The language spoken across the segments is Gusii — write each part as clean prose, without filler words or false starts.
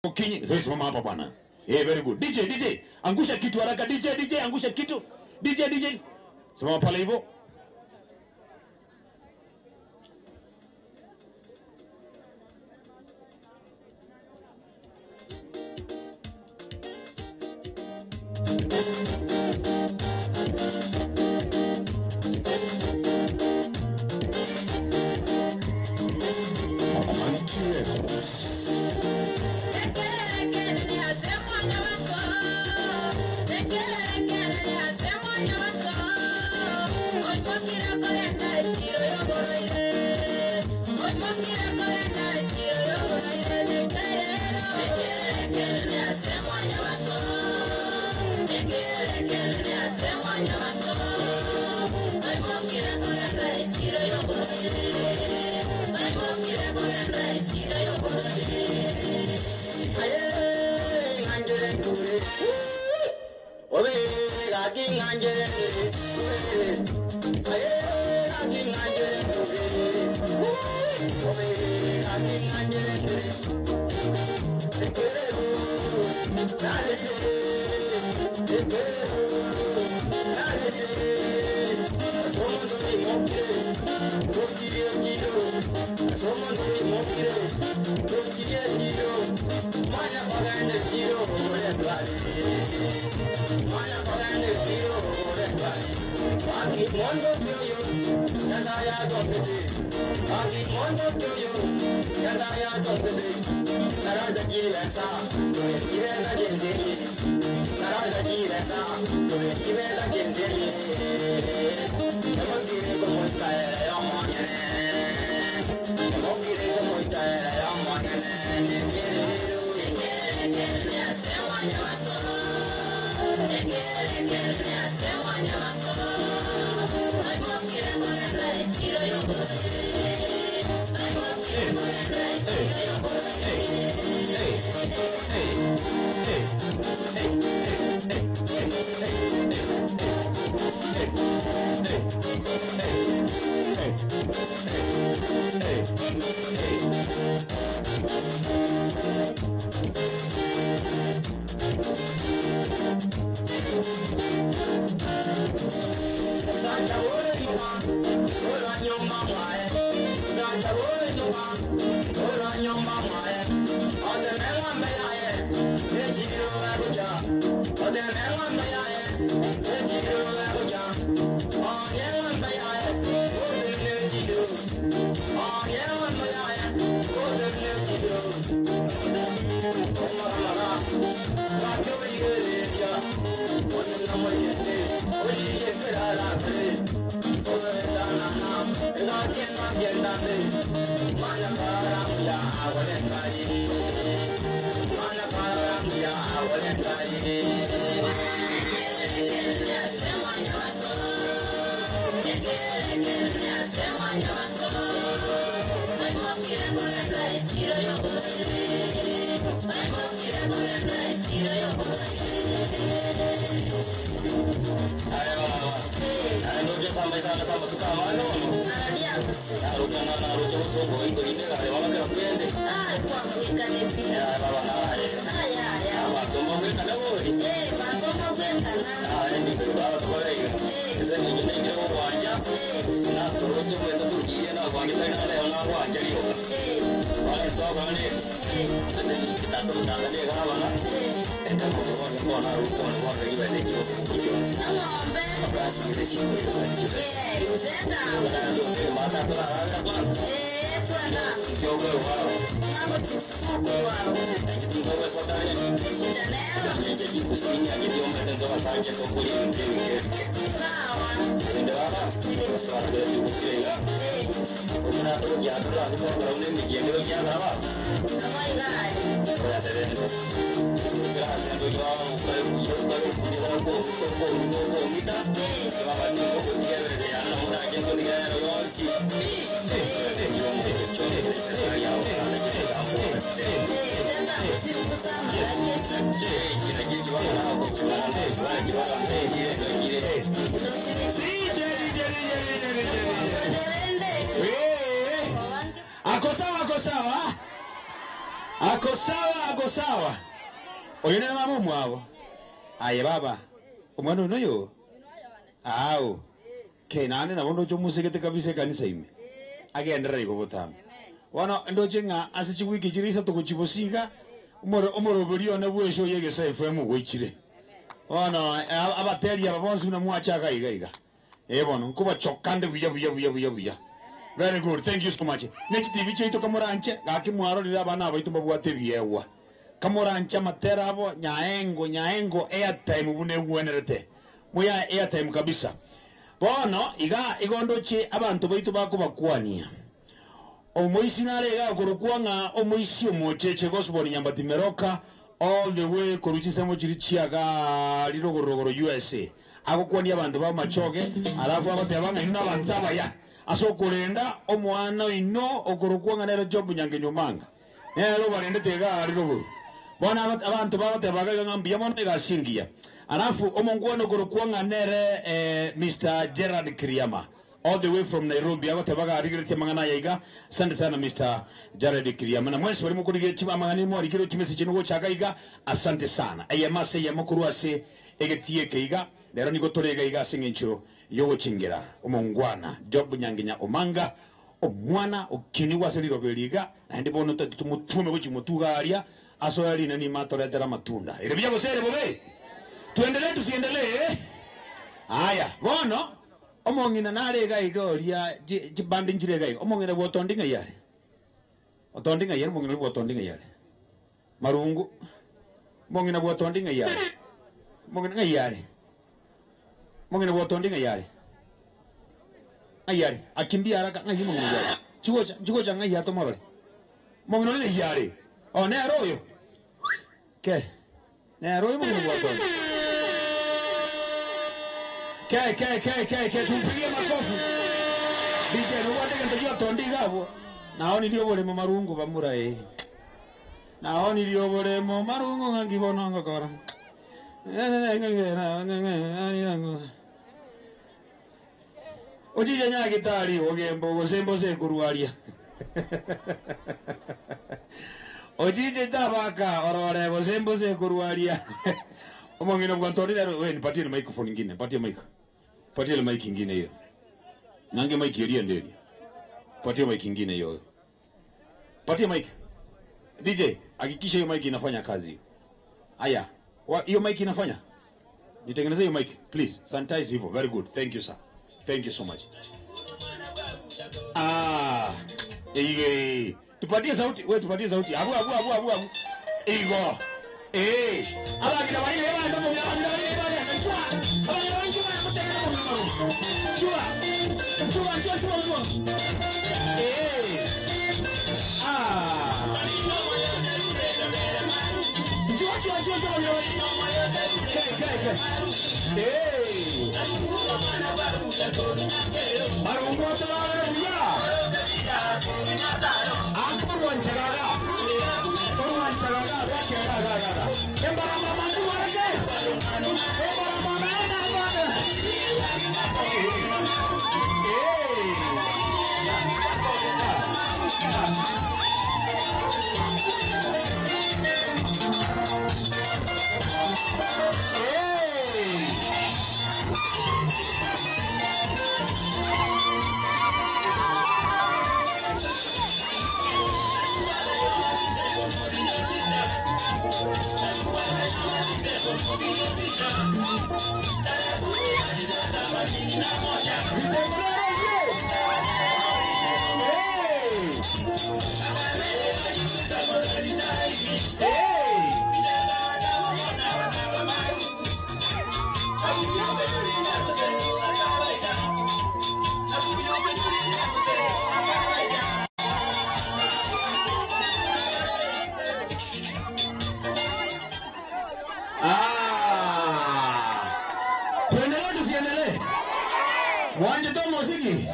Kinyi, sasa simama hapa bwana. Eh, very good. DJ, DJ, angusha kitu haraka. DJ, DJ, angusha kitu. DJ, DJ. Simama pale hivyo. Mighty Records. DJ, DJ, DJ, DJ, DJ. Eh, Ako sawa, ako sawa. Ako sawa, ako sawa. Oyo nere mama omwabo. Aye baba, omwana oyo noyo? Ao. Ke naende nabo ndoche omosegete kabisa ekanisa ime. Agenderere igo botambe. Bono ndoche ng'a ase chiwiki chire isato gochia bosio iga, omoro omoroberi one bw'eshow ya Egesaa FM goichire. Bono abateri aba bonsi buna mwachaka iga iga. Ee bono, nkobachoka nde buya buya buya buya buya. Very good, thank you so much. Ne chitibi chiaito kamoranche, gaki mwarorire abana abaito mbabwate ebiegwa. Kamoranche amatera abo, nyaengo nyaengo airtime buna egwenerete. Moyae airtime kabisa. Bono iga igo ndoche abanto baito bakobakwania. Omoisi nare iga akorokwa ng'a omoisi omocheche Gosborn Nyambati Meroka all the way korwa chinsemo chiria chia rirogoro rogoro usa. Agokwania abanto b'amachoge, alafu agoteba ng'a inwe nabanto abaya ase okorenda omwana oino okorokwa ng'a nere Job Nyangenyo Omanga. Nere obarendete iga rirogoro. Bono abanto bagoteba iga ng'a mbuya mono egasi engiya. Alafu omongwana okorokwa ng'a nere Mister Gerald Kiriama all the way from Nairobi agoteba iga arigeretie amang'ana aya iga. Asante sana Mister Jared Kiriama na mwensi baria mokorigeretie amang'ana mwarikire chimessage chino gochaka iga asante sana. Eyemo ase eyemo korwa ase egetii eke iga, rero nigo tore iga iga ase engencho yogochingera omongwana Job Nyanginya Omanga, omwana okinigwe ase riroba eri iga, naende bono totagete tomotuome gochia motuga aria asoe rinani ime atoretere amatunda. Ere buya gose ere bobe? Tuendelee tusiendelee? Aya, bono omong'ina nare iga iga oria chi chibandi nchire iga iga, omong'ina bwa otondi ng'ai are? Otondi ng'ai are? Omong'ina oria bwa otondi ng'ai are? Marungu, omong'ina bwa otondi ng'ai are? Omong'ina ng'ai are? Omong'ina bwa otondi ng'ai are? Ng'ai are? Akimbia haraka, ng'ai omong'ina oyio are? Chigocha, chigocha ng'ai are tomorore? Omong'ina oria ng'ai are? Oh, nere oyo? Ke, nere oyo omong'ina bwa otondi. Ke, ke, ke, ke, ke, tumpigie makofi. DJ, nobwate egento gia otondi iga abwo? Naonirie oboremo marungu bamura ee. Naonirie oboremo marungu ng'aki bono ngokora. Ochiche nyagitari ogembo gose mbose nkorwaria. Ochiche tabaka orore gose mbose nkorwaria. Omong'ina bwantoni nere we nipatie ile microphone ingine, patie mic. Patie ile mic ingine hiyo. Nange mic eria ende eria. Patie mic ingine hiyo. Patie mic. DJ, hakikisha hiyo mic inafanya kazi. Aya, hiyo mic inafanya? Nitengeneze hiyo mic, please. Sanitize hivyo. Very good. Thank you sir. Thank you so much. Ah, ige. Tupatie sauti. Wewe tupatie sauti. Abu abu abu abu abu. Igo. Eh. Abagina bari bari ndo mu abagina bari bari chua. Abagina bari chua kutegera mu maru. Chua. Chua chua chua chua. Eh. Ah. Chua chua chua chua. Kai kai kai. Eh. Marungu tawara buya. Akorwanchagaga. Korwanchagaga gaga. Embara mama chuwareke. Embara mama ena mama. Eh. Tuendelee tusiendelee? Mwanje to muziki?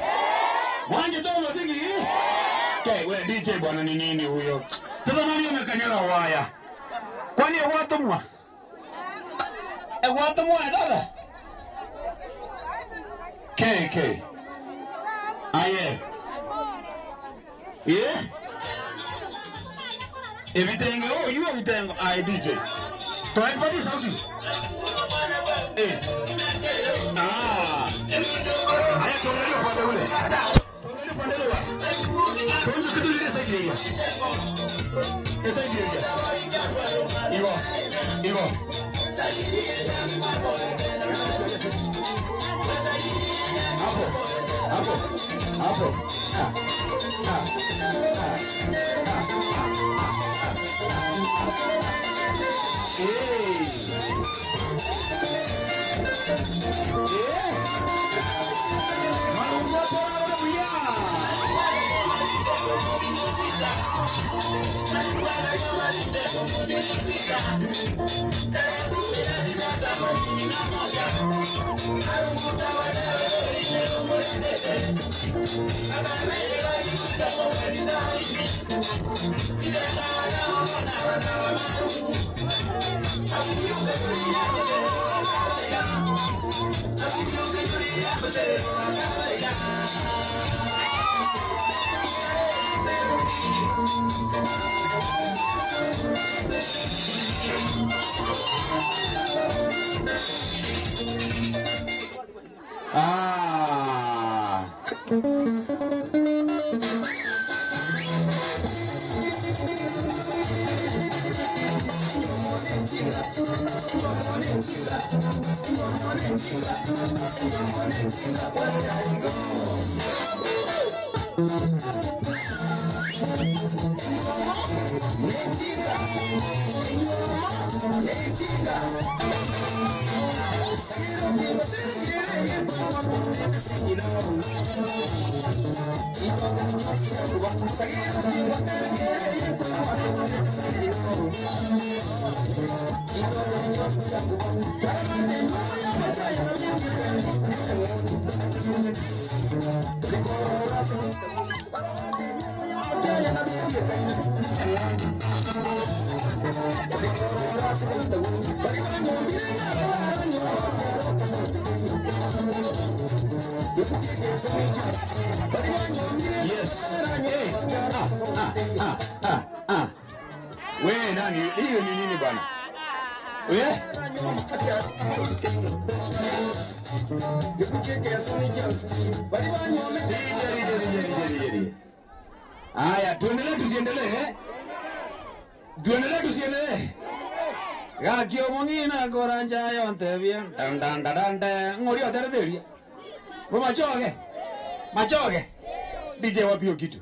Mwanje to muziki? Okay, we DJ bwana ni nini huyo? Sasa nani amekanyaga waya? Kwani egwatomwa? Egwatomwa dada? K K. Aye. Yeah? Ebitenge oywo ebitengo aye DJ. Toe mpati sauti. Eh. Ah. Aya tuangalie upande ule. Tuangalie upande ule. Tuanze kitu ile side hiyo. Ile side hiyo. Ivo. Ivo. Hapo. Hapo. Hapo. Ah. Ah. Ah. Eh. Eh. Marungo tora buya. Ah. Yes. Hey. Ah, ah, ah, ah, ah. We nani? Hiyo ni nini bwana? We? Haya, tuendelee tusiendelee eh? Tuendelee tusiendelee? Gakio mong'ina koranja yontebie dandandadande ng'ori oteretheria. Bo machoge. Machoge. DJ wapi hiyo kitu?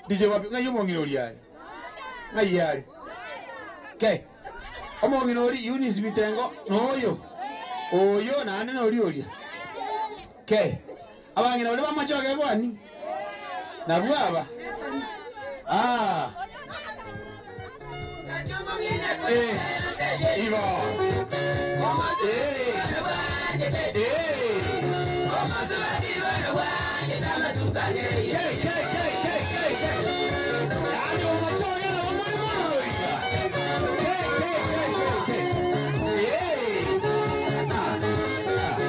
DJ wapi? Ng'ai omong'ina oria are. Ng'ai are. Ke. Omong'ina ori Eunice Bitengo noyo. Oyo naende nori oria. Ke. Abang'ina baria bamachoge bwani. Nabwo aba. Ah. Eh. Ivo. Eh. Eh. Ke, ke, ke, ke, ke, ke. Yaani omachoge na omori mono goika. Ke, ke, ke, ke, ke. Eh. Ah. Ah.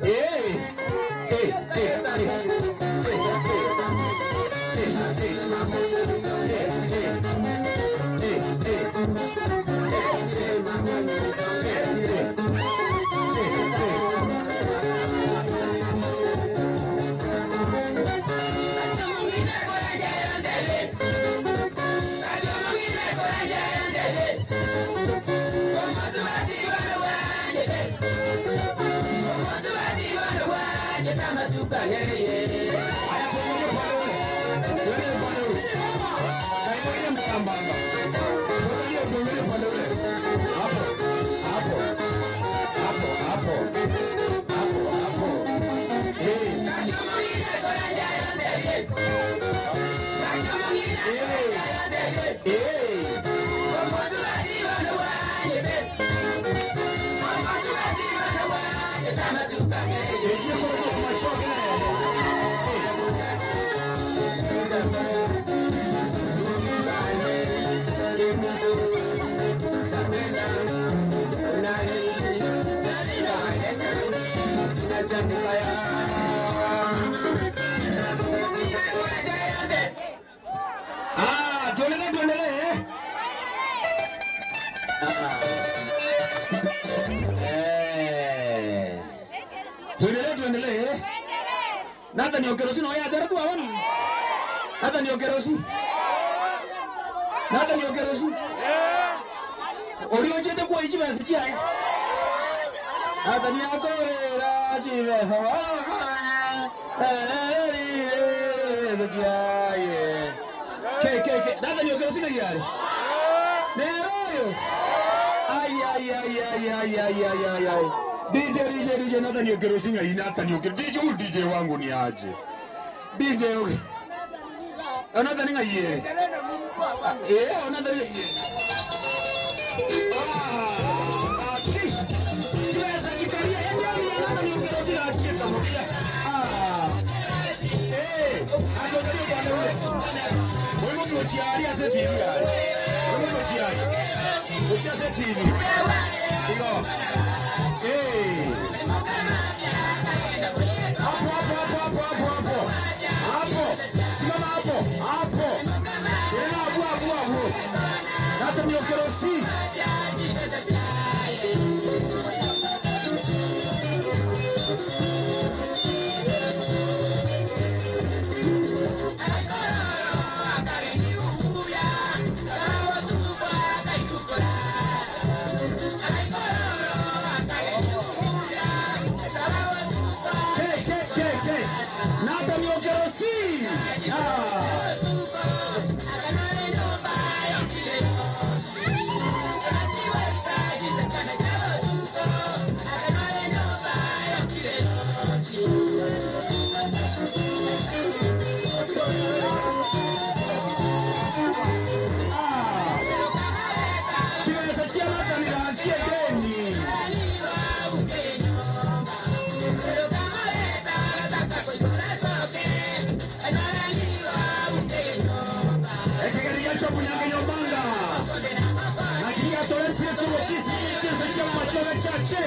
Eh. Eh. Eh. Eh. Egie korwa machoge. Ah, tuendelee tuendelee. Eh. Eh. Tuendelee tuendelee. Nathan Okerosi no ya tera tu awan. Nathan Okerosi. Nathan Okerosi. Ori ochete kwa ichi basi chiaye. Nathan yakorera chibesa wa. Eh, chiaye. Ke ke ke Nathan Okerosi na yare. Nero. Ay ay ay ay ay ay ay ay ay. DJ DJ DJ Nathan Okerosi na Nathan Okerosi. DJ huyu DJ wangu ni aje. DJ okay. Nathan ngaiye. Eh, Nathan ngaiye. Ah, aki. Chibesa chikaria yani Nathan Okerosi na akita mokia. Ah. Eh, akotayo bwana ule. Wewe mtu chiari ase TV yari. Wewe mtu chiari. Uchi ase TV. Iko. Eh. Hapo hapo hapo hapo hapo hapo. Hapo. Simama hapo. Hapo. Tena hapo hapo hapo. Sasa ni Okerosi. K K K K. Nathan Okerosi. Ah. Ah. Chibesa chia Nathan irakie deni. Ekegeria chokunyange nyombanga. Nakiria tole pieto chisi chisa chia machoge chache.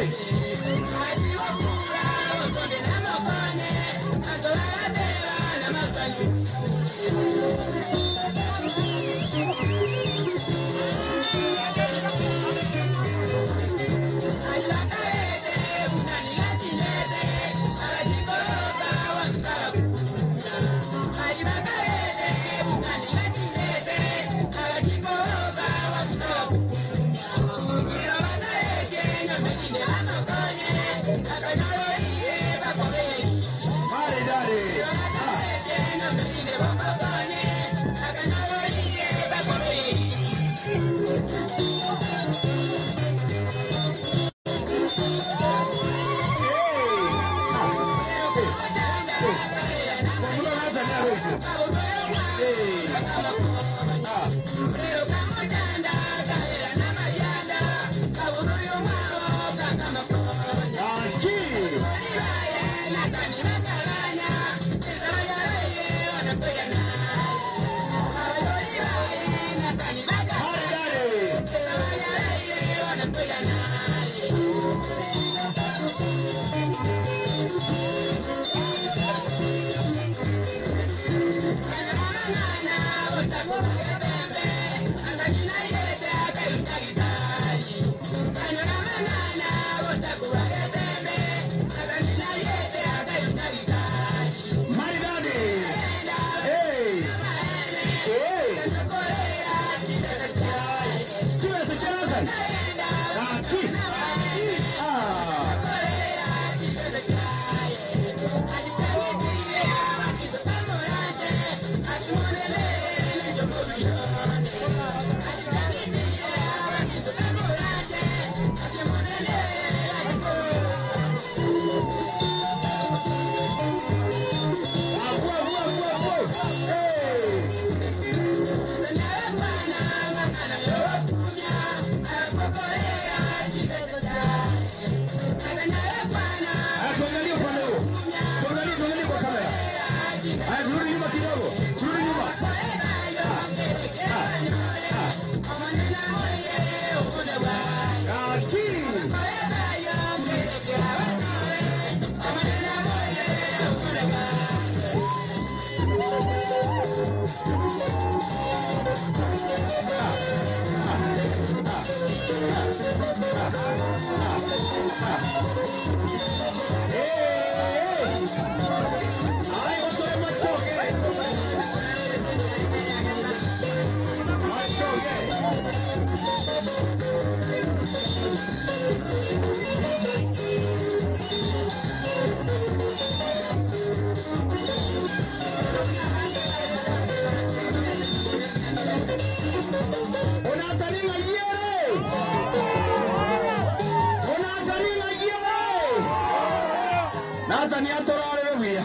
Nathan atorarere buya.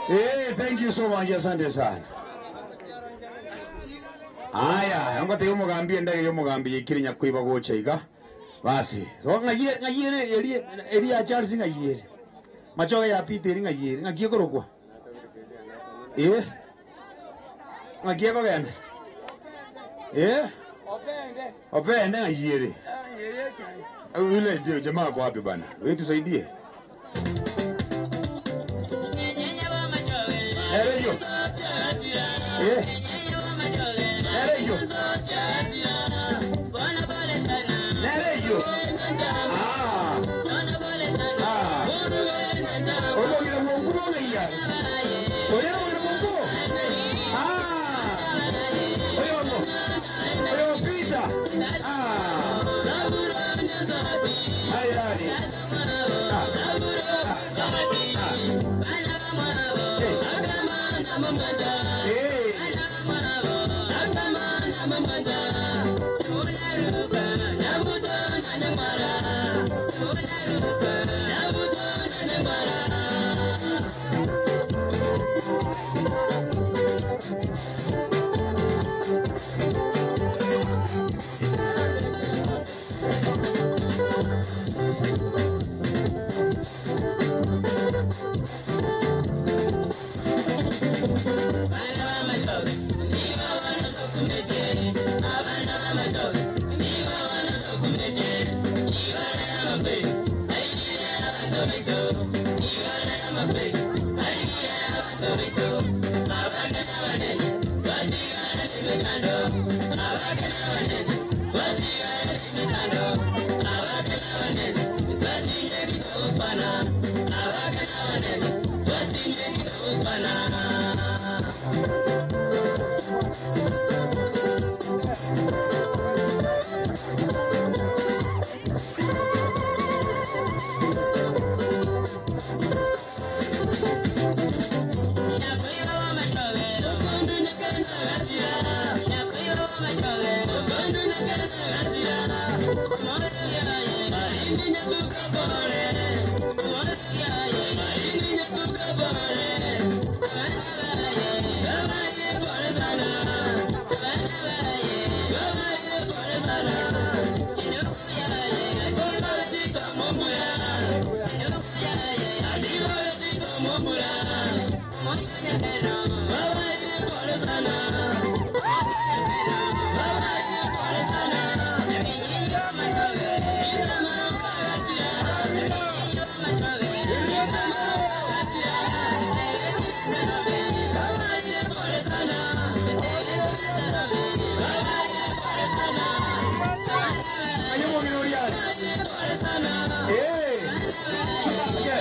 Eh, thank you so much, asante sana. Aya, ngotebia omogambi endege ya omogambi yaikire nyakoiba gocha iga. Basi, so ng'ai ng'ai ere eri eri ya Charles ng'ai ere. Machoge ya Peter eri ng'ai ere, ng'aki ekorokwa? Eh? Ng'aki ekogenda? Eh? Opende ng'ai ere? Yule jamaa ako wapi bana? Wewe tusaidie. Ere hiyo. Eh. Ere hiyo. Nere hiyo. Ah. Ah. Obogira bwonkubo ng'aiya. Oria obogira bwonkubo. Ah. Oyomo. Oyo Peter. Ah. Hayani. Ah. Ah. Eh. Eh. Aye omong'ina oria are. Eh. Chibake.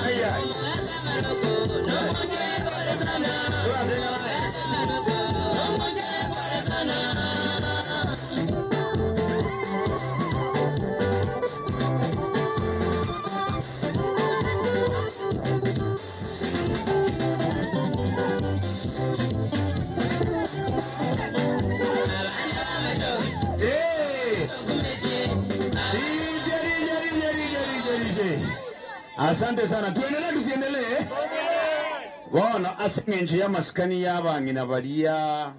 Ai ai. Ora tenga naye. Eh. DJ, DJ, DJ, DJ, DJ. Asante sana. Tuendelee tusiendelee? Bono ase eng'encho y'amasikani y'abang'ina baria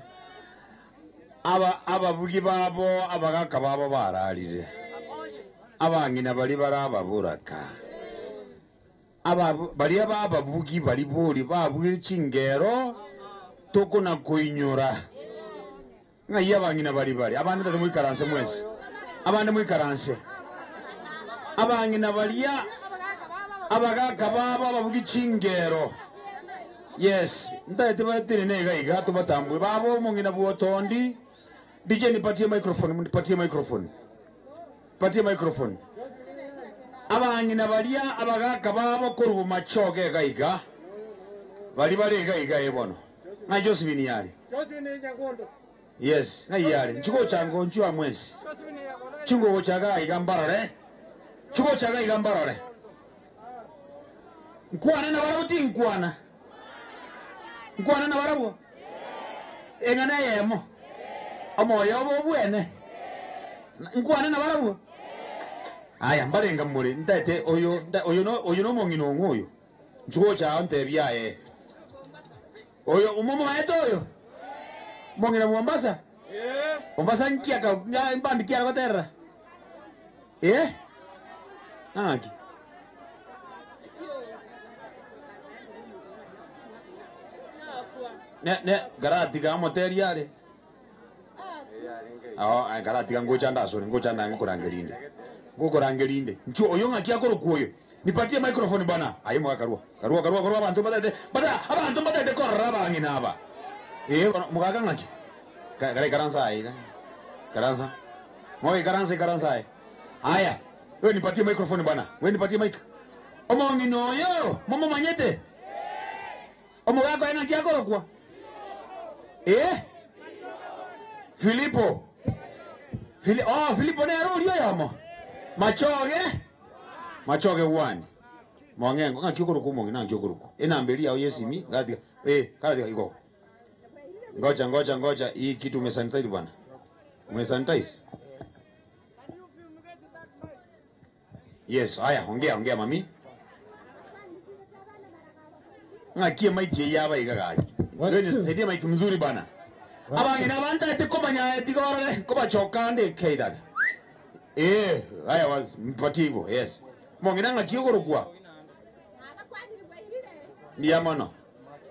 aba ababugi babo abagaka babo bararire abang'ina bari barababuraka aba baria bababugi bari bori babugire chingero tokona koinyora ng'ai abang'ina bari bari abande tate moikaranse mwensi abande moikaranse abang'ina baria abagaka babo ababugi chingero yes ntaete batire nega iga tubatambwe babo omong'ina bwotondi DJ nipatie microphone nipatie microphone patie microphone abang'ina baria abagaka babo korwa machoge iga iga bari bari iga iga ebono ng'ai Josephine yare yes ng'ai yare nchigochanga nchwa mwensi chingogochaga iga mbarore chigochaga iga mbarore nkwana na barabwo tinkwana nkwana na barabwo eng'ana eyemo omoyo obo obwene nkwane na barabwo. Aya, mbarenga more, ntaete oyo, nta, oyo no, oyo nomong'ina ong'o oyo. Inchuo gocha ao ntebie aye. Oyo, omomoete oyo? Omong'ina Mombasa? Mombasa nki aka, nga mbandi ki agoterera? Eh? Ng'aki? Ne, ne, karatiga omoteria are. Oo, aye karatiga ngocha nde asore, ngocha nde ngokorangeria inde. Ngokorangeria inde. Nchuo, oyo ng'aki akorokwa oyo? Nipatie microphone bwana. Aye moga karua. Karua, karua, karua abanto mbatagete, bata, abanto mbatagete korora abang'ina aba. Ee bono, mogaka ng'aki? Ka- Kara ikaransa aye iga. Ikaransa. Moga ikaransa, ikaransa aye. Aya, wewe nipatie microphone bwana. Wewe nipatie mic. Omong'ina oyo, momomanyete? Omogaka oye ng'aki akorokwa? Ee? Filipo. Fili, oh, Filipo nere oria oyomo. Machoge? Machoge one. Mong'engo, ng'aki okorokwa omong'ina ng'aki okorokwa? Enamba eria yao y'esimi, gatiga, eh, gatiga igo. Ngoja, ngoja, ngoja, hii kitu umesanitize bwana. Umesanitize? Yes, haya, ongea, ongea mami. Ng'aki emaiki eye yaba iga gaki. One, two. Saidia mic mzuri bana. Abang'ina abantaete komanya tiga orore nkobachoka ande ekei dada. Eh, haya was mpatie hivyo. Yes. Mong'ina ng'aki ogorokwa. Mbuya mono.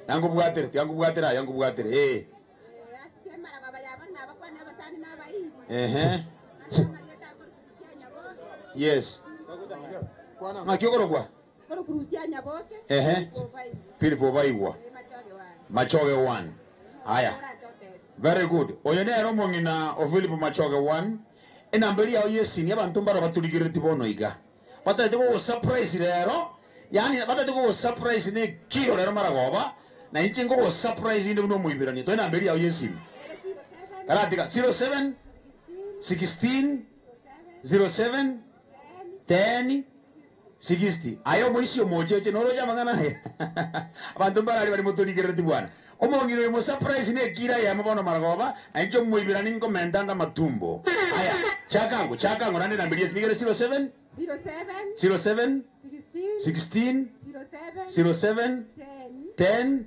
Yangobwatere, tiangobwatere aya nkobwatere. Eh. Ehe. Yes. Ng'aki ogorokwa? Ehe. Philip Obaigwa. Machoge 1. Haya. Very good. Oyo nere omong'ina o Philip Machoge 1. Enamba eria yao y'esini abanto mbaro baturigereti bono iga. Batagete gogosurprise rero, yaani batagete gogosurprise na ekiro rero maragoba, na inche nkogosurprise inde buna omoiberania. Toe enamba eria yao y'esimi. Karatiga 07 16 07 10 60. Aye omoisia omocheche noroche amang'ana aya. Abanto mbarari bari motorigerereti bwana. Omong'ina oyo mosurprise na ekiro eyemo bono maragoba, na inche omoiberani nkomenta ande amatumbo. Aya, chaka ango, chaka ango naende enamba eria y'esimi igere 07 07 16 07 10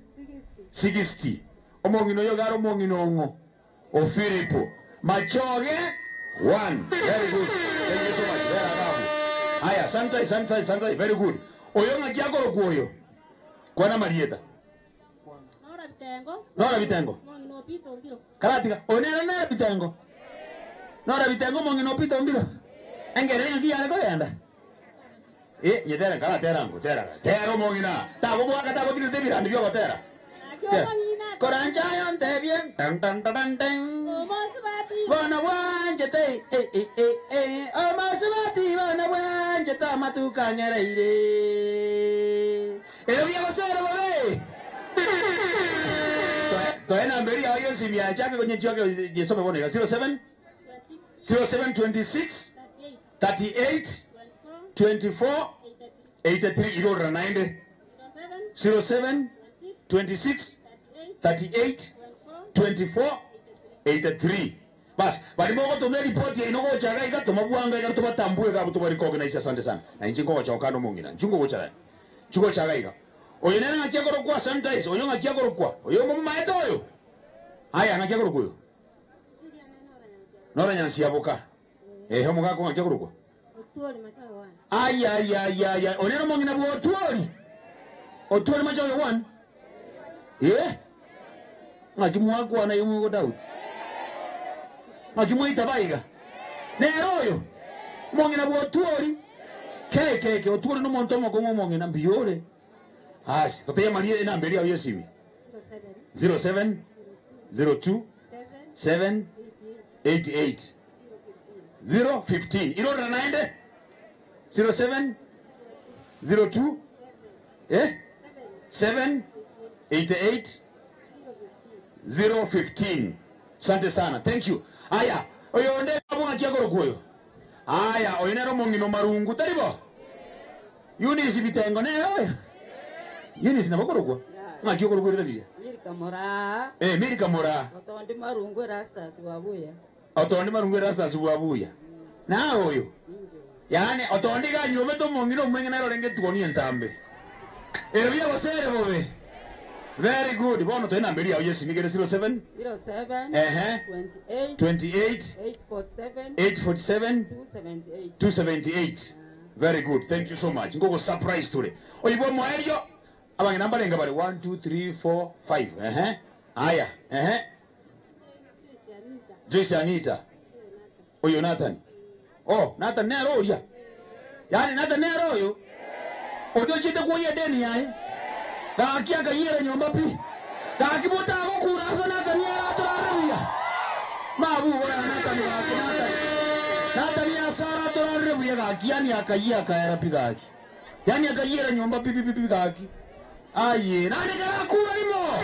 60. Omong'ina oyo iga are omong'ina ong'o? O Filipo. Machoge 1. Very good. Thank you so much. Bera agabu. Aya, sanitize, sanitize, sanitize. Very good. Oyo ng'aki akorokwa oyo? Kwana amarieta. Nora Bitengo, Nora Bitengo. omong'ina o Peter Ombiro. Karatiga, oyo nere nere Bitengo. Nora Bitengo omong'ina o Peter Ombiro. Engerere ng'aki yare kogenda. Eh, nyetere karatera ngo, tera. Tera omong'ina. Tagobwaka tagotigete ebirandi biogotera. Naki Tera. omong'ina Koranchayo ntebie. Tan tan tan tan tan. omosubati Bono bwanchete eh eh eh eh omasubati bono bwanchete amatuka ang'ereire. Ero biagosera bobe. Toe namba eria yao y'esimi yachake konyechwake jesome bono iga 07 26 07 26 38 38 24 24 83 irorera naende 07 07 26 26 38 24 24 83 bas bari mogotoma eripoti yaino gochaga iga tomabwanga iga tobatambue iga abwo tobarecognize asante sana na inche nkogocha okande omong'ina inche nkogochara nchigochaga iga oyo nere ng'aki akorokwa sanitize oyo ng'aki akorokwa oyo momomaete oyo aya ng'aki akorokwa oyo nora nyansiaboka ehe omogaka ng'aki akorokwa Otuoli Machoge one. ayayayaya onere omong'ina bwa otuori otuori machoge one eh ng'aki mwakwana igo mogodoubt ng'aki mwaita baiga nere oyo omong'ina bwa otuori kekeke otuori na omonto omokong'u omong'ina mbuya ore asi gotebia maria enamba eria yao y'esimi 07 07 02 7 7 88 015 irorera naende 07 02 eh 7 88 015 sante sana thank you aya oyo onde abong'aki akorokwa oyo aya oyo nere omong'ina marungu taribo Eunice Bitengo nere oyo Eunice nabo okorokwa ng'aki okorokwa erita riria Milka Moraa, eh Milka Moraa Otondi Marungu Erastus Wabuya. otondi marungu Erastus Bwabuya nawe oyo Injo. Yaani otondi iga anyuomete omong'ina omweng'e nere orenge etuoni entambe. Ere buya gose ere bobe? Very good. Bono toe namba eria yao y'esimi kere 07 07 Ehe. 28 28 847 847 278. 278. Very good. Thank you so much. Ngogo surprise tore. Oibwe omoerio abang'ina mbarenge bare 1 2 3 4 5. Ehe. Aya. Ehe. Joyce Anita. Oyo Nathan. Oh, Nathan nere oria. Yaani Nathan nere oyo. Oria ochiete kwoyia edeni yaye. Gaki akayiera nyomba pi. Gaki botagokura ase Nathan aratorare buya. Mabugo ya Nathan gaki Nathan. Nathan ase aratorare buya gaki yani akayia akaera pi gaki. Yani akayiera nyomba pi pi pi pi gaki. Aye, nani karakura imo.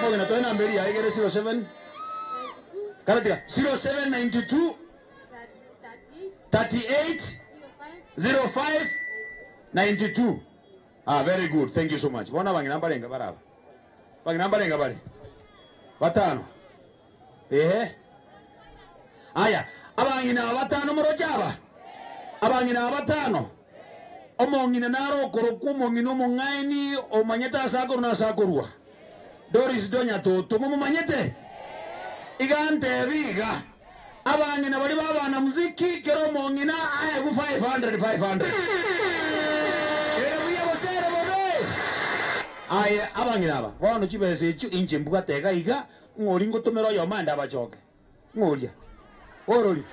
Mogena toe namba eria yaye kere 07 Karatika 0792 38 05 92. Ah, very good. Thank you so much. Bona bangina mbarenga baraba. Bangina mbarenga bari. Batano. Ehe. Aya, abangina batano moroche aba. Abangina batano. Omong'ina naro okorokwa omong'ina omong'aini omanyete ase akorwa na ase akorwa. Doris Donya Toto mumumanyete? Iga ntebi iga. Abang'ina bari babana muziki kero omong'ina aegu 500 500. Ere buya gose ere bobe? Aye abang'ina aba bono chibesa echio inche mbwate iga iga ng'ori ngotomera oyomo ande abachoke. Ng'oria. Orori.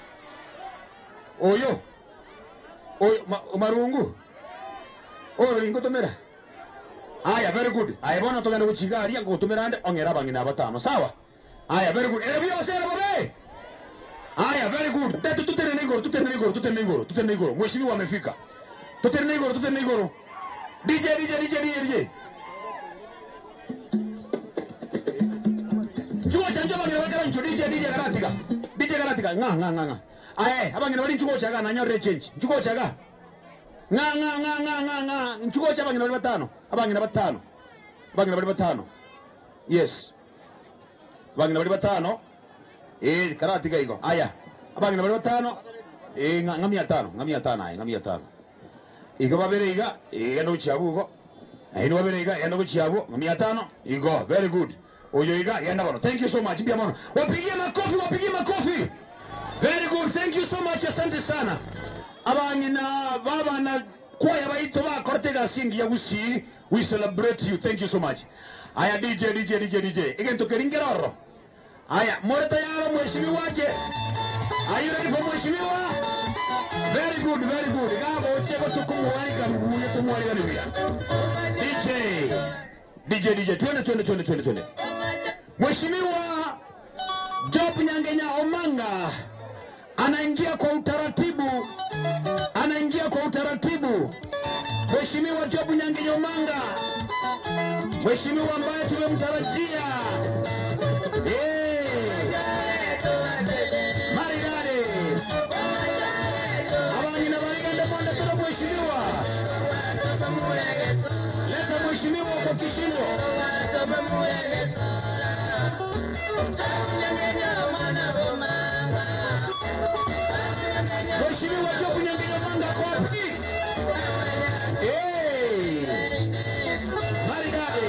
Oyo. Oyo marungu. Orori ngotomera. Aya very good. Aya bono togende gochiga aria ngotomera ande ong'era abang'ina abatano. Sawa? Aya very good. Ere buya gose ere bobe? Aya very good. Tetu tutenene igoro, tutenene igoro, tutenene igoro, tutenene igoro. Mheshimiwa amefika. Tutenene igoro, tutenene igoro. DJ DJ DJ DJ DJ. Chuo cha njoba ngina wakala ncho DJ DJ karatika. DJ karatika. Nga nga nga nga. Aye, abangina bali nchuko chaga na nyore change. Nchuko chaga. Nga nga nga nga nga nga. Nchuko cha abangina bali batano. Abangina batano. Abangina bali batano. Yes. Abangina bali batano. Karatika igo. Aya. Abangina bali batano. Nga 500, nga 500 aye, nga 500. Igo babere iga, eno chiabugo. Eno babere iga, eno chiabu, nga 500. Igo, very good. Oyo iga, yenda bono. Thank you so much. Mbia mono. Wapigie makofi, wapigie makofi. Very good. Thank you so much. Asante sana. Abangina baba na kwaya baito bakorete gasingi ya gusi. We celebrate you. Thank you so much. Aya DJ DJ DJ DJ. Egento keringeroro. Aya, more tayari mheshimiwa ache. Are you ready for mheshimiwa? Very good, very good. Gabo cheko tukumwalika mbuye tumwalika nibuya. DJ DJ DJ twende twende twende twende twende. Mheshimiwa Job Nyangenya Omanga anaingia kwa utaratibu. Anaingia kwa utaratibu. Mheshimiwa Job Nyangenya Omanga. Mheshimiwa ambaye tumemtarajia. Maridadi. Abangina barigande mwanda tuna mheshimiwa. Leta mheshimiwa kwa kishindo. Mheshimiwa Job Nyangenya Omanga kwa wapi? Maridadi.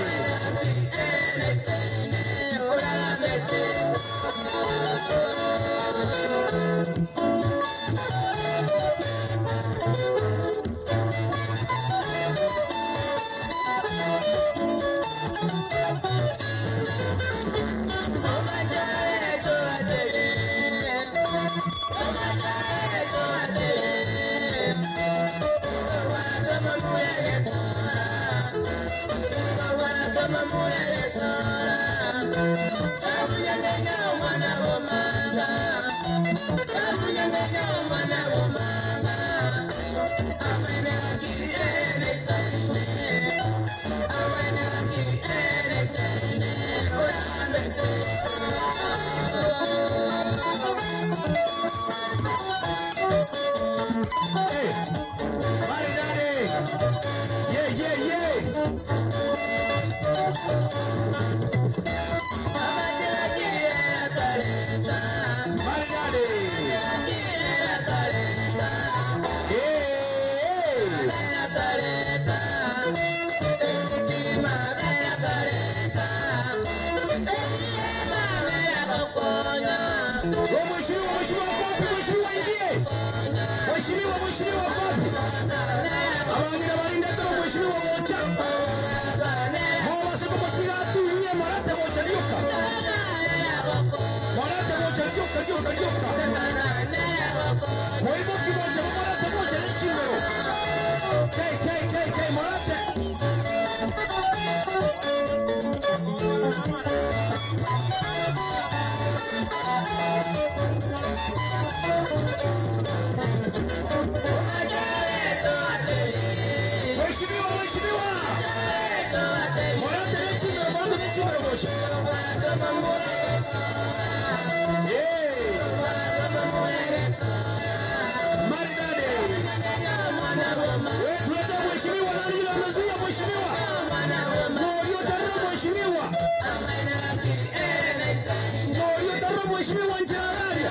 Mheshimiwa wapi? Abangira barindetera mheshimiwa gocha. Mobase komotira atuye morate gocha rioka. Morate gocha rioka rioka rioka. Moiboki gocha morate gocha nechingero. K K K K morate. Mheshimiwa, mheshimiwa. Morate nechingero, morate nechingero gocha. Yeah. Maridadi. Wewe tulete mheshimiwa nani yule amezuia mheshimiwa? Morio tarro mheshimiwa. Morio tarro mheshimiwa nje ya gari.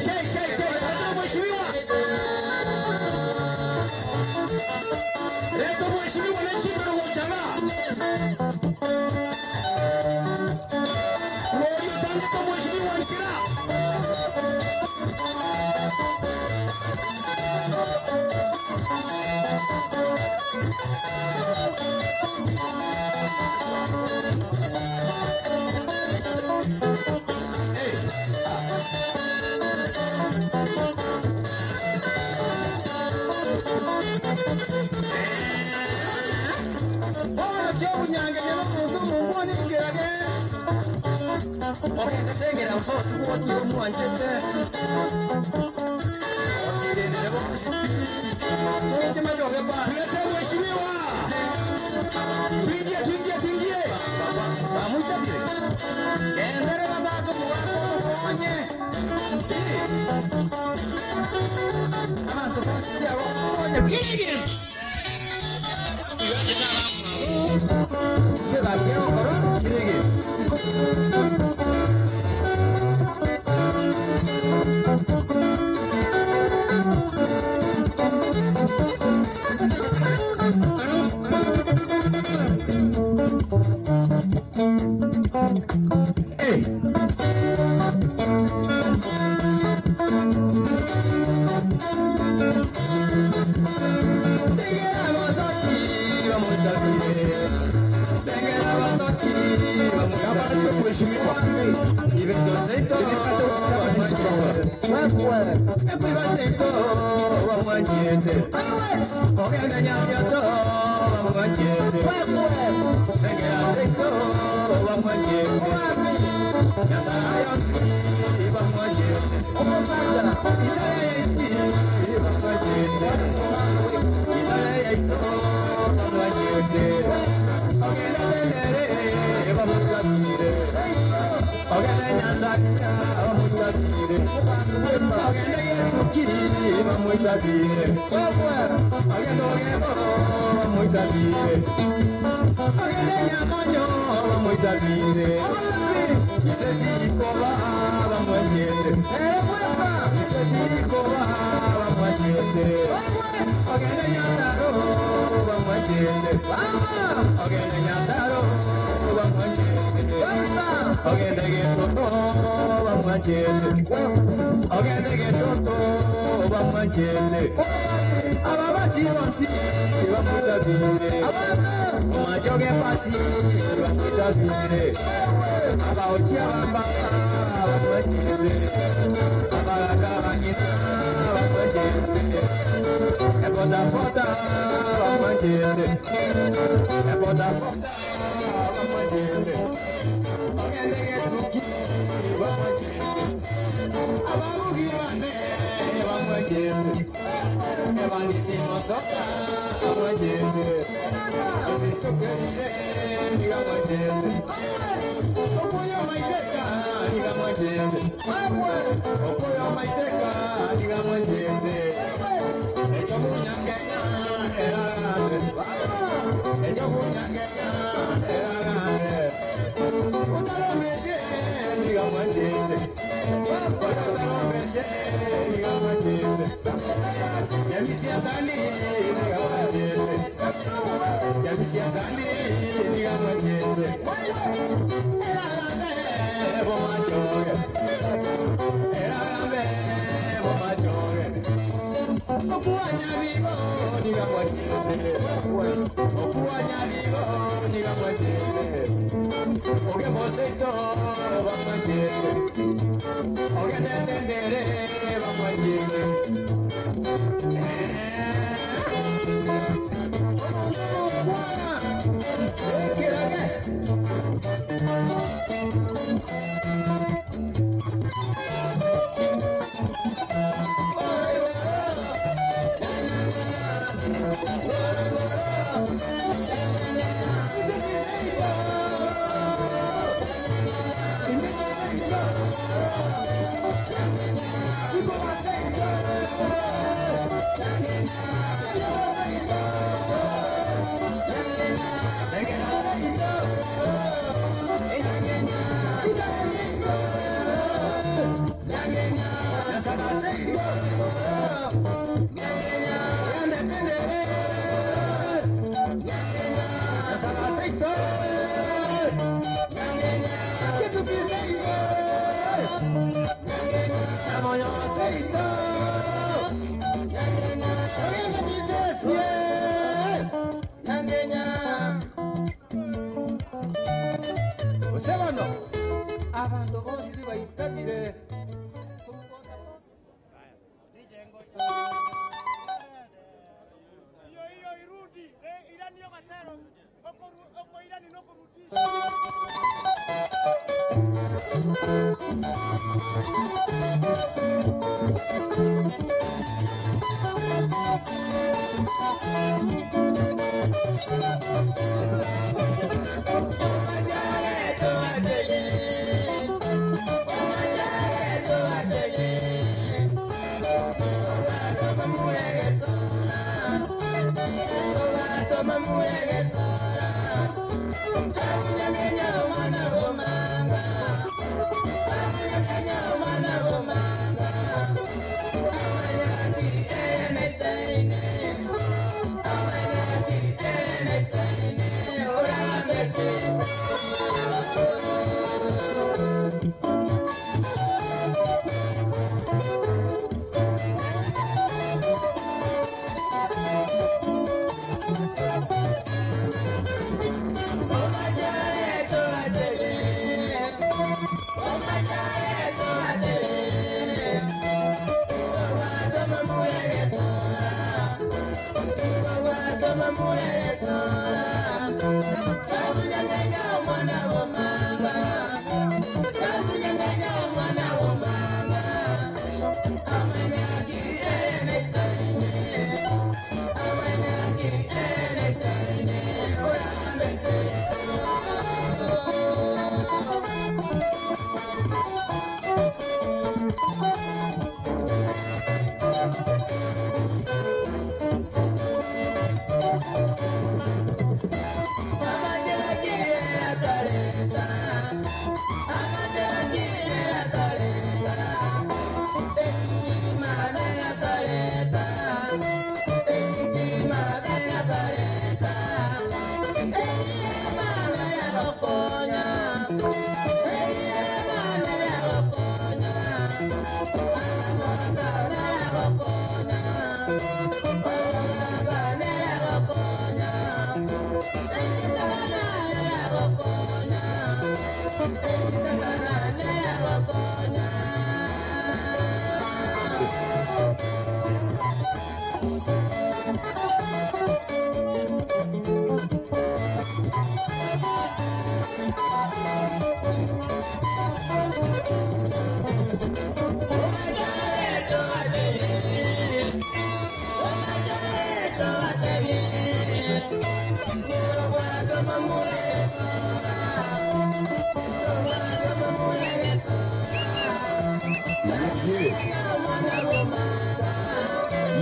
K K K tarro mheshimiwa. Leta mheshimiwa nechingero gocha. Morio tarro mheshimiwa nkira. Bono kyobunyangenya n'omuntu munguningerage ogendesengera busotukwotire omwanchete otirenere bomusipi mutima jogepa Tulete mheshimiwa. Tuingie, tuingie, tuingie. bamwitabire gendere batatu mubakokonye abantu bosiagokonye kebakegokoro kirege. Hey. Era Abantu bose bayitabire.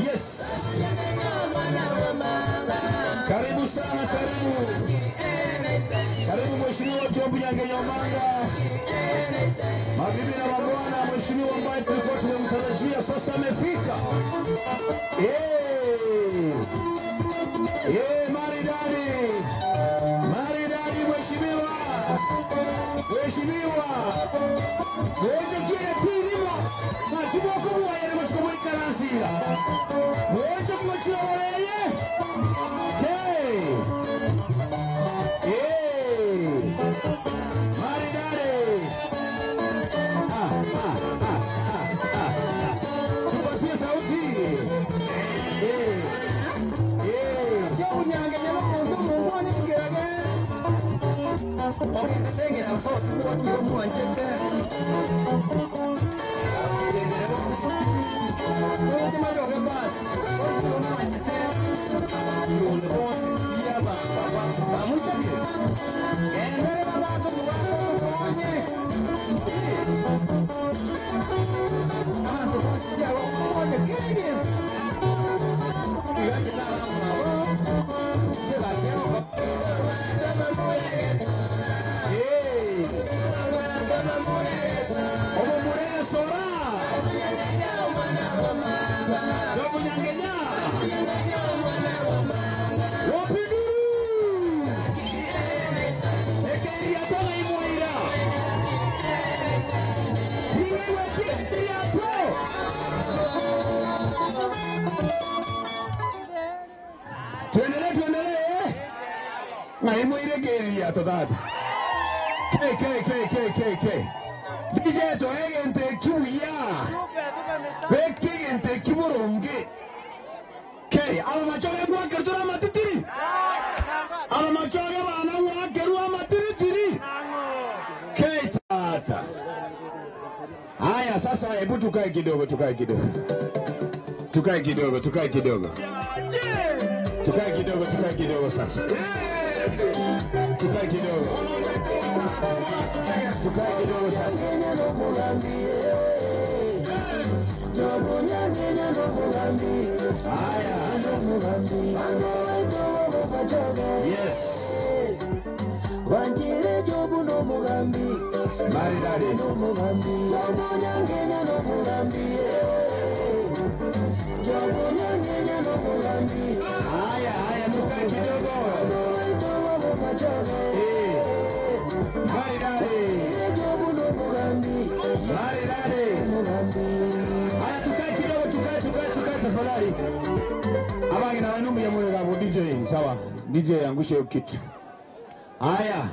Yes. Karibu sana, karibu. Karibu Mheshimiwa Job Nyange Omanga. Mabibi na mabwana, mheshimiwa ambaye tulikuwa tumemtarajia sasa amefika. Eh. Eh, maridadi. Maridadi mheshimiwa. Mheshimiwa. Wewe kile pirimo. Na kiboko bwa yale mchukua karansi. iga. Gocha gochia oreye. Hey. Hey. Maridadi. Ah, ah, ah, ah, ah. Tupatie sauti. Hey. Hey. Hey. Omomuresora. Jobunyangenya. Wapiguru. Ekeria tona imwaira. Iwewe tiato. Tuendelee, tuendelee. Na imwaire keria totata. K K K K K K. DJ toegente kibuya. Bekigente kiburungi. K aba machoge gwakertura amatitiri. Aba machoge bana gwakerwa amatiritiri. K tata. Haya sasa hebu tukae kidogo, tukae kidogo. Tukae kidogo, tukae kidogo. Tukae kidogo, tukae kidogo sasa. Tukae kidogo. Tukae kidogo sasa. Haya. Yes. Maridadi. Haya, haya, tukae kidogo. Eh. Maridadi. Maridadi. Haya, tukae kidogo, tukae, tukae, tukae tafadhali. Abangi na wanumbu ya moyo gabo DJ, sawa. DJ angushe hiyo kitu. Haya.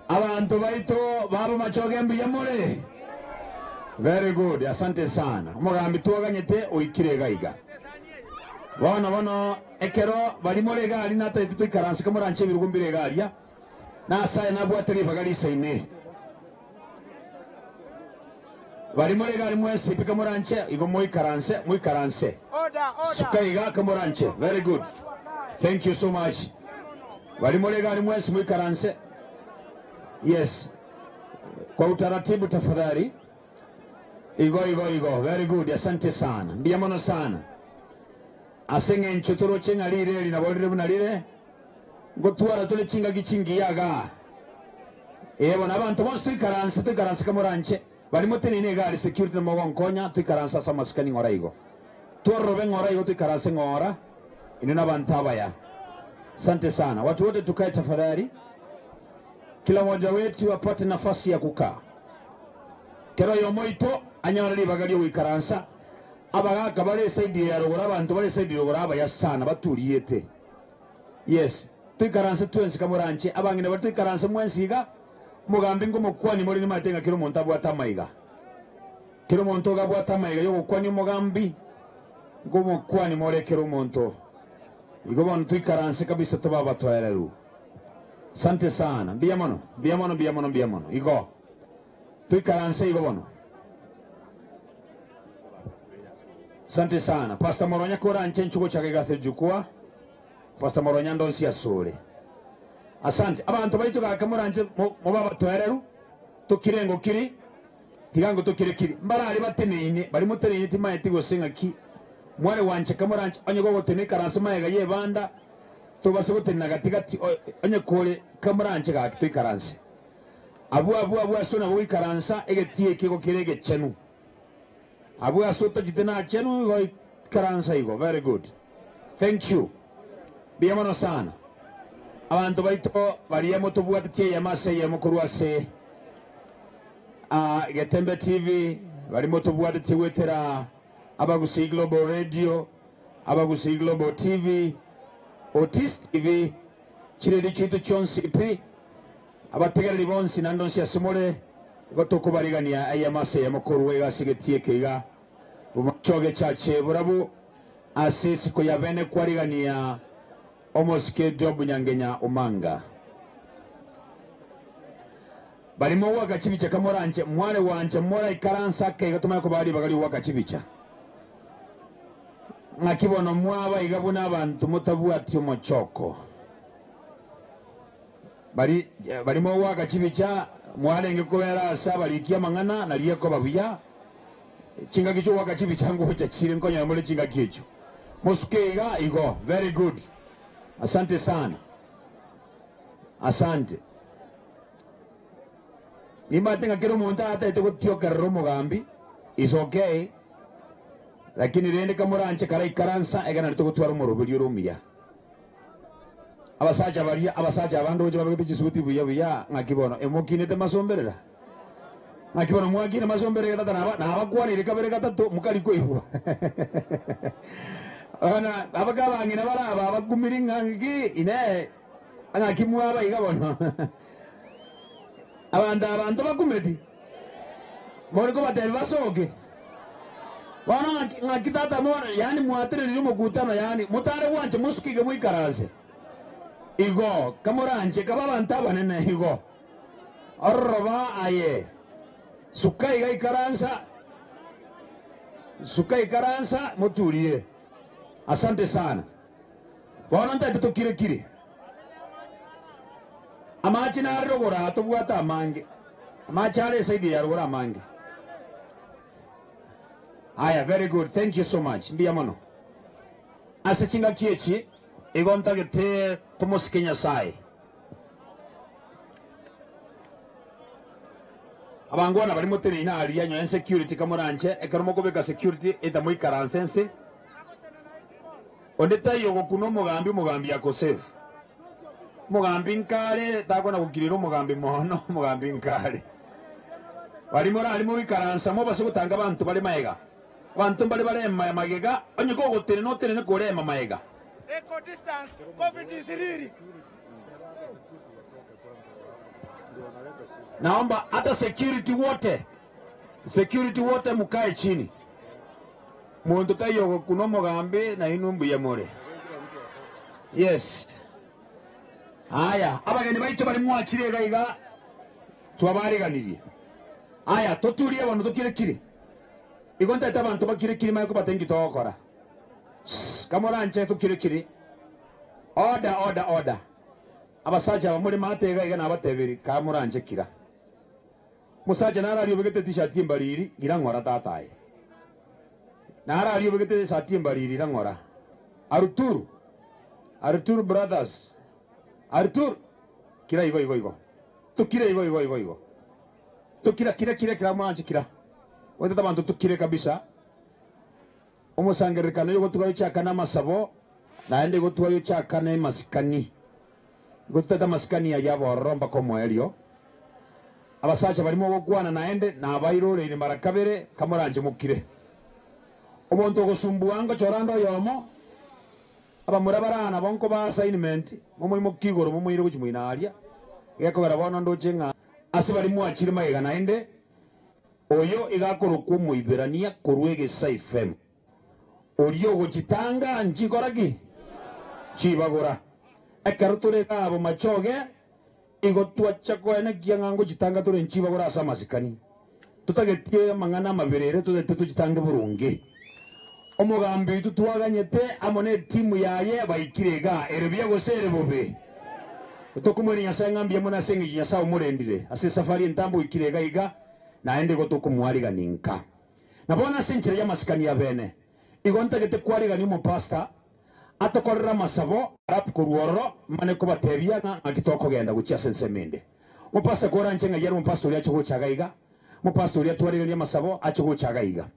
Abantu baito babo machoge mbuya more. Very good, asante sana. Omogambi twaganyete oikire gaiga. Bono bono ekero bari more gari nataete toikaranse kamoranche ebirugo mbire garia. Nasaye nabwate ribaga risaine. Bari more gari mwese pika moranche igo moikaranse moikaranse. Suka iga kamoranche. Very good. Thank you so much. Bari more gari mwese moikaranse. Yes. Kwa utaratibu tafadhali. Igo igo igo. Very good. Asante sana. Mbia mono sana. Asenge enchotoro cheng'arire rinaborire buna rire. Ngotwara tole chingaki chingiyaga. Ebo nabantu bonsi toikaranse toikaranse kamoranche. Barimo tenene egari security mogonkonya toikaranse ase amasikani ng'ora igo. Tworobe ng'ora igo toikaranse ng'ora. Ino nabantu abaya. Asante sana. Watu wote tukae tafadhali. Kila mmoja wetu apate nafasi ya kukaa. Kero yomoito anyora ribaga ryo goikaransa abagaka bare saidi ya rogora abantu bare saidi rogora abaya sana baturiete. Yes, toikaranse twensi kamoranche abang'ina bari toikaranse mwensi iga mugambi ngomokwani muri nimaete ng'a kero omonto abwate amaiga. Kero omonto iga abwate amaiga yogokwani omogambi ngomokwani more kero omonto. Igo bono toikaranse kabisa tobe abatoereru. Asante sana. Mbuya mono, mbuya mono, mbuya mono, mbuya mono. Igo. Toikaranse igo bono. Asante sana. Pastor Moronya koranche nchugo chake gase jukwaa. Pastor Moronya ndonsi asore. Asante. Abantu baitu gaka moranje moba batoereru. Tokirengo kiri. Tigango tokire kiri. Mbarari bateneine, bari muteneine timaete gose ng'aki. Mware wanje kamoranje onye gogotene karanse maega yebanda. Tobase gotenena gatigati onye kore kamoranje gaki toikaranse. Abu abu abu aso nabo goikaransa egetie ekigo kere egechenu. Abu aso tachite nachenu goikaransa igo. Very good. Thank you. Mbuya mono sana. Abanto baito baria motobwatetie eyemo ase eyemo korwa ase ah, Getembe TV bari motobwatetie gwetera Abagusii Global Radio, Abagusii Global TV, Otis TV, chiredio chiaito chionsi pi, abategereri bonsi naende onsi ase more, igo tokobarigania eyemo ase eyemo korwa iga ase egetii eke iga, Bomachoge Church borabu, ase isiko ya bene kwarigania omosike Job Nyangenya Omanga. Baria mogoaka chibicha kamoranche, mware gwancha moraikaranse ake iga tomanye kobaa ribaga ri'ogoaka chibicha. Ng'aki bono mwaba iga buna abanto motabwati omochoko? Baria baria mogoaka chibicha mwarenge kobera ase abariki amang'ana, nario ekoba buya. Chingaki chi'ogoaka chibicha ngocha chire nkonyora more chingaki echio. Mosuke iga igo. Very good. Asante sana. Asante. Nimanyete ng'a kera omonto atagete gotiokerera omogambi is okay, lakini rende kamoranche karaikaransa ekero nario togotwara omoroberio ore omuya. Abasacha baria, abasacha aba ndoche babegete chisuti buya buya, ng'aki bono emokinete masomberera? Ng'aki bono mwakire masomberera tata naba nabakwaneire kabere gatato mokari koigwa. Bono abake abang'ina bare aba abakumiri ng'a ng'aki inee Ng'aki mwaba iga bono? Abanto aba ntobakumeti? More kobatebia basoke? Bono ng'aki, ng'aki tata bono, yaani mwatenenirie omokutano, yaani motare gwancha mosuke iga moikaranse igo, kamoranche kabe abanto abanene igo. Ororoba aye, suka iga ikaransa, suka ikaransa moturie. Asante sana. Bono ntaete tokire-kire. Amache nare rogoro aa tobwate amange, amache are eside ya rogoro amange. Aya very good, thank you so much, mbuya mono. Ase chingaki echi igo ntagete tomosike Nyasaye. Abangwana baria moteneine aria nyoe security kamoranche, ekero mokobeka security eta moikaranse nse. Onde taiyo ogokuna omogambi, omogambi akosave. Omogambi nkare takona gokirera omogambi mono, omogambi nkare. Baria morari mogoikaransa mobase gotanga abanto bare maega. Abanto mbare bare magega, onye kogotenena otenene korema maega. Eco distance, Covid is real. Naomba hata security wote, security wote mukae chini. Monto taiyo ogokuna omogambi na inwe mbuya more. Yes. Aya, abageni baito baria mwachire iga iga twabareganirie. Aya, toturie bono tokire-kiri. Igo ntaete abanto bakire-kiri manye kobata inki togokora. Sss, kamoranche tokire-kiri. Order, order, order. Abasacha aba more maate iga iga nabatebirie, kamoranche kira. Omosacha naro aria obegete etishati embariri, ira ng'ora tata aye. Naro aria obegete esati embariri, ira ng'ora. Arturo, Arturo brothers, Arturo, kira igo igo igo. Tokire igo igo igo igo. Tokira kira kira kira mwanche kira. Oetete abanto tokire kabisa. Omosangererekano oyo gotuga yochaka namasabo, naende gotuga yochaka nemasikani. Igo totete amasikani ayio abororo mpaka omoerio. Abasacha baria mogokwana naende nabairoreire mara kabere, kamoranche mokire. Omonto ogosumbua ngochora ande oyomo, abamura bare aa nabo nkobaa assignment, momoimokie igoro momoire gochia moino aaria, gekogera bono ndoche ng'a ase baria mwachire magega naende, oyo iga akorokwa Omoiberania korwa egesaifem. Oria ogochitanga nchikora ki? Chibagora. Ekero tore iga bomachoge, igo twacha koenekia ng'a ngochitanga tore nchibagora ase amasikani. Totagetie amang'ana amabere ere totagete tochitange boronge. Omogambi oito twaganyete amo netimu yaye baikire igaa, ere buya gose ere bobe? Tokomoira Nyasae ng'a mbuya mono ase engencho Nyasae omorendire ase esafari entambe oikire iga iga, naende igo tokomoarigania nka. Na bono ase enchera y'amasikani y'abeene, igo ntagete kwarigania omopasta atokorere amasabo alafu korwa ororo mane kobatebia ng'a ng'aki tokogenda gochia ase ensemo ende. Omopasta koranche ng'ai are omopasta oria ache gocha iga iga, omopasta oria atwariganie amasabo ache gocha iga iga.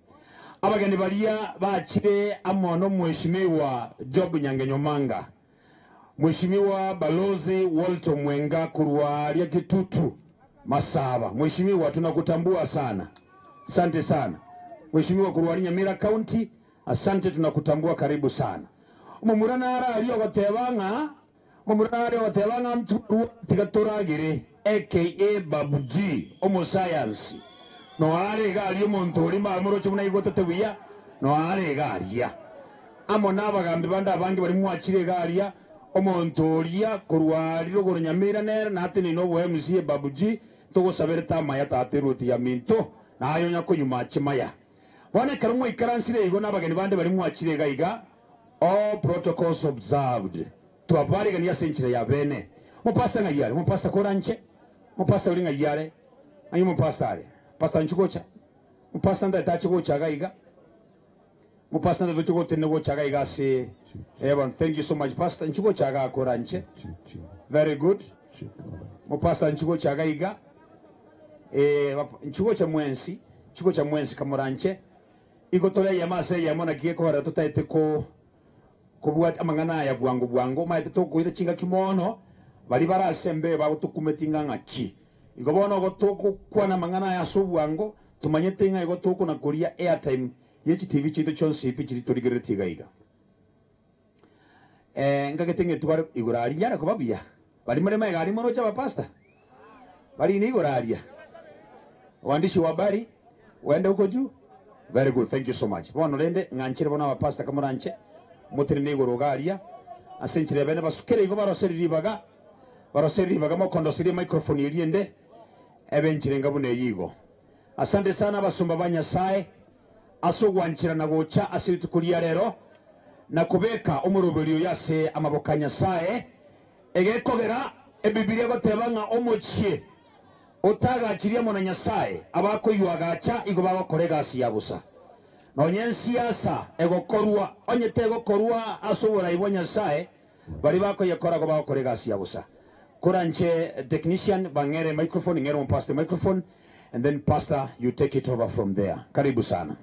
Abageni baria bachire amo nomweshimiwa Job Nyangenye Omanga, Mweshimiwa Balozi Walter Mwenga korwa aria Kitutu Masaba. Mweshimiwa tunakutambua sana. Asante sana. Mheshimiwa korwa aria Nyamira County, asante tunakutambua karibu sana. Omomura nare aria ogoteba ng'a omomura nare ogoteba ng'a ntwarwa tiga toragere aka Babu G omosayansi noare iga aria omonto oria mbamoroche buna aigotete buya noare iga aria amo na abagambi bande abange baria mwachire iga aria omonto oria korwa aria rogoro Nyamira nere nateneine obo MCA Babu G Togosaberete amaya tata eruoti ya minto, na aye onya konywa mache maya. Bono ekero mwaikaransire igo nabageni bande baria mwachire iga iga, all protocols observed, twabarigania ase enchera ya bene. Omopastor ng'ai are? Omopastor koranche? Omopastor oria ng'ai are? Ng'ai omopastor are? Pastor inchuo gocha. Omopastor ntagete ache gocha iga iga. Omopastor ntagete oche gotenena gocha iga iga ase eh bono. Thank you so much pastor. Inchuo gocha iga koranche. Very good. Omopastor inchuo gocha iga iga. Eh, inchuo gocha mwensi, inchuo gocha mwensi kamoranche. Igo tore eyemo ase eyemo naki gekogera totaete ko kobwatia amang'ana aya bwango bwango. Omanyete tokoira chingaki mono, baria bare ase embeo bagotokumeti ng'a ng'aki. Igo bono igo togokwana amang'ana aya ase obwango, tomanyete ng'a igo tokona koria airtime ye chitibi chiaito chionsi pi chiria torigereretie iga iga. Eh, nkagete ng'a etware igoro aria nyare koba buya. Baria more magega aria moroche abapastor? Barine igoro aria. Waandishi wa habari, waende huko juu? Very good, thank you so much. Bono rende ng'anchire bono abapastor kamoranche motenene igoro iga aria ase enchera ya bene basukere igo baroserie ribaga baroserie ribaga mokondoserie emicrophone eria ende ebe enchera enga buna eyio igo. Asante sana abasomba ba Nyasae ase ogwancherana gocha ase rituko ria rero na kobeka omoroberio oyo ase amaboko a Nyasae, egekogera Ebibilia egoteba ng'a omochie otagachirie amo na Nyasae abakoyuagacha igo bagokora egasi ya bosa. Nonya ensiasa egokorwa onye tegokorwa ase oborai bwa Nyasae, baria bakoyekora igo bagokora egasi ya bosa. Koranche technician bang'ere microphone, ng'ere omopastor microphone and then pastor you take it over from there. Karibu sana.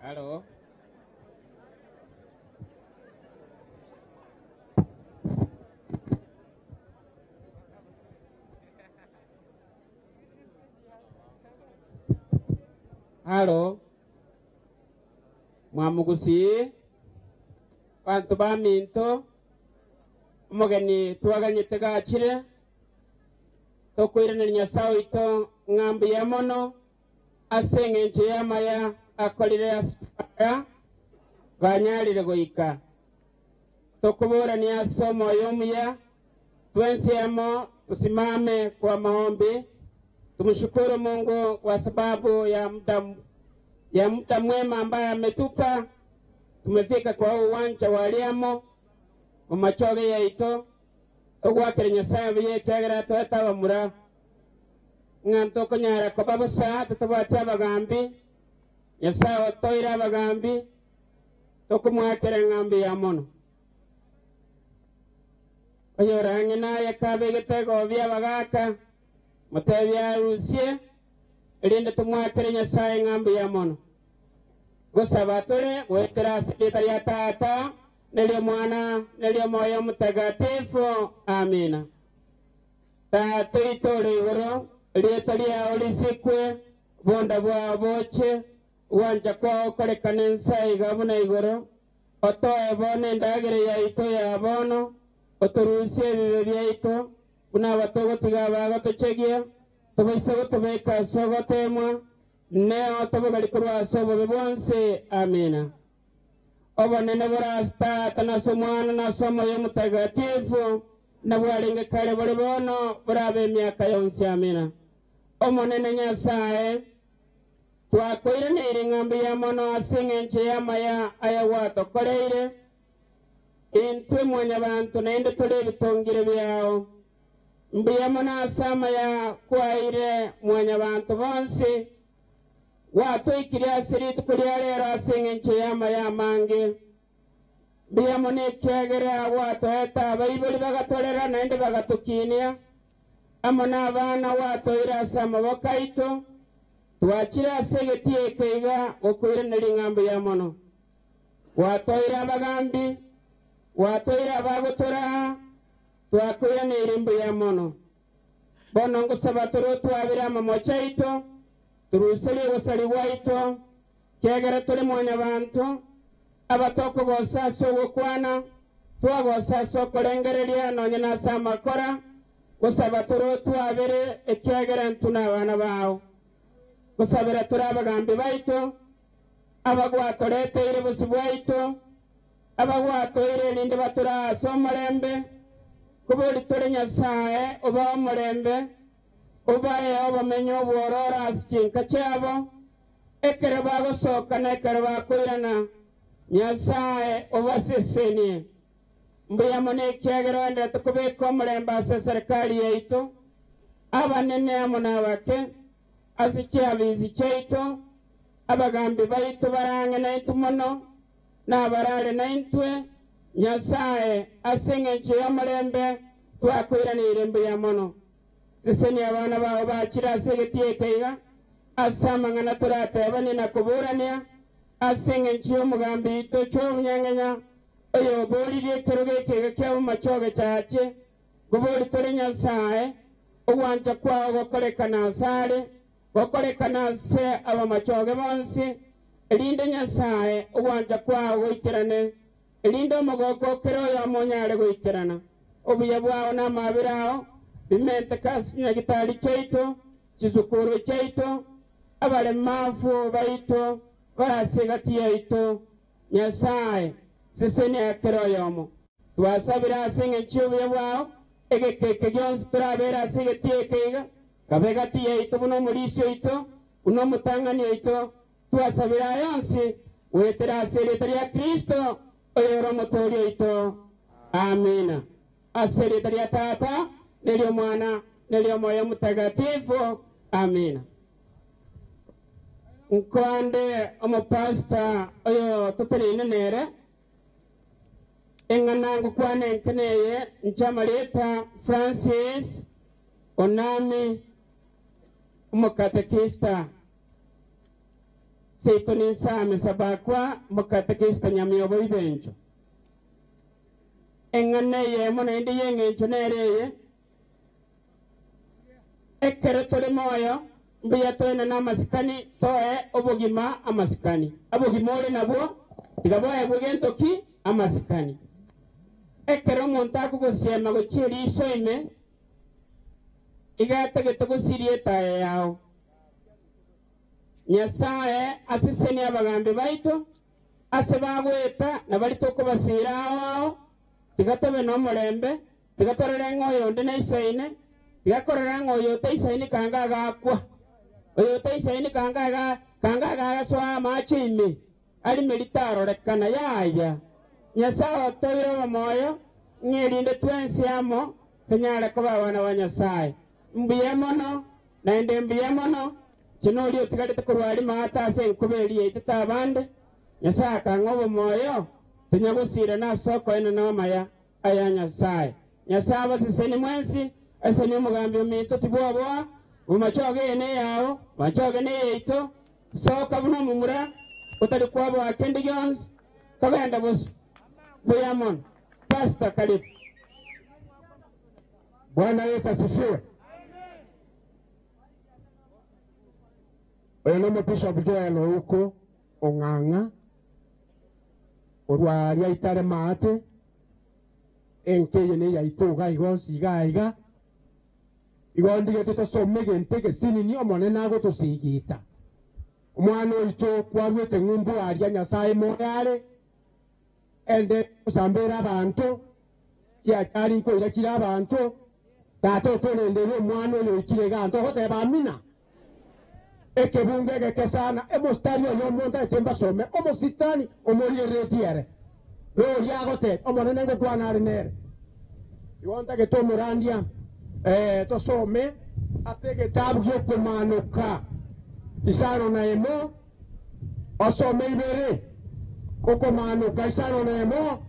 Halo. Halo. Mwamogusii, banto baminto, omogeni twaganyete gachire, Tokoiraneria Nyasae oito ng'a mbuya mono ase engencho y'amaya akorire ase aya banyarire goika. Tokoborania ase omoyo omuya, twensi amo tosimame kwa maombi, tumshukuru Mungu kwa sababu ya muda ya muda mwema ambaye ametupa. Tumefika kwa huu uwanja wa Liamo mumachoge yaito. Togwakera Nyasae buya ekiagera atoete abamura, ng'a ntokonyara koba bosa totabwati abagambi. Nyasae otoire abagambi, tokomoakera ng'a mbuya mono. Oyore ang'e naye kabegete egobia abagaaka, motebie arusie, erinde tomoakere Nyasae ng'a mbuya mono. Gosaba tore goetera ase erieta ria Tata, na eri'Omwana, na eri'Omoyo Omotagatifu. Amina. Tata oito ore igoro, erieta riao risikwe, obonda bwao boche, ogwancha kwao korekane ense aiga buna igoro. Otoe bono endagera yaito ya bono, otorusie ebibe biaito, buna abatogotiga abagotochegia, tobaise gotobeka ase ogoteemwa, Neo tobogari korwa ase obobe bwonsi. Amina. Obonene bore ase Tata, na ase Omwana, na ase Omoyo Omotagatifu, na bwarenge kare bore bono, borabe emiaka yonsi. Amina. Omonene Nyasae, twakoiraneire ng'a mbuya mono ase engencho y'amaya aya gwatokoreire, intwe mwanyabanto naende tore ebitongire biao. Mbuya mono ase amaya kwaeire Mwanyabaanto bonsi, gwatoikirie ase rituko ria rero ase engencho y'amaya amange. Mbuya mono ekiagera gwatoete abaibori bagatorera naende bagatokinia, amo nabana gwatoeire ase amaboko aito, twachire ase egetii eke iga gokoiraneria ng'a mbuya mono. Gwatoeire abagambi, gwatoeire abagotoraa, twakoiraneirie mbuya mono. Bono ngosaba tore otwabere amamocho aito, toruserie ogosaria gwaito, Kiagera tore mwanyabanto, abatokogosa ase ogokwana, twagosa ase okorengereria nonya nase amakora, gosaba tore otwabere, ekiagera intwe nabana bao. Gosabera tore abagambi baito, abagwatoreteire bosio bwaito, abagwatoire erinde batorae ase omorembe, kobori tore Nyasae obae omorembe, obae obomenyo obwororo ase chinka chiabo, Ekero bagosoka na ekero bakoirana, Nyasae obasesenie. Mbuya mono ekiagera oenderete kobeka omorembe ase eserekari yaito, abanene amo nabake, ase chiabisi chiaito, abagambi baito bare ang'e naintwe mono, na abarare naintwe, Nyasae, ase engencho y'omorembe twakoiraneire mbuya mono. Sesenia abana bao bachire ase egetii eke iga, ase amang'ana toratebanie na koborania, ase engencho y'omogambi oito Job-nyang'enya, oyoboririe ekerogo ekeiga kia bomachoge chache, nkobori tore Nyasae, ogwancha kwao gokorekane asare, gokorekane ase abamachoge bonsi, erinde Nyasae, ogwancha kwao goikerane, erinde omogoko o kera oyomo onyare goikerana. Obuya bwao na amabera ao bimenteke ase chinyagitari chiaito, chisukuru chiaito, abaremafu baito bare ase egati yaito. Nyasae, sesenia kera oyomo. Twasabire ase engencho y'obuya bwao, egeka eke gionsi torabere ase egetii eke iga, kabe egati yaito buna omorisia oito, buna omotang'ani oito. Twasabire aya onsi goetera ase erieta ria Kristo, oyore Omotooria oito. Amina. Ase erieta ria Tata, na eri'Omwana, na eri'Omoyo Omotagatifu. Amina. Nkoande omopastor oyo toteneine nere, eng'ana ngokwana enke neye, inche amarieta Francis Onami, omokatekista. Seito ninsame Sabakwa, omokatekista Nyamiobo Ibencho. Eng'ana eyemo naende y'engencho nere eye, Ekero tore moyo, mbuya toenane amasikani, toe obogima amasikani. Obogima ore nabwo, tiga boegwe gento ki? Amasikani. Ekero omonto akogosiema gochia eriiso ime, iga atagete gosiria etaya yao. Nyasae asesenie abagambi baito, Ase bagoeta na baria tokobasiira ao ao, tiga tobe nomorembe, tiga torore ng'a oyonde naisaine, tiga korora ng'a oyo otaisaini kanga agakwa, oyo otaisaini kanga aga kanga agasoa amache ime, arime ritarorekana. Yaya, Nyasae otoire obomoyo, ng'a erinde twensi amo tonyare koba abana ba Nyasae. Mbuya mono, naende mbuya mono, Inche noria otigarete korwa aria maate ase enkuba eria yaitete abande, Nyasae akang'a obomoyo, tonya gosiirana ase okoenana amaya aya Nyasae. Nyasae abasesenie mwensi, asesenie omogambi ominto tibwoboa, bomachoge eye neyao, machoge neyaito, soka buna omomura otari kwoboa kende gionsi, togende bosio. Mbuya mono. Pastor karibu. Bwana Yesu asifiwe. Oyo nomobishop Joel Ouko Ong'ang'a, korwa aria Itare Maate, enka eye neyaito iga iga onsi iga iga. Igo ndigete tosome egento egesinini Omonene agotosigita. Omwana oito kwarwete ng'umbu aria Nyasae moyo are, ende gosambera abanto, chiachari nkoira chire abanto, Tata otorendere omwana oyo oikire iga ntogoteba amina. Ekebungo egeke sana, emostari oyomo ntagete mbasome, omositani omorigereretie ere, noria agoteba, Omonene ngokwana are nere. Igo ntagete omorandia eh, tosome ase egetabu gi'okomanoka isano na emo, osome ibere, okomanoka isano na emo.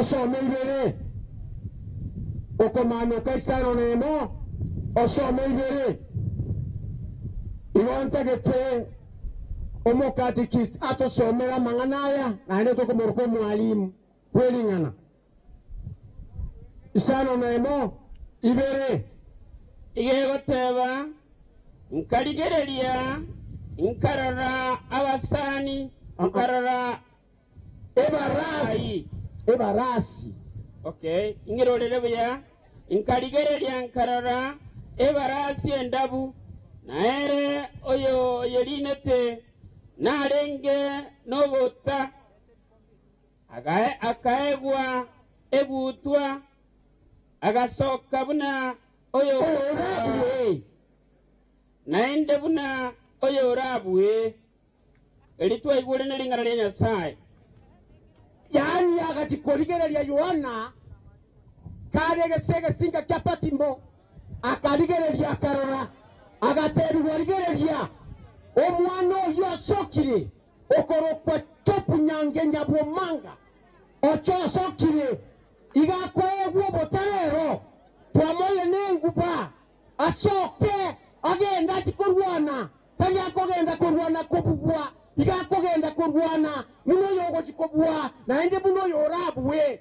Osome ibere, okomanoka 51, osome ibere. Igo ntagete omokatekist atosomere amang'ana aya, naende tokomoroka omwalimu bw'ering'ana. 51, ibere. Iga egoteba, Nkarigereria, nkarora abasani, nkarora Ebarasi, ebarasi. Okay, ing'irorere buya. Nkarigereria nkarora ebarasi endabu, na ere oyo oyerinete narenge nobota, akaegwa egutwa, agasoka buna oyo Oyorabue. Naende buna oyorabue. Eri twaigure nering'ana ria Nyasae. Yaani agachikorigereria Yohana kare egese egesinka kia Patimo, akarigereria akarora, agatebigwa, Rigereria, omwana oyio asokire, okorokwa Chopu Nyange Nyabwomanga, ocho osokire, iga akoegwa obotarero, twamoire nenguba, asoke agende achie korwana, tari akogenda korwana kobugwa, iga akogenda korwana buna oyo ogochia kobua, naende buna oyo orabue.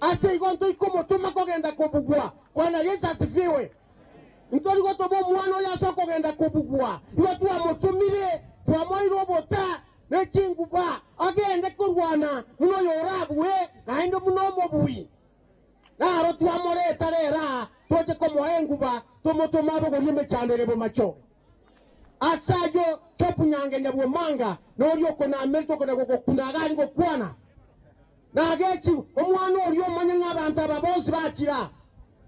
Ase igo ntoikomotoma kogenda kobugwa. Bwana Yesu asifiwe. Ntori gotoma omwana oyo ase okogenda kobugwa, igo twamotomire, twamoire obota ne chinguba, agende korwana buna oyo orabue, naende buna omobui. Naro twamoreta rero aa, toche komoa enguba, tomotome abogorie emechando ere bomachoge. Ase ayio Chopu nyange nyabwomanga, noria okonamerete okona gogokuna iga aria gokwana. Nagechi omwana oria omanye ng'a abanto aba bonsi bachira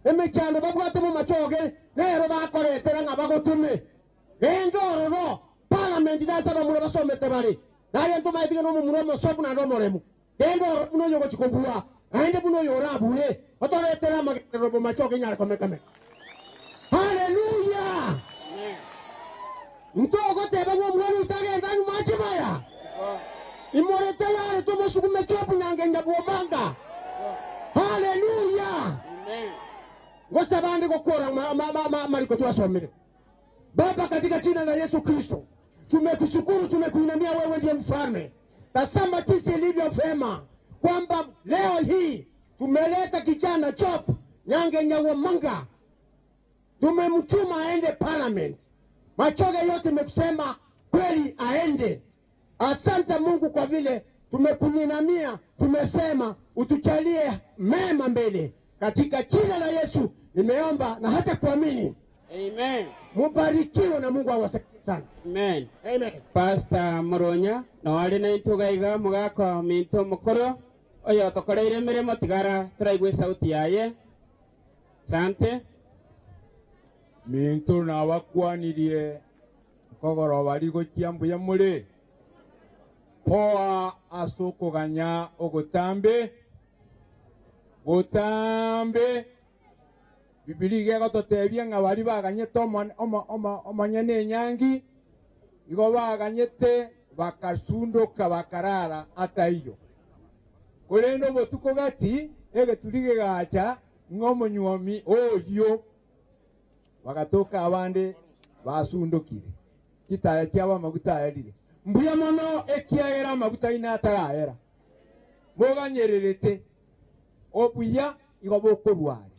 emechando babwate bomachoge, nero bakoretera ng'a bagotome. Genda ororo, parliament nase abamura basomete bare, naye ntomaete ng'a nomomura omosomu naende omoremu. Genda ororo buna oyogochia kobua, naende buna oyo orabue, otoretere amagenderero bomachoge inyare komeka-meka. Haleluya! Ntogoteba ng'a omwana oito agende anywe amache maya? Imore tayari tomosugume Jobu nyangencha bw'omanga. Haleluya! Gose abande gokora amariko twasomire. Baba, katika jina la Yesu Kristo, tumekushukuru, tumekuinamia, wewe ndiye mfalme. Tazama jinsi ilivyo vema kwamba leo hii tumeleta kijana Job Nyange Nyawomanga, tumemtuma aende parliament. Machoge yote imekusema kweli aende. Asante Mungu kwa vile tumekuinamia, tumesema utujalie mema mbele. Katika jina la Yesu nimeomba na hata kuamini. Amen. Mubarikiwe na Mungu awasaidie sana. Amen. Amen. Pastor Moronya noari na intuga iga mugaka minto mukoro oyo tokoreire emeremo tigara toraigwe sauti yaye. Sante. Minto nabakwanirie nkogoroba rigochia mbuya more poa ase okoganya ogotambe gotambe. Bibilia iga egototebia ng'a baria baganyete omonyene enyangi, igo baganyete bakasundoka bakarara ataiyo. Korende obotuko gati egeturi gegacha ng'a omonywomi oyio, bagatoka abande basundokire, chitaya chiabo amaguta aerire. Mbuya mono ekiagera amaguta aino atarahera, moganyererete obuya igo bokorwa are.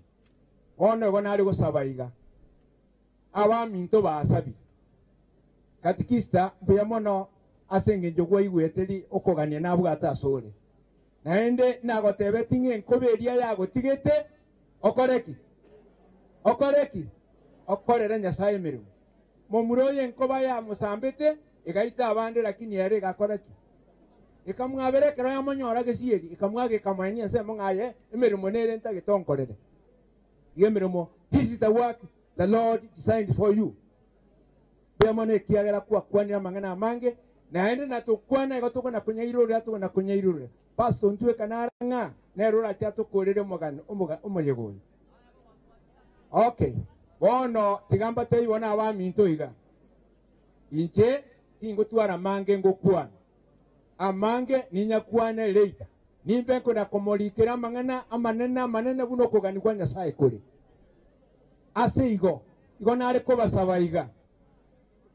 Bono igo nare gosaba iga, abaminto basabire. Katikista, mbuya mono ase engencho gwaigwete okogania nabwate asore. Naende nagotebetie ng'a enkoba eria yagotigete, okore ki? Okore ki? Okorere Nyasae emeremo. Momura oyo enkoba yamosambete, egaita abande, lakini ere egakora ki? Ekamwabera ekero yamonyora gesieri, ekamwaga ekamoenia ensemo ng'a aye emeremo nere ntagete onkorere. Iga emeremo, this is the work the Lord designed for you. Mbuya mono ekiagera kwakwanire amang'ana amange, naende natokwana igo tokona konyairorera, tokona konyairorera. Pastor ntweka nara ng'a nere orache atokorere omogano omoyega oyo. Okay, bono tiga mbatebie bono abaminto iga. Inche tingotwara amange ngokwana. Amange ninyakwane later. Nimbe nkona komorikera amang'ana amanene amanene buna okogania kwa Nyasae kore. Ase igo, igo nare kobasaba iga,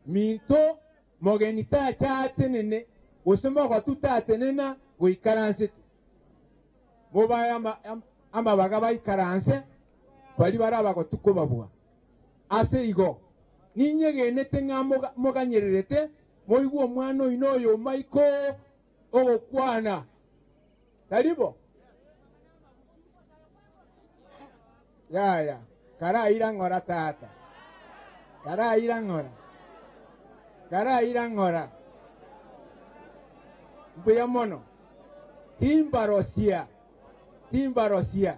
Minto mogeni tacha atenene, gose mogotu tatenena goikaransete. Mobae amabaga baikaranse, baria bare abagotu kobabua. Ase igo, ninyegenete ng'a moganyererete moigwe omwana oino oyo omaiko ogokwana. Tari bo? Yaya, karaira ng'ora tata, karaira ng'ora, karaira ng'ora. Mbuya mono, timbarosia, timbarosia.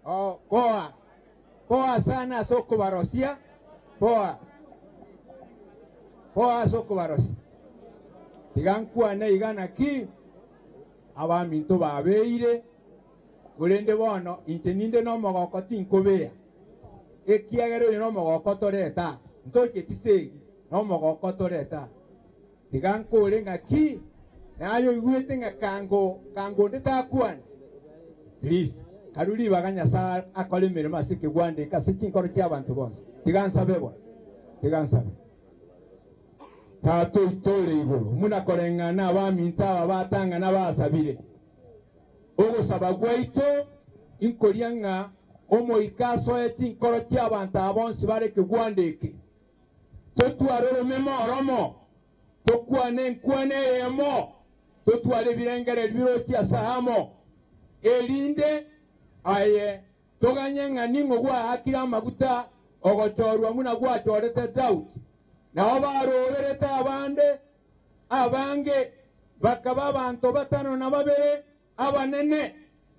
Oh, poa, poa sana ase okobarosia, poa, poa ase okobarosia. Tiga nkwane iga naki abaminto babeire, korende bono inche ninde nomogoko tinkobea, ekiagera oyo nomogoko toreta, ntoche chisegi, nomogoko toreta. Tiga nkore ng'aki naye oigwete ng'a kango kango onde takwana. Please, karue ribaga Nyasae akore emeremo ase ekegwanda eke ase chinkoro chi'abanto bonsi. Tiga nsabe bono. Tiga nsabe. Tata oito ore igoro, buna koreng'ana abaminto aba batang'ana basabire, ogosaba gwaito inkoria ng'a Omoika asoe chinkoro chi'abanto aba bonsi bare ekegwanda eke. Totware oromeme oromo, tokwane enkwana eyemo, totware ebirengererio birochie ase amo, erinde aye toganye ng'a ning'o gwaakire amaguta ogochorwa buna gwachorete Daudi. Nao baroberete abande abange, bakaba abanto batano na babere abanene,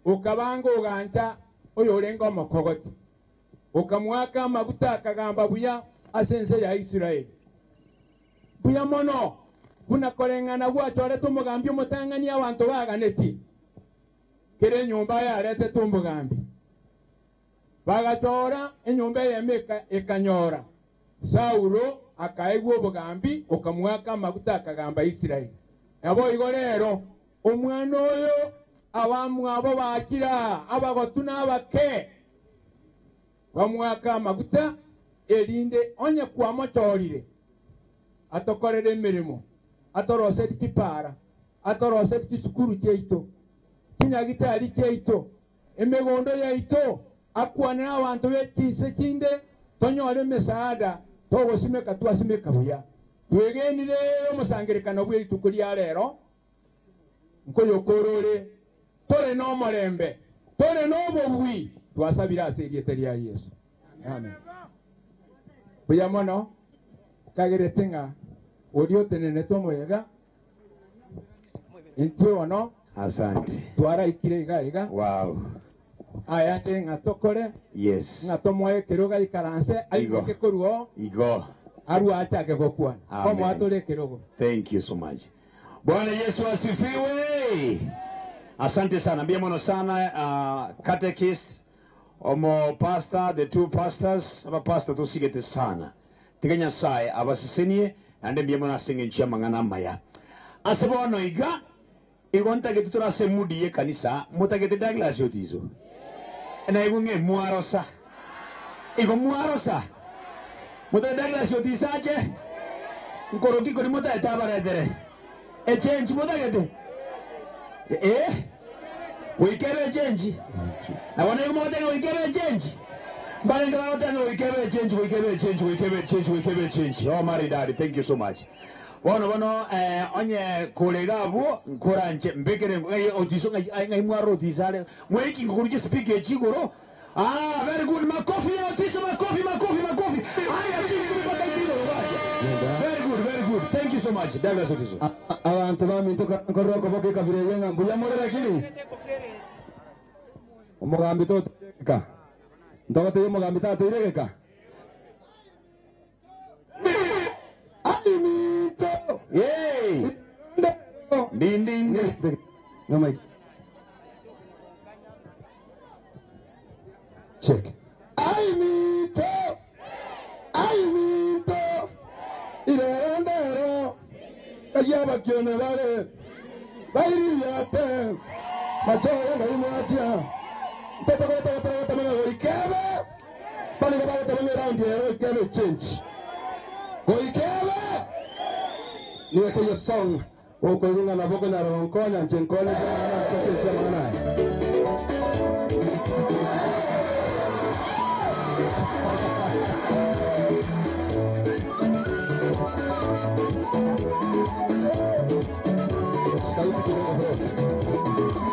okabanga ogancha oyorenge omokogoti. Okamoaka amaguta akagamba buya ase ense ya Israeli. Mbuya mono, buna koreng'ana gwachorete omogambi omotang'ani abanto baganetie. Kera enyomba yaretete omogambi, bagachora enyomba eyemo ekanyora Saulo akaegwa obogambi, okamoaka amaguta akagamba Israeli. Naboigo rero omwana oyo abamwabo bachire aa, abagotu na abake, Bamoake amaguta, erinde onye kwamochorire atokorere emeremo, atoroserie chipaara, atoroserie chisukuru chiaito, chinyagitari chiaito, emegondo yaito, akwane nabanto be chinse chinde, tonyore emesaada, togosimeka twasimeka buya. Twegenire omosangererekano bwe rituko ria rero, Nkoyokora ore, tore nomorembe, tore nobobui, twasabire ase erieta ria Yeso. Amen. Mbuya mono kagerete ng'a oria otenenete omoyega, intwe bono Asante. twaraikire iga iga. Wow. Aya ande ng'a tokore, Yes. ng'a tomoe ekerogo aikaranse, Igo. aimoke korwa oo, Igo. arue achake gokwana. Amen. Komoa tore ekerogo. Thank you so much. Bwana Yesu asifiwe. Asante sana. Mbuya mono sana catechist, omo pastor, the two pastors, aba pastor tosigete sana. Tiga Nyasaye abasesenie naende mbuya mono ase eng'encho y'amang'ana amaya. Ase bono iga, igo ntagete tore ase mood y'ekanisa, motagete Douglas Otiso? Naigwe ng'a mwarosa. Igo mwarosa. Motagete Douglas Otiso ache? Nkoroki koria motagete abaretere? Echenji motagete? Eh? Goika ebe echenji? Na bono igo mogoteba ng'a goika ebe echenji? Mbarenge bagoteba ng'a goika ebe echenji, goika ebe echenji, goika ebe echenji, goika ebe echenji. Oh maridadi, thank you so much. Bono bono eh, onye kore iga abwo, nkoranche mbekere ng'ai Otiso ng'ai ai ng'ai mwarora Otiso are. Mwaiki nkokoruchia espeaker echi igoro. Ah, very good. Makofi ya Otiso, makofi, makofi, makofi. Aya chinguru mpaka igoro bacha. Very good, very good. Thank you so much, Douglas Otiso. Abanto baminto nkorora okoboko ekabira eye ng'a mbuya more lakini omogambi totoiregeka. Ntogotebia omogambi tatoiregeka. Aiminto. Yay. Ndindinde. Check. Aiminto. Aiminto. Irero ndero. Eyia abakione bare. Baiririate machoge ngai mwachia ntetogotogotogotamanya goikebe banigo bagotamanya eraundi ero goikebe echange goikebe niweke iyo song okoigwa ng'a nabo okonyara gonkonya nche nkonye ase amang'ana aya. Sauti kidogo bro.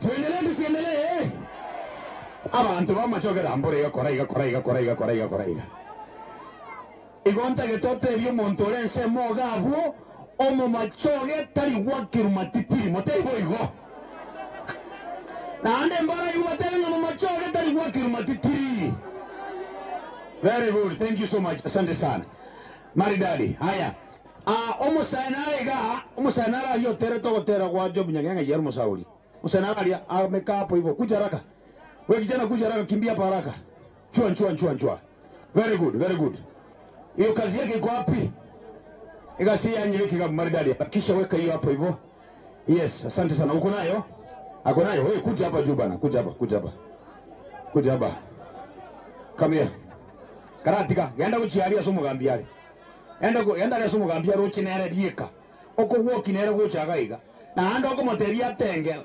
Tuendelee tusiendelee? Abantu bamachokera mbore igakora igakora igakora igakora igakora iga igontagete otebi omonto ore ensemo iga abwo omomachoge tari gwakiruma titiri moteibo igo naende mbara igo batebe ng'a momachoge tari gwakiruma titiri. Very good, thank you so much, asante sana maridadi. Haya, omosae iga omosae nararia oterete ogotera gwa Job Nyang'eng'a yero mosauri omosae nararia amekaa hapo hivyo kuja haraka. Wewe kijana kuja haraka, kimbia hapa haraka. Chua chua chua chua. Very good, very good. Hiyo kazi yake iko wapi? Igasi yanyi weka maridadi. Kisha weka hiyo hapo hivyo. Yes, asante sana. Uko nayo? Ako nayo. Wewe kuja hapa juu bana. Kuja hapa, kuja hapa. Kuja hapa. Come here. Karatika, genda guchiaria so mugambiare. Enda ku enda reso mugambia ruchi nere bieka. Okogwoki nere gochaga iga. Na ando okomotebia atenge.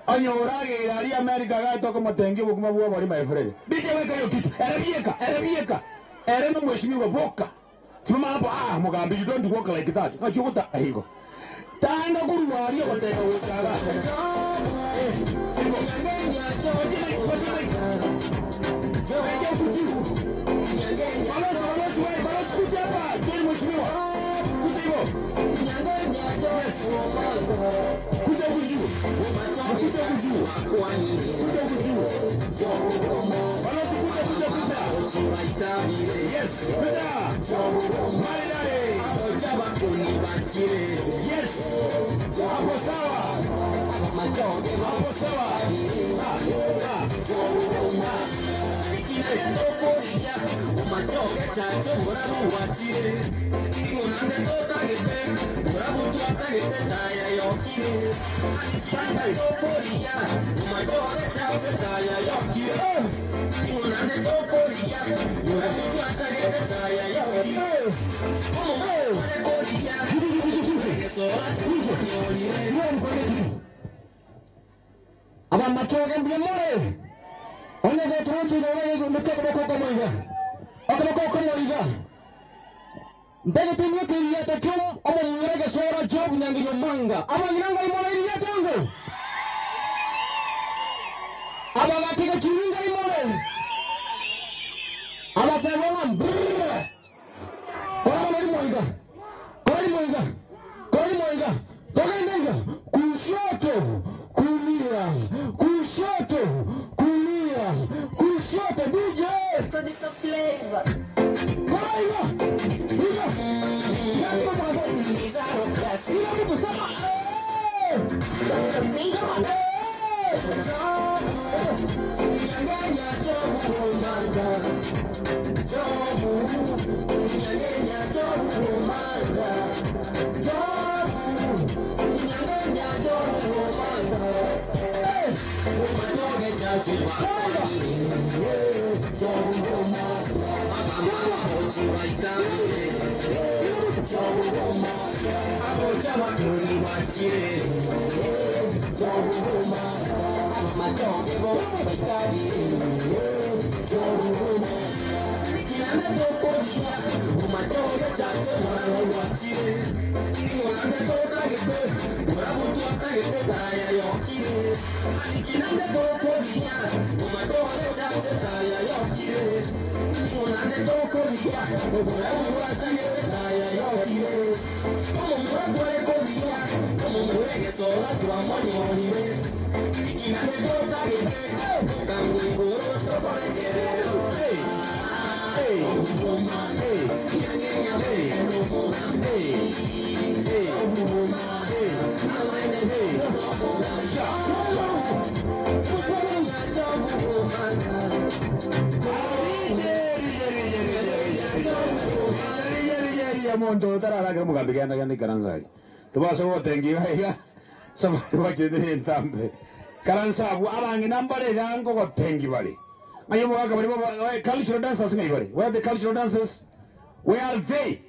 Onyorage ari America gato okomotenge bokuma bwa bori my friend. DJ weka hiyo kitu. Ere bieka, ere bieka. Ere no mheshimiwa boka. Simama hapo. Ah, Mugambi, you don't walk like that. Ngachukuta higo. Tanga kurwaria gotega gochaga. Balozi, balozi, wewe, balozi kuja hapa. Njoo mheshimiwa. Kuja hivyo. Yes. Kuja huku juu. Kuja huku juu. Kuja huku juu. Balozi kuja, kuja, kuja. Yes, kuja. Maridadi. Yes. Hapo sawa. Hapo sawa. Ah, ah. Abamachoge mbiamore. Onye gotorochi igoro mokia okoboko okomo iga. Okoboko okomo iga. Ntagete imweke erieta kio omomura gesora Job Nyangenyo Manga. Abang'ina ngai more erieta ngo. Abagaka gachumi ngai more. Abasebwa ng'a brrr. Kora bono rimo iga. Kora rimo iga. Kora rimo iga. Togende iga. Kushoto, kulia, kushoto, kulia, kushoto. DJ. Producer Flavor. Kora iga. Iga. Iga mtu sema eh. Sema eh. Ya mondo tararagera mugambi genda genda ikaranzari tubasa gotengi iga safari wachetire entambe karansa abu abangi nambare gango gotengi bari ayo mugaka bari baba cultural dancers ngai bari where are the cultural dancers where are they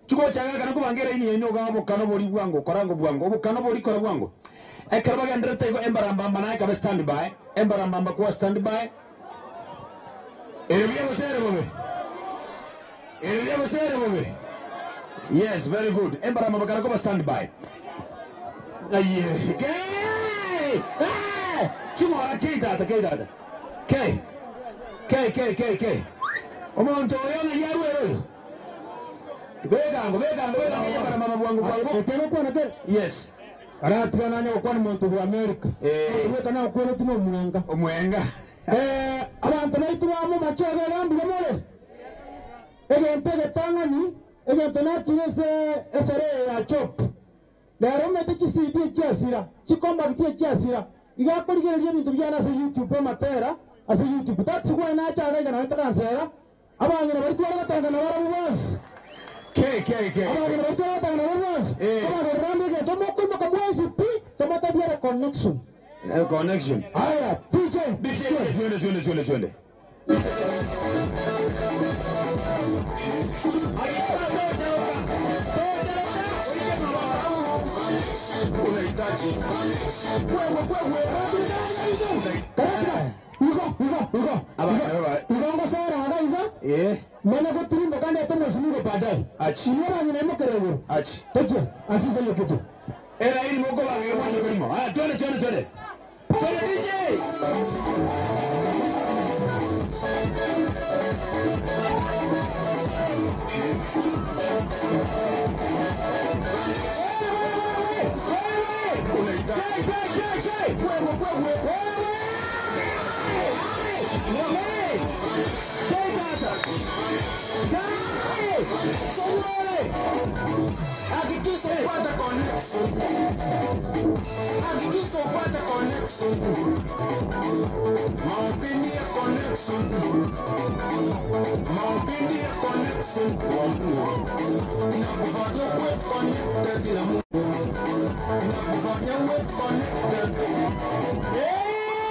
chuko chaga kana kubangera ini eno gabo kano bori bwango korango bwango obo kano bori kora bwango ekero bagenderete igo embarambamba naye kabe stand by embarambamba kuwa stand by ere bya bobe ere bya bobe Yes, very good. Embarambamba kana kuba stand by. Aye. Ke! Eh! Chimora ke data ke data. Ke. Ke ke ke ke. Omonto oyo na yarwe oyo. Begango begango begango embarambamba bwangu bwangu. Ekero kwana te. Yes. Aratwa nanya gokwana omonto bwa America. Eh. Rweka na okwere tino omwenga. Omwenga. Eh, abantu baitu bamo machoge gambi gamore. Egento egetang'ani, egento nakire ase esere ya chop. Rero omete chisidi echiasira, chikombakiti echiasira. Iga akorigereria ebinto biane ase YouTube amatera, ase YouTube. That's why nachaga iga naye takansera. Abang'ina bari tware gotangana barabwo bonsi. Ke ke ke. Abang'ina bari tware gotangana barabwo bonsi. Eh. Abagererande egento mokoimoka mwensi pi, tomotabiare connection. Connection. Aya, DJ. DJ, twende twende twende twende. Igo, igo, igo. Abang'ina baba. Igo ngosera aga iga. Eh. Mwana gotirimbo kandi ate mheshimiwa baadaye. Achi. Inyo bang'ina imokerero. Achi. Toche, asise hiyo kitu. Era ili moko bange mwanzo kulimo. Haya twende twende twende. Twende DJ. Hakikisha upate connection. Hakikisha upate connection. Maopini ya connection. Maopini ya connection kwa Mungu. Inakufanya uwe connected na Mungu. Inakufanya uwe connected.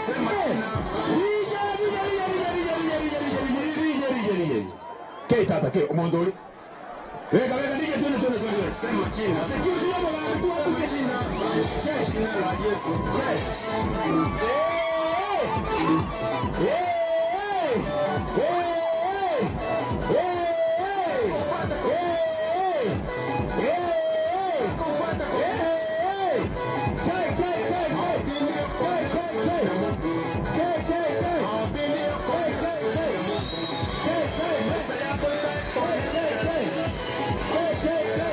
Sema tena. Ke tata ke omondori. Weka weka DJ twende twende twende. Sema jina. Security yamo bantu Sema jina. Jina la Yesu. Eh! Hey! Hey! Hey! Hey! Hey! Hey! Kai, kai, kai, kai. Kai, kai, kai. Kai, kai, kai. Kai, kai, kai. Kai, kai, kai. Kai, kai, kai. Kai, kai, kai.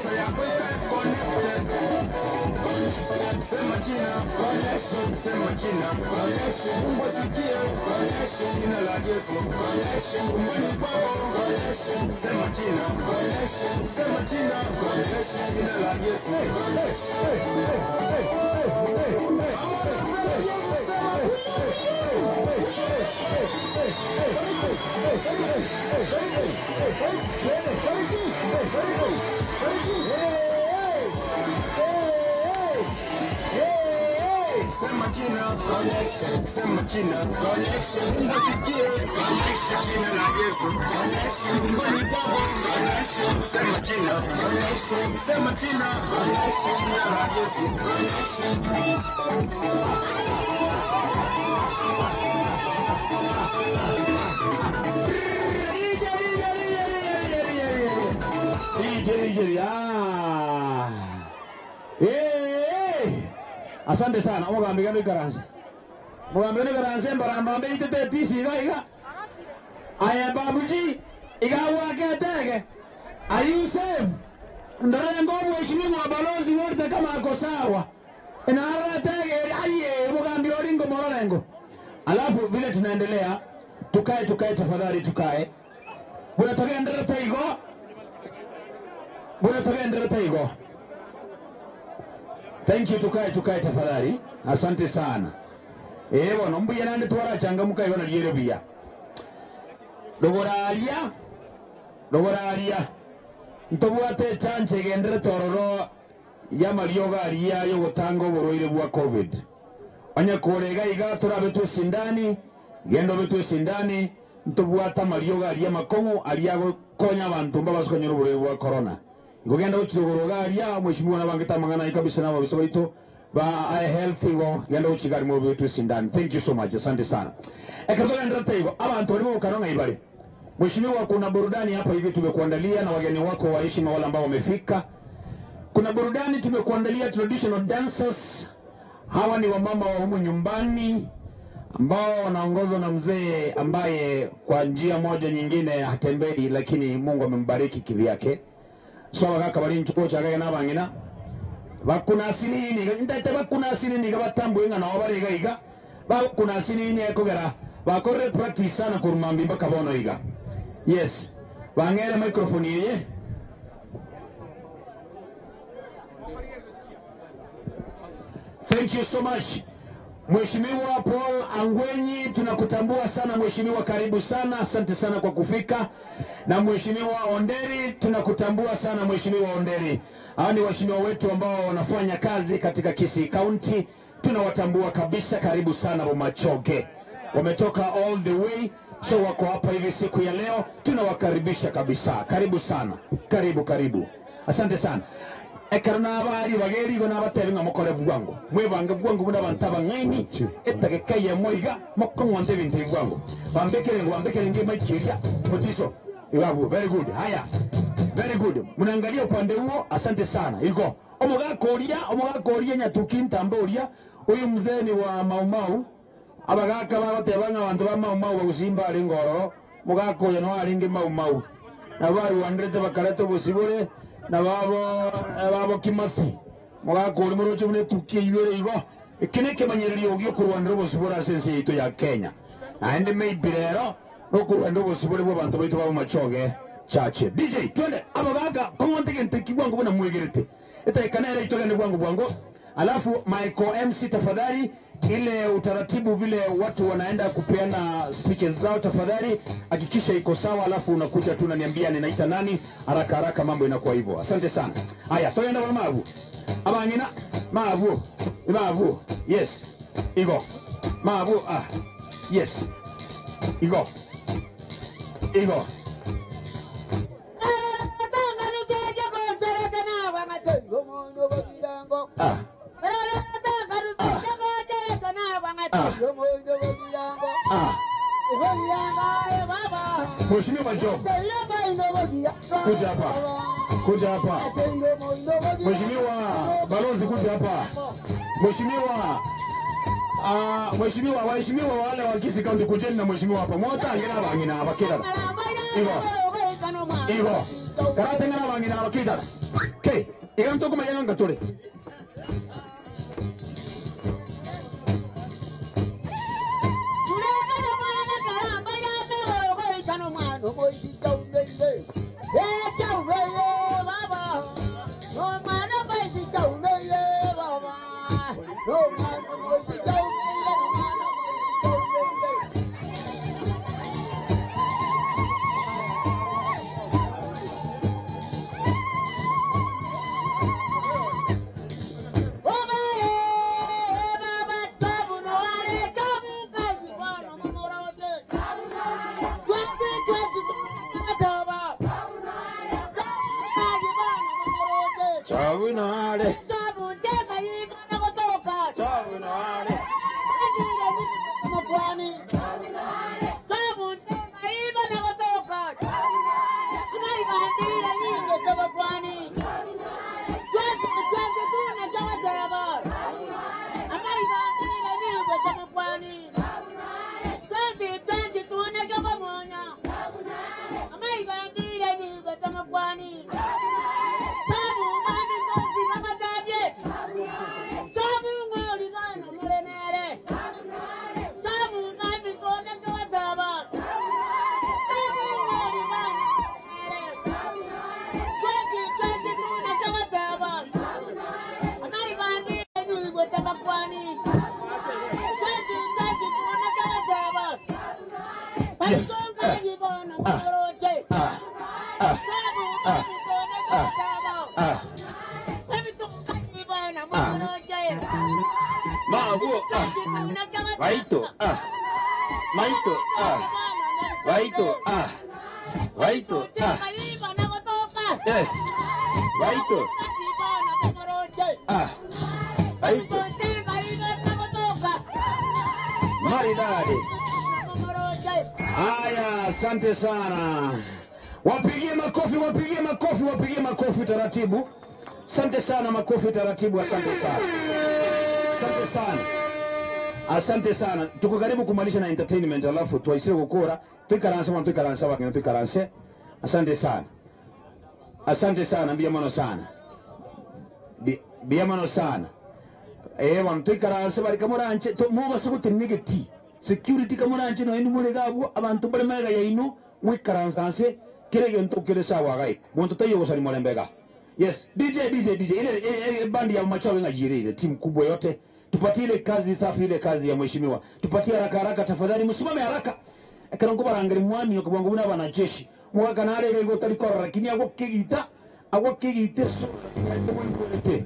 Sema jina connection, sema jina connection, Mungu asikie connection, jina la Yesu connection, nyumbani kwako connection, sema jina connection, sema jina connection, jina la Yesu connection. Sema jina connection, sema jina connection, Mungu asikie connection, jina la Yesu connection, nyumbani kwako connection, sema jina connection, sema jina connection, jina la Yesu connection. Ijeri, ijeri, ah. Eh, eh. Asante sana omogambi gano ikaranse mogambi gano ikaranse mbarambambe itete tisi iga iga aye babuji igawaketege are you safe ndorengo mheshimiwa balozi wote kama ako sawa inaratege aye mogambi oringo mororengo alafu vile tunaendelea tukae tukae tafadhali tukae buna togenderete igo buna togenderete igo Thank you, tukae tukae tafadhali. Asante sana. Eh bono mbuya nande twarachangamuka igo nariere buya. Dogoraria dogoraria ntobwate chanche gendere tororo ya marioga aria yogotanga oborwaire bwa covid. Onye korega iga torabe twesindani genda obe twesindani ntobwate amarioga aria makong'u aria agokonya abanto mbabasokonyora oborwaire bwa corona. Igo genda gochirogoroga aria mheshimiwa nabangete amang'ana aye kabisa na ababisa baito ba I health igo genda gochigari mobe twesindani. Thank you so much. Asante sana. Ekero togenderete igo abantu barimo gokana ng'a ibare. Mheshimiwa, kuna burudani hapa hivi tumekuandalia na wageni wako wa heshima wale ambao wamefika. Kuna burudani tumekuandalia traditional dancers. Hawa ni wamama wa humu nyumbani ambao wanaongozwa na mzee ambaye kwa njia moja nyingine hatembei, lakini Mungu amembariki kivyake. So abagaka bari nchuko chagage n'abang'ina bakunasinini ntete bakunasinini gabatambwe ng'a nao bari iga iga bakunasinini ekogera bakorere practice sana kurumambi mpaka bono iga yes bang'ere microphone yeye Thank you so much. Mheshimiwa Paul Angwenyi, tunakutambua sana mheshimiwa, karibu sana, asante sana kwa kufika. Na mheshimiwa Onderi, tunakutambua sana mheshimiwa Onderi. Hawa ni waheshimiwa wetu ambao wanafanya kazi katika Kisii County, tunawatambua kabisa. Karibu sana Bomachoge, wametoka all the way, so wako hapa hivi siku ya leo, tunawakaribisha kabisa. Karibu sana, karibu karibu, asante sana ekero nabari bageri igo nabatebe ng'a mokore bwango mwebange bwango buna abanto abang'aini etageka eyemo iga mokong'onta ebinto ebi bwango bambekerengo bambekerenge emaikiria motiso ibabu very good haya very good mnaangalia upande huo asante sana igo omogaka oria omogaka oria nyatuki ntambe oria uyu mzee ni wa maumau abagaka bagateba ng'a abanto ba maumau bagusimba aringo ororo mogaka oyo no aringe maumau na barwanderete bakareta obosibore na babo babo kimasi mogaka ori moroche buna etuki eywo igo eki na ekemanyererio giokorwanera obosibore ase ense yaito ya Kenya naende maybe rero nokorwanera obosibore bwa abanto baito babo machoge chache DJ twende abagaka kong'onte gento eki bwango buna mwegerete etaika nere itogende bwango bwango alafu Michael MC tafadhali ile utaratibu vile watu wanaenda kupeana speeches zao, tafadhali hakikisha iko sawa, alafu unakuja tu unaniambia ninaita nani, haraka haraka mambo inakuwa hivyo. Asante sana. Haya, toyenda bwana mavu abang'ina mavu mavu, yes igo mavu, ah yes igo igo ah. Mheshimiwa Job, kuja hapa, kuja hapa. Mheshimiwa Balozi, kuja hapa. Mheshimiwa Mheshimiwa, waheshimiwa wale wa Kisii County, kujeni na mheshimiwa hapa. Mwotangera abang'ina abakirara. Igo. Igo. Karatengera abang'ina abakirara. Ke, iga ntokomanya ng'a tore. Chabunare. Chabunare. Mago, Waito, Maito, Waito, Waito, Waito, Waito, maridadi. Haya, asante sana. Wapigie makofi, wapigie makofi, wapigie makofi taratibu. Asante sana, makofi taratibu. Asante sana, asante sana, asante sana. Tuko karibu kumalisha na entertainment, alafu twaisire gukura twikaranse bwana, twikaranse bwana, twikaranse. Asante sana, asante sana, mbia mono sana, mbia mono sana. Eh bwana, twikaranse bari kamuranje mubase gutinigiti security kamuranje no inu murega abwo abantu bari mega yainu mwikaranse kire gento kire sawa gai muntu tayo gusari murembega. Yes, DJ DJ DJ ile ile bandi ya Machawe ngajire ile timu kubwa yote. Tupatie ile kazi safi, ile kazi ya mheshimiwa. Tupatie haraka haraka tafadhali, msimame haraka. Ekero barangari mwami okubwangu buna wanajeshi. Mwaka na ale go talikora lakini ago kigita, ago kigite so kimwelete.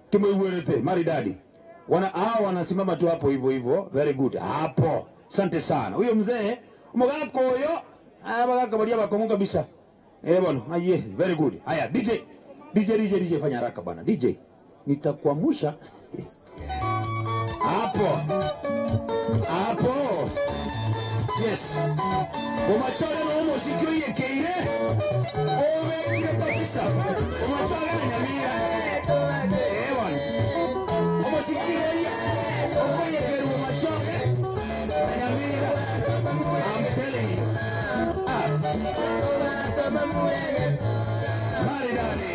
Kimwelete maridadi. Wana hao wanasimama tu hapo hivyo hivyo. Very good. Hapo. Asante sana. Huyo mzee mugako huyo abagaka balia bakongo kabisa. Eh bwana, aye, very good. Haya DJ. DJ DJ DJ fanya haraka bwana. DJ nitakuamusha hapo. Hapo. Yes. Omachore no musikio yekeire. Obekire kabisa. Omachore na nyamira. Eh bwana. Omusikio ye. Okoyekeru omachore na nyamira. I'm telling you. Ah. Maridadi.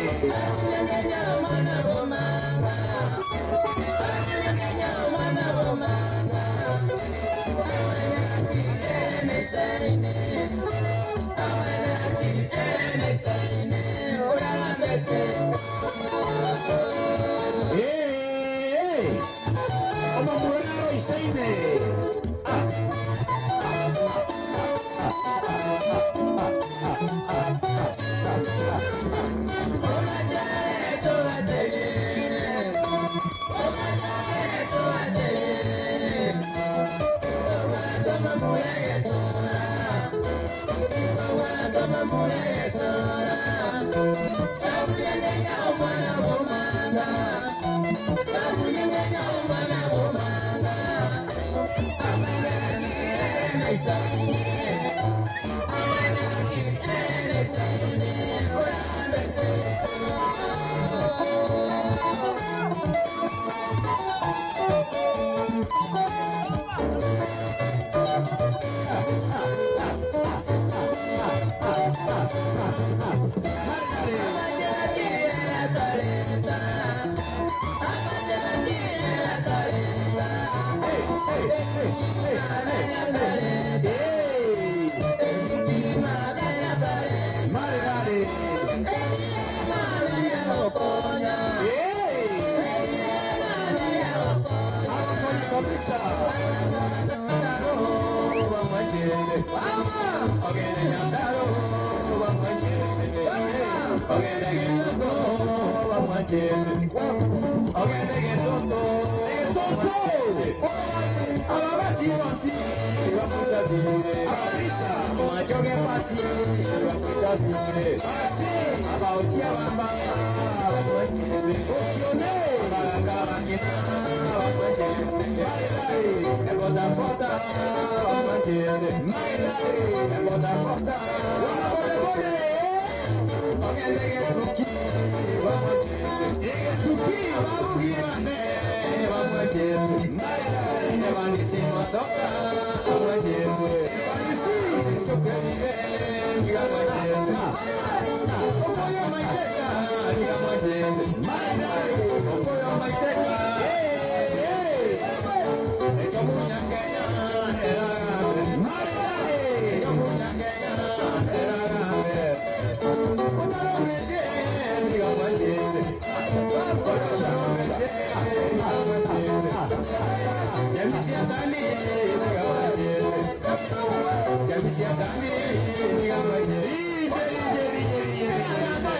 Hey, hey. Omamuraro isaine. Ah.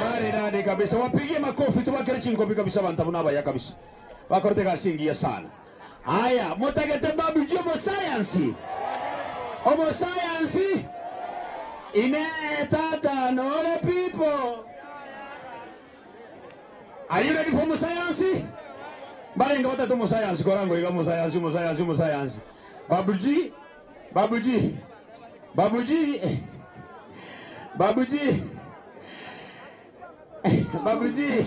Maridadi kabisa, wapigie makofi tubakere chinkopi kabisa, bantu abo nabaya kabisa, bakorete gasi engiya sana. Aya, motagete babu ji omosayansi, omosayansi ine tata nore people. Are you ready for musayansi? Barenga batatu musayansi korango iga musayansi musayansi musayansi. Babuji, babuji, babuji, babuji, babuji.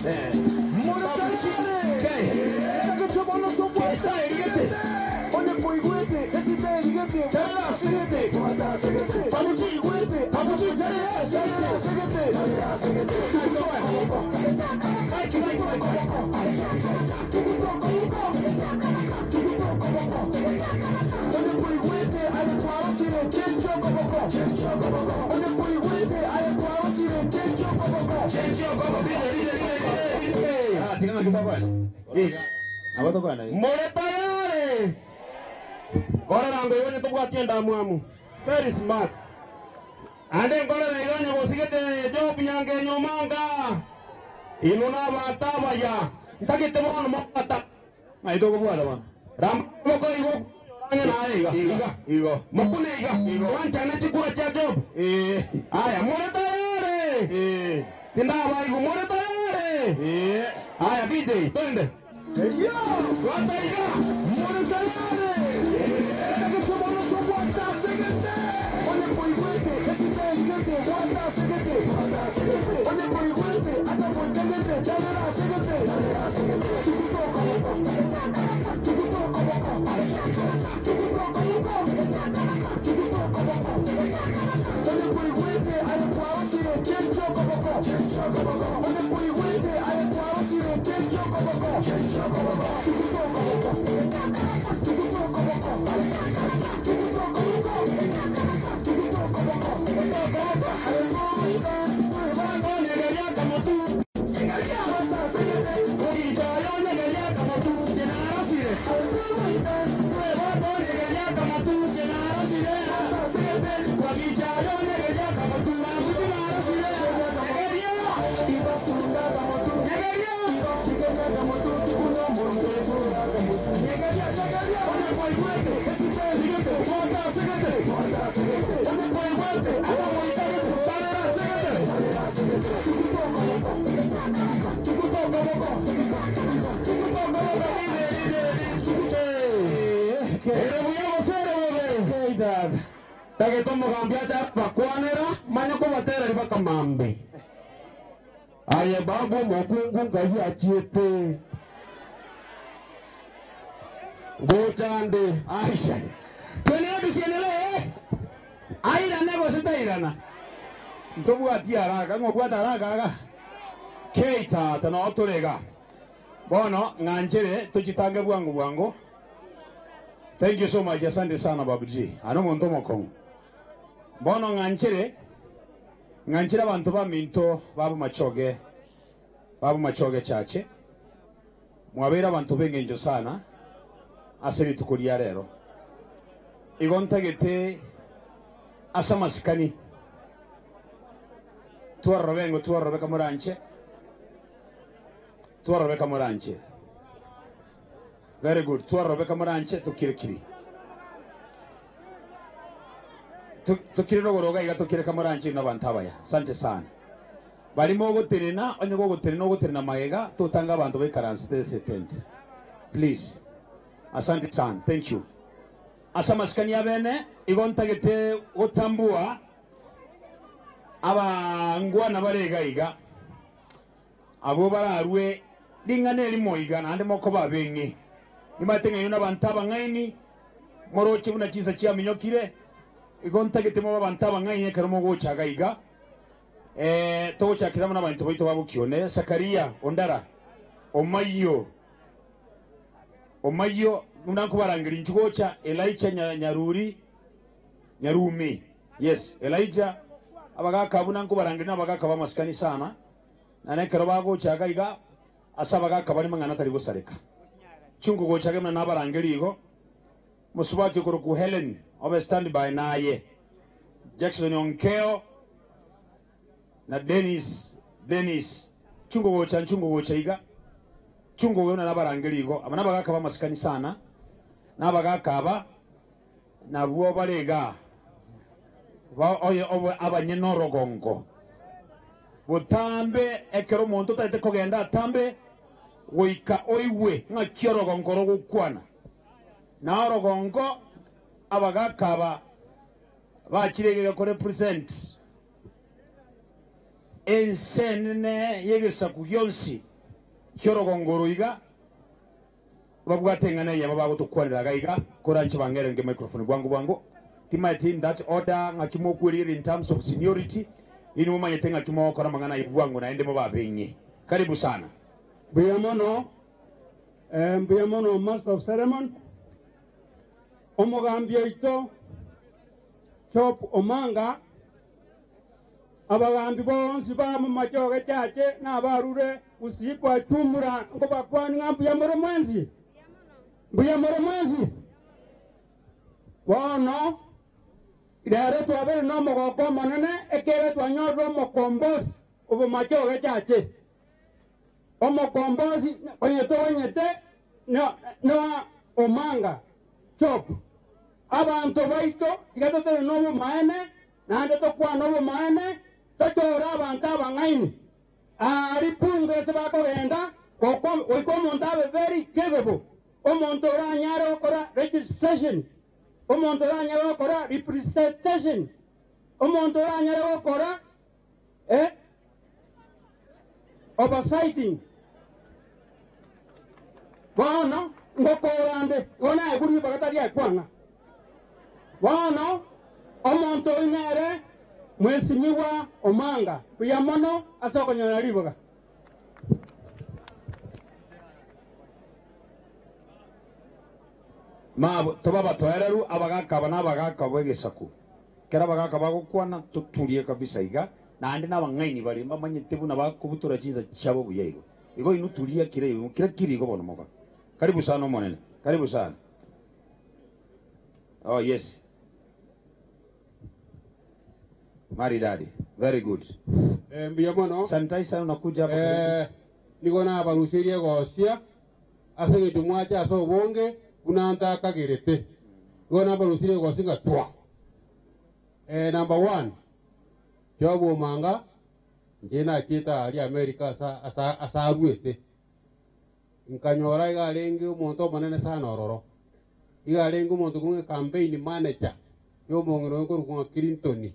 More tayari. Ngorora ngo igo tubwatie ndamwamu. Very smart. Ande ngorora igo nyabosigete Job nyange nyomanga. Ino na batabaya. Ntagete bono mapata. Maito ko bwana bwana. Ramoko igo anya na iga. Iga. Igo. Mokune iga. Igo. Wanchana chikura cha Job. Eh. Aya, more tayari. Eh. Tindaba igo more tayari. Eh. Aya DJ, twende. Yo! Twende iga. More tayari! Tagetomogambia bakwanera manya kobatera bakamambe aye babu mokungu ngai achiete ngochande Aisha. Twene tusiendelee. Airana gose tairana. Ntobwati haraka, ng'obwata haraka aga. Keita tano otorega. Bono ng'anchere tuchitange bwangu bwangu. Thank you so much. Asante sana Babuji. Ano muntu mokongo. Bono ng'anchere ng'anchere abantu baminto babu machoge. Babu machoge chache. Mwabera abantu b'engencho sana. Ase rituko ria rero. Igo ntagete ase amasikani. Twarorobe ngo twarorobe kamoranche. Twarobeka moranche. Very good. Twarobeka moranche tokire kiri. Tokire rogoro iga iga tokire kamoranche inwe abanto abaya. Asante sana. Baria mogotenena, onye gogotenena ogotenena magega, totanga abanto baikaransete ase etent. Please. Asante sana. Thank you. Ase amasikani abene, igo ntagete gotambua abangwana bare iga iga. Abwo bararue ring'ana erimo iga, naende mokoba abeng'e. Nimanyete ng'a inwe nabanto abang'aini, moroche buna chinsa chiaminyokire, igo ntagete mobe abanto abang'aini ekero mogocha iga iga. Togochakera amo nabanto baito ba Bokione, Sakaria, Ondara, Omayio, Omayio, buna nkobarangeria inchuo gocha, Elija Nyaruri, Nyarumi, yes, Elija, abagaaka abwo nankobarangeria nabagaaka b'amasikani sana, na nekero bagocha iga iga ase abagaaka bare mang'ana tari gosareka. Chungu gocha iga buna nabarangeria igo, mosubati okorokwa Helen obe stand by naye, Jackson Onkeo na Dennis, Dennis, chungu gocha nchungu gocha iga, chungu buna nabarangeria igo, aba nabagaaka b'amasikani sana, nabagaaka aba. Nabwo bare igaa, ba oye obe abanyene orogongo. Botambe ekero omonto otagete kogenda atambe, goika oigwe ng'aki orogongo rogokwana. Na orogongo abagaaka aba bachire iga korepresent ense enene y'egesaku gionsi ki'orogongo oro iga. Babwate eng'ana eyemo bagotokwanera iga iga, koranche bang'erenge microphone bwango bwango. Timaeti in that order ng'aki mokwerigereria in terms of seniority, inwe momanyete ng'aki mogokora amang'ana ayio bwango naende mobe abeng'e. Karibu sana. Mbuya mono, mbuya mono Master of Ceremony, omogambi oito Job Omanga, Abagambi bonsi ba momachoge chache nabarure gusii kwa chumura nkobakwania ng'a mbuya more mwensi, mbuya more mwensi. Bono rero twabeire nomogoko omonene, ekiagera twanyorire omokombosi obomachoge chache. Omokombosi onye toganyete noa omanga Job. Abanto baito tiga totebe nobomaene Naende tokwane obomaene, tochore abanto abang'aini. Aa ripunga ase bakogenda, goika omonto abe very capable, omonto oranyare gokora registration, omonto oranyare gokora representation, omonto oranyare gokora eh, oversighting. Bono ngokora nde, igo naegure ribaga tari ekwang'a. Bono omonto oyio nere mwesimigwa omanga buya mono ase okonyora ribaga. Mabo tobe abatoereru, abagaaka aba nabagaaka b'egesaku. Ekero abagaaka bagokwana, toturie kabisa iga, naende nabang'aini bare mbamanyete buna bakobutora chinsa chiabo buya igo. Igo inwe turia kera igo, kera kiri igo bono moka. Karibu sana Omonene, karibu sana. Oh yes. Maridadi. Very good. Eh, mbuya mono. Sanitizer unakuja hapa karibu. Eh, nigo nabarusirie egosia ase eng'encho mwacha ase obonge buna ntakagerete. Nigo nabarusirie egosia ng'a twa. Eh, number one, Job Omanga, inche nachiete aaria America ase ase ase aruete. Nkanyora iga arenge omonto omonene sana ororo. Iga arenge omonto korwa ng'a campaign manager ya omong'ina oyo korokwa ng'a Clinton.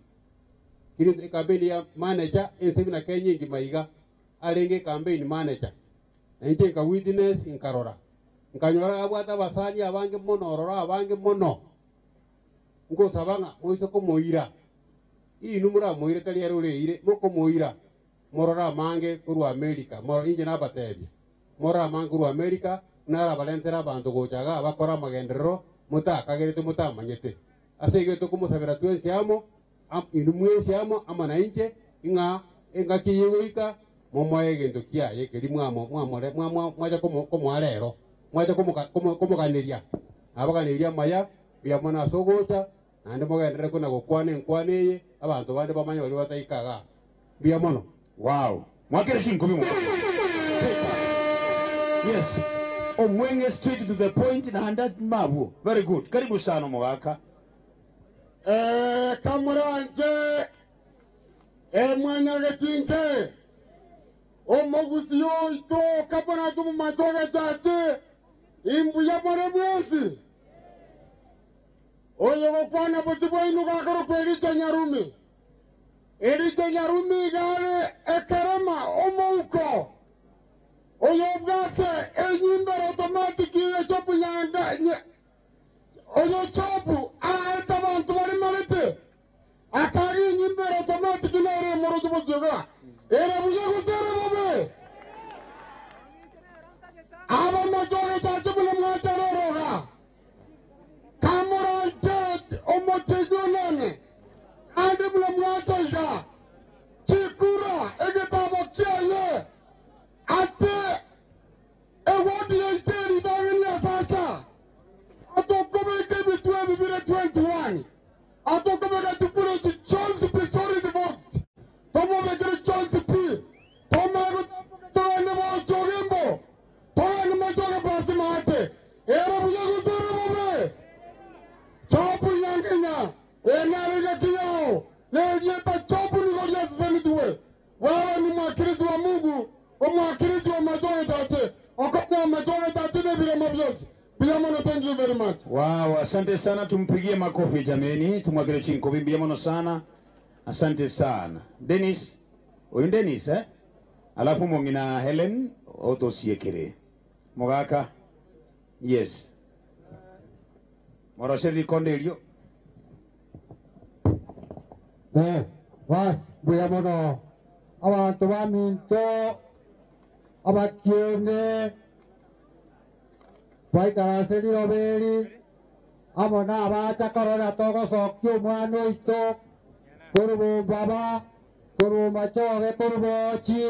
Clinton ecampaign ya manager ense buna Kenya engima iga, arenge ecampaign manager. Na inche nka witness nkarora. Nkanyora abwate abasani abange mono ororo abange mono. Nkosaba ng'a moise komoira, inwe moramoire tari ere oreire, mokomoira. Morore amange korwa Amerika, morore, inche nabateebia, morore amange korwa Amerika, buna arabarentere abanto gocha igaa bakore amagenderero motakagerete motamanyete. Ase igo tokomosabera twensi amo, inwe mwensi amo, amo nainche, ng'a engaki eye egoika, momoe egento kiaye keria mwamo mwamore mwamwa mwacha komo komoa rero, mwacha komoka komo komoganeria. Nabaganeirie amaya, mbuya mono ase ogocha, Naende mogenderere kona-gokwana enkwana eye, abanto bande bamanye baria bataika igaa. Mbuya mono. Wow! Mwakere chinkubi mono. Take up. Yes. Omwenge straight to the point naende mabwo. Very good. Karibu sana omogaka. Eh, kamoranche emwanyagetinke omogusi oito kaboranche omomache ogechache imbuya more bwensi oyo gokwana bosio bwaino gakorokwa Elija Nyarumi. Elija Nyarumi iga are ekerema omouko oyobwate enyimbere automatic echopu nyanga nye- oyo chopu aete abanto baremarete akaga enyimbere automatic nere emoroki bosio ere buya gose ere bobe abamachoge chache buna mwachareroga kamoranche omocheji onene ande buna mwachaiga chikura egetabo kiaye ase ewodi yaiteri ithang'ani asacha atokobeka ebitwe bibire 21 atokobeka tipureti Jones P solid vote tomobekere Jones P tomago togende bochogembo togende mochoge pasi mate ere buya gusere bobe chopu nyangenya enarega kiyao nelieta chopu nigoriasisenidiwe wewe ni mwakilishi wa Mungu omwakilishi wa machoge tate okonya machoge tate nebiremo byose biamono thank you very much. Wow, asante sana, tumpigie makofi jameni, tumwagile chinko biamono sana. Asante sana. Dennis, huyu Dennis eh? Alafu mwongina Helen otosiekere. Mogaka. Yes. Moroseri rikonde erio. Eh, bas mbuya mono abantu baminto abakiene baikaranse riroberi amo na abacha korora togosokia omwana oito korubumbaba korumachoge korubochi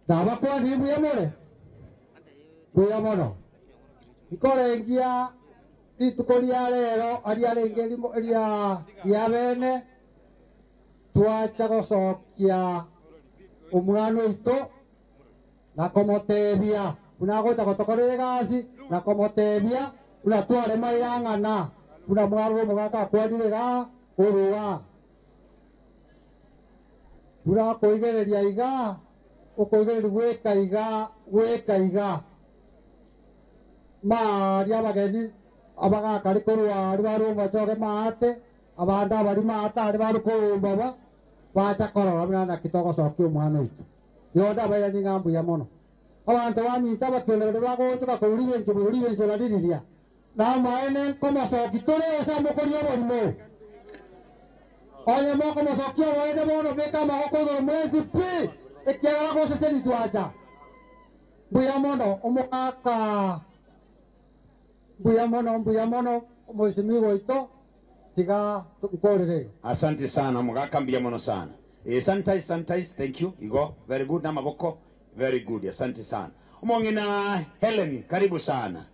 nabakwani mbuya more mbuya mono ikorengia rituko ria rero aria rĩngĩ rĩa rĩa bene twacha gũcokia omwana oito na kũmũtebia buna gocha gotokorera egasi na kũmũtebia buna tware mairang'ana buna mwarwo omogaka akwarire iga orua buna akoigereria iga okoigereria gweka iga gweka iga maria abageni abagakari korwa ari barumba choge maate abande abari maate ari bari korumba ba bacha korora buna naki togocokia omwana oito yonde abairani ng'a mbuya mono abanto baminto abakende baria bagochoka korwa ribencho borwa ribencho naririria na amaene nkomocoki tore ase amokoria oborimo onye mokomocokia oboene bono beka amagoko igoro mwezi pi ekiagera goseseni twacha mbuya mono omogaka mbuya mono mbuya mono omwesimigwa oito tiga nkorere. Asante sana mugaka mbuya mono sana. Eh, sanitize, sanitize, thank you. Igo, very good na maboko. Very good. Asante sana. Omong'ina Helen, karibu sana.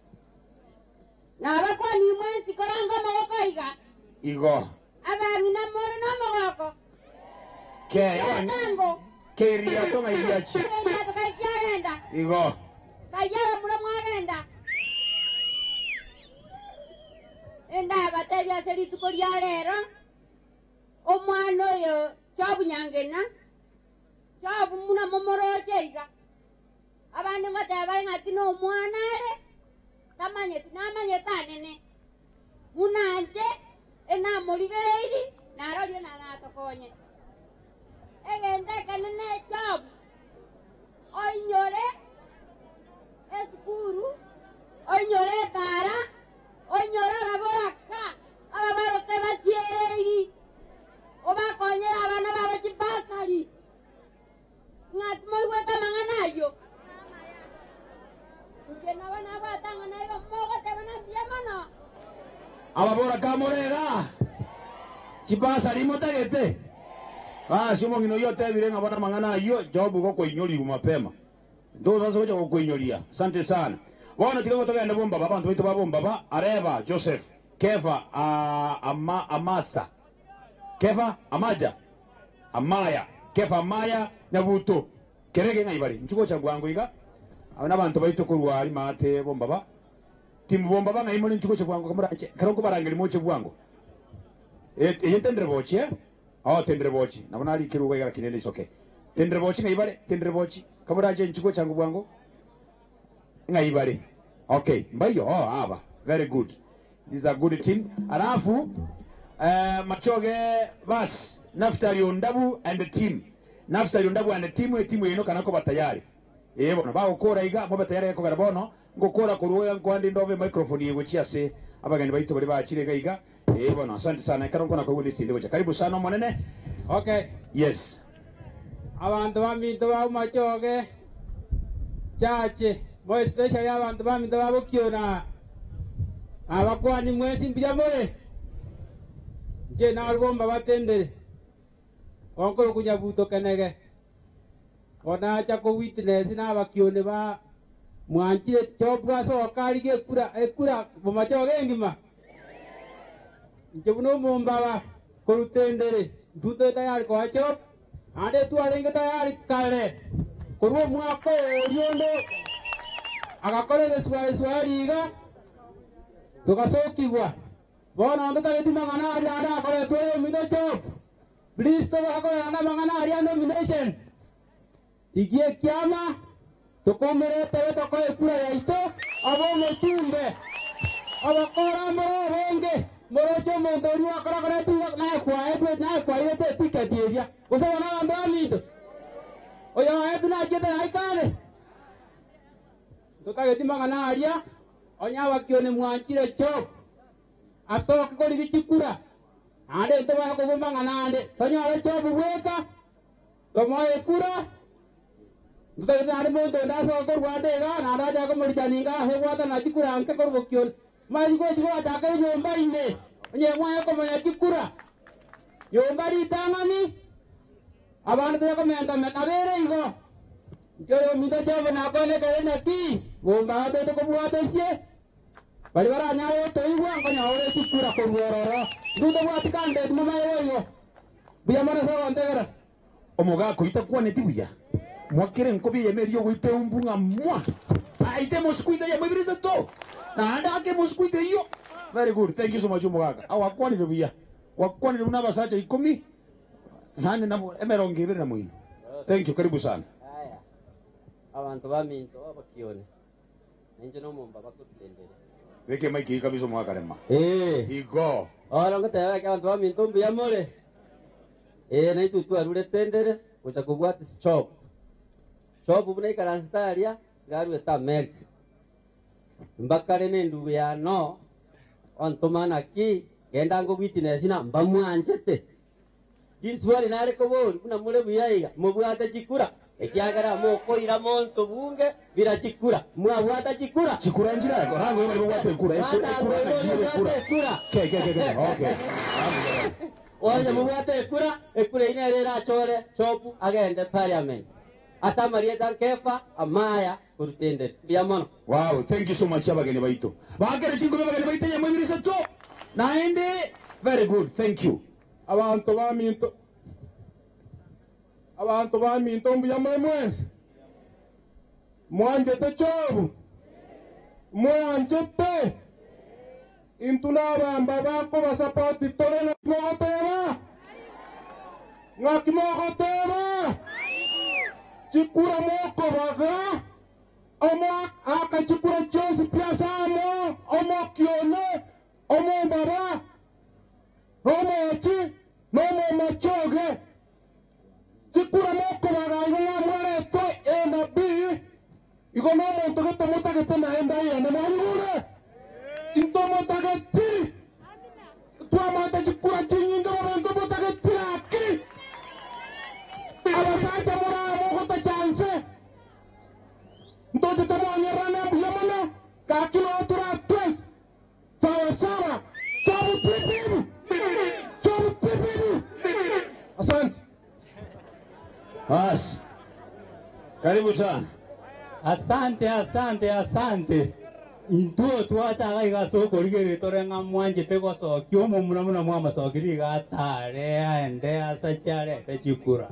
Nabakwani mwensi koranga amagoko iga Igo. abang'ina more n'omogoko Ke tango keria tonga iriachi. eriato kaikiagenda Igo. kaiyaga mura mwagenda endabatebia ase rituko ria rero omwana oyo chobunyangena chobu muna momoroche iga abande ngoteba bare ng'aki na omwana are tamanyeti namanyete anene munanche enamorigereiri narorie nanatokonye egende ekenene echobu oinyore esukuru oinyore ekara oinyore ababoraka ababaroke batiereiri obakonyera abana babo chibasari ng'ati moigwete amang'ana aywo inche nabo nabatang'ana igo mogoteba na mbuya mono. Ababora kamorega. Chibasa rimotagete. Basi omong'ina oyo otebire ng'a bona mang'ana aywo jobu gokoinyoriwa mapema. Ndo sasa gocha gokoinyoria. Asante sana. Bono tiga gotogenda bombaba abantu baitu ba bombaba Areba Joseph Kefa ama, Amasa Kefa Amaja Amaya Kefa Amaya Nyabuto. Kerege ng'ai bare? Inchuo gocha bwango iga. Aba nabanto baito korwa aria maate bombaba. Timu bombaba ng'ai more inchuo gocha bwango kamoranche ekero nkobarangeria moche bwango. Eye ntendere bochi eh? Oh tendere bochi. Nabo narikirwe iga iga lakini rende is okay. Tendere bochi ng'ai bare? Tendere bochi. Kamoranche inchuo gocha bwango. Ng'ai bare? Okay, mbaiyo? Oh, aba. Very good. This is a good team. Alafu eh, Machoge bas Naftali Ondabu and the team. Naftali Ondabu and the team etimu eno kana koba tayari. Eh bono bagokora iga mobe tayari ekogera bono ngokora korwa iga nkwande ndove microphone eye gochia ase abageni baito baria bachire iga iga. Eh bono asante sana ekero nkona koigwa list ende gocha. Karibu sana omonene. Okay. Yes. Abanto baminto ba Machoge Church, more especially abanto baminto ba Bokiona, nabakwani mwensi mbuya more? Inche narwo mbabatendere, onkoroku Nyabuto Kenege, onacha ko witness na abakione ba mwanchire Job asoka arigie ekura ekura bomachoge engima. Inche buna omombaba korutendere, ntutore tayari koa Job, naende twarenge tayari kare korwa omwaka oria onde agakora egeswaeswa iga togasokigwa. Bono ntotageti mang'ana aria ande akoretwe omino Job. Please tobakorera na amang'ana aria nomination. Rigia ekiama tokomoretebe tokoe ekura yaito abe omochumbe. Abakora mbore obonge moroche omonto oria gwakorakoretwe iga naye kwaetwe naye kwairete etiketi eria. Gose bono abanto baminto oyo oetwe nachiete naikare. Totageti mang'ana aria onye abakione mwanchire Job. Asoke korigia chikura naende ntobasa kobua mang'ana ande tonyore Job bweka tomoe ekura ntotagete naende monto onde asoke korwa ande iga naende achake komorichaninga ase gwatana chikura nke korwa bokione. Mani gochi gwachakera nyomba ime onye mwanya komanya chikura nyomba ritang'ani abanto tokomenta nabere igo inche oyo ominto Job nakonekere naki bomba toete kobwata esie bari baranyare gotoigwa nkonyora chikura korwa ororo ntutobwati candidate momaye boigo buya mono ase ogontegera. Omogaka oitakwaneti buya mwakere nkobi eyemo eria ogoita eumbu ng'a mwa aite mosquito eyemo ebere isato naende ake mosquito eyio. Very good, thank you so much omogaka. Awakwanire buya wakwanire buna abasacha ikomi nane nabo emerongo ebere na moino. Thank you, karibu sana. Aya, abanto baminto abakione ninche nomomba bakorutendere. Beke mic eye kabisa omogaka rema. Eh. Igo. Oro ngoteba eke abanto baminto mbuya more. Naitwe twarure tendere gocha kobwata shop. Shop buna ikaransi aria garwete America. Mbakare ne ndugu ya no ontoma naki genda ngo witness na mbamwanchete. Diswali nare kobori buna more buya iga mobwate chikura ekiagera mokoira monto bunge bira chikura mwabwata chikura Chikura njira rango yo bari bwate ekura ekura ekura ekura ekura ke ke ke ke okay. Oye mubwate ekura ekura ine rera achore chopu agende parliament atamarieta nkefa amaya kurutende bia mono. Wow, thank you so much abageni baito. Bakere chinko abageni baito ya mwibiri sato. Naende very good, thank you. Abantu baminto abantu baminto mbuya muri mwense mwanjete Job mwanjete intu nabamba bako basapoti tore na mogoteba ng'aki mogoteba chikura mokobaga omo akachikura chionsi piasamo omokione omombaba nomochi nomomachoge chikura mokobaga igo mwamwaretwe A na B igo nomonto gete motagete naende ayende nabigure into motageti twamata chikura chinyinge bobenko motageti aki abasacha muramo gotachanse ntoche tomwanyerana mbuya mono kaki notura twes sawa sawa Jobu pipiru Jobu pipiru asante. Bas. Karibu sana. Asante, asante, asante. Intuo twachaga igasokorigere tore ng'a mwanchete gosokia omomura muna mwamasokiri iga atare aende asachare ete chikura.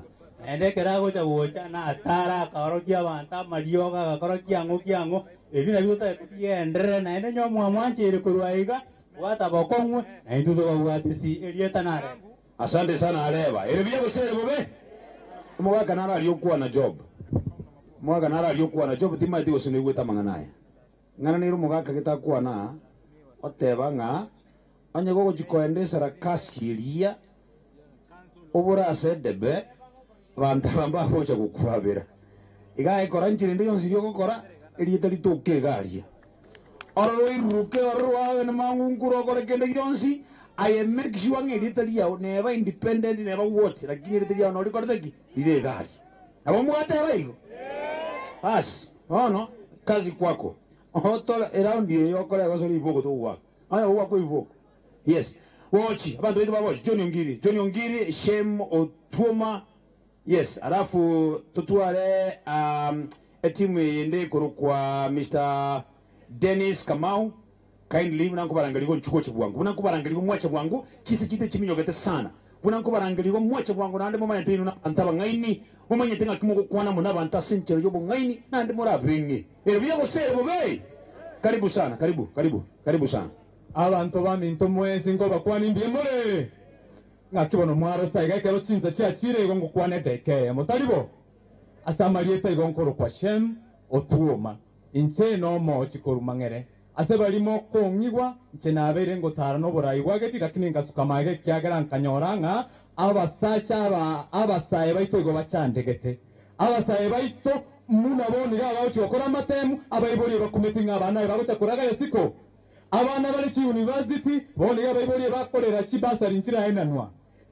Naende ekero agocha gocha natara akaorokia abanto amariogo agakora kiang'o kiang'o, ebi nabio totagete bigenderere naende onye omwamwancheire korwa aiga, bwata bokong'u na intwe tobabwatisi erieta narebe. Asante sana Areba. Ere buya gose ere bobe? Omogaka nararia okwana Job. Omogaka nararia okwana Job timaeti gose noigwete amang'ana aya. Ng'ana nere omogaka gete akwana aa, oteba ng'a onye gogochia koenda esarakasi eria obore ase edebe, abanto aba mbagocha gokwabera. Iga aye kora nchera ende yonsi eria ogokora, erieta ritoke iga aria. Oro roiruruke, oro rwabe namang'unkuro okore kende gionsi, aye make sure ng'a erieta riao neba independent neba what, lakini erieta riao norikorete ki? Rire iga aria. Nabo mwateba igo? Bas, bono kazi kwako. Otore eround eye okore egosori riboko togoaka. Onye gogoakwa ebiboko. Yes. Bochi, abanto baito ba bochi, John Ongiri, John Ongiri, Shem Otuoma, Yes, alafu totware etimu eyende ekorokwa Mister Dennis Kamau, kindly buna nkobarangeria igo nchwe gocha bwango, buna nkobarangeria igo mwacha bwango, chinse chiaito chiminyogete sana, buna nkobarangeria igo mwacha bwango naende momanyete inwe nabanto abang'aini, momanyete ng'aki mogokwana amo nabanto ase enchera y'obong'aini naende morabeng'e. Ere buya gose ere bobe? Karibu sana, karibu, karibu, karibu sana. Abanto baminto mwensi nkobakwania mbuya more. Ng'aki bono mwarosa iga ekero chinsa chiachire igo ngokwana edageka eyemo, tari bo? Ase amarieta igo nkorokwa Shem, Otuoma. Inche nomoochi korwa mang'ere. Ase baria mokong'igwa, inche nabeire ngotara noborai bwa geti, lakini ngasuka magega ekiagera nkanyora ng'a abasacha aba abasae baito igo bachandegete. Abasae baito buna bono iga bagochia gokora amatemu, abaibori ebakumeti ng'a abana aye bagocha koraga esiko. Abana bare chiuniversity bono iga baiborie bakorera chibursary nchiraenanwa.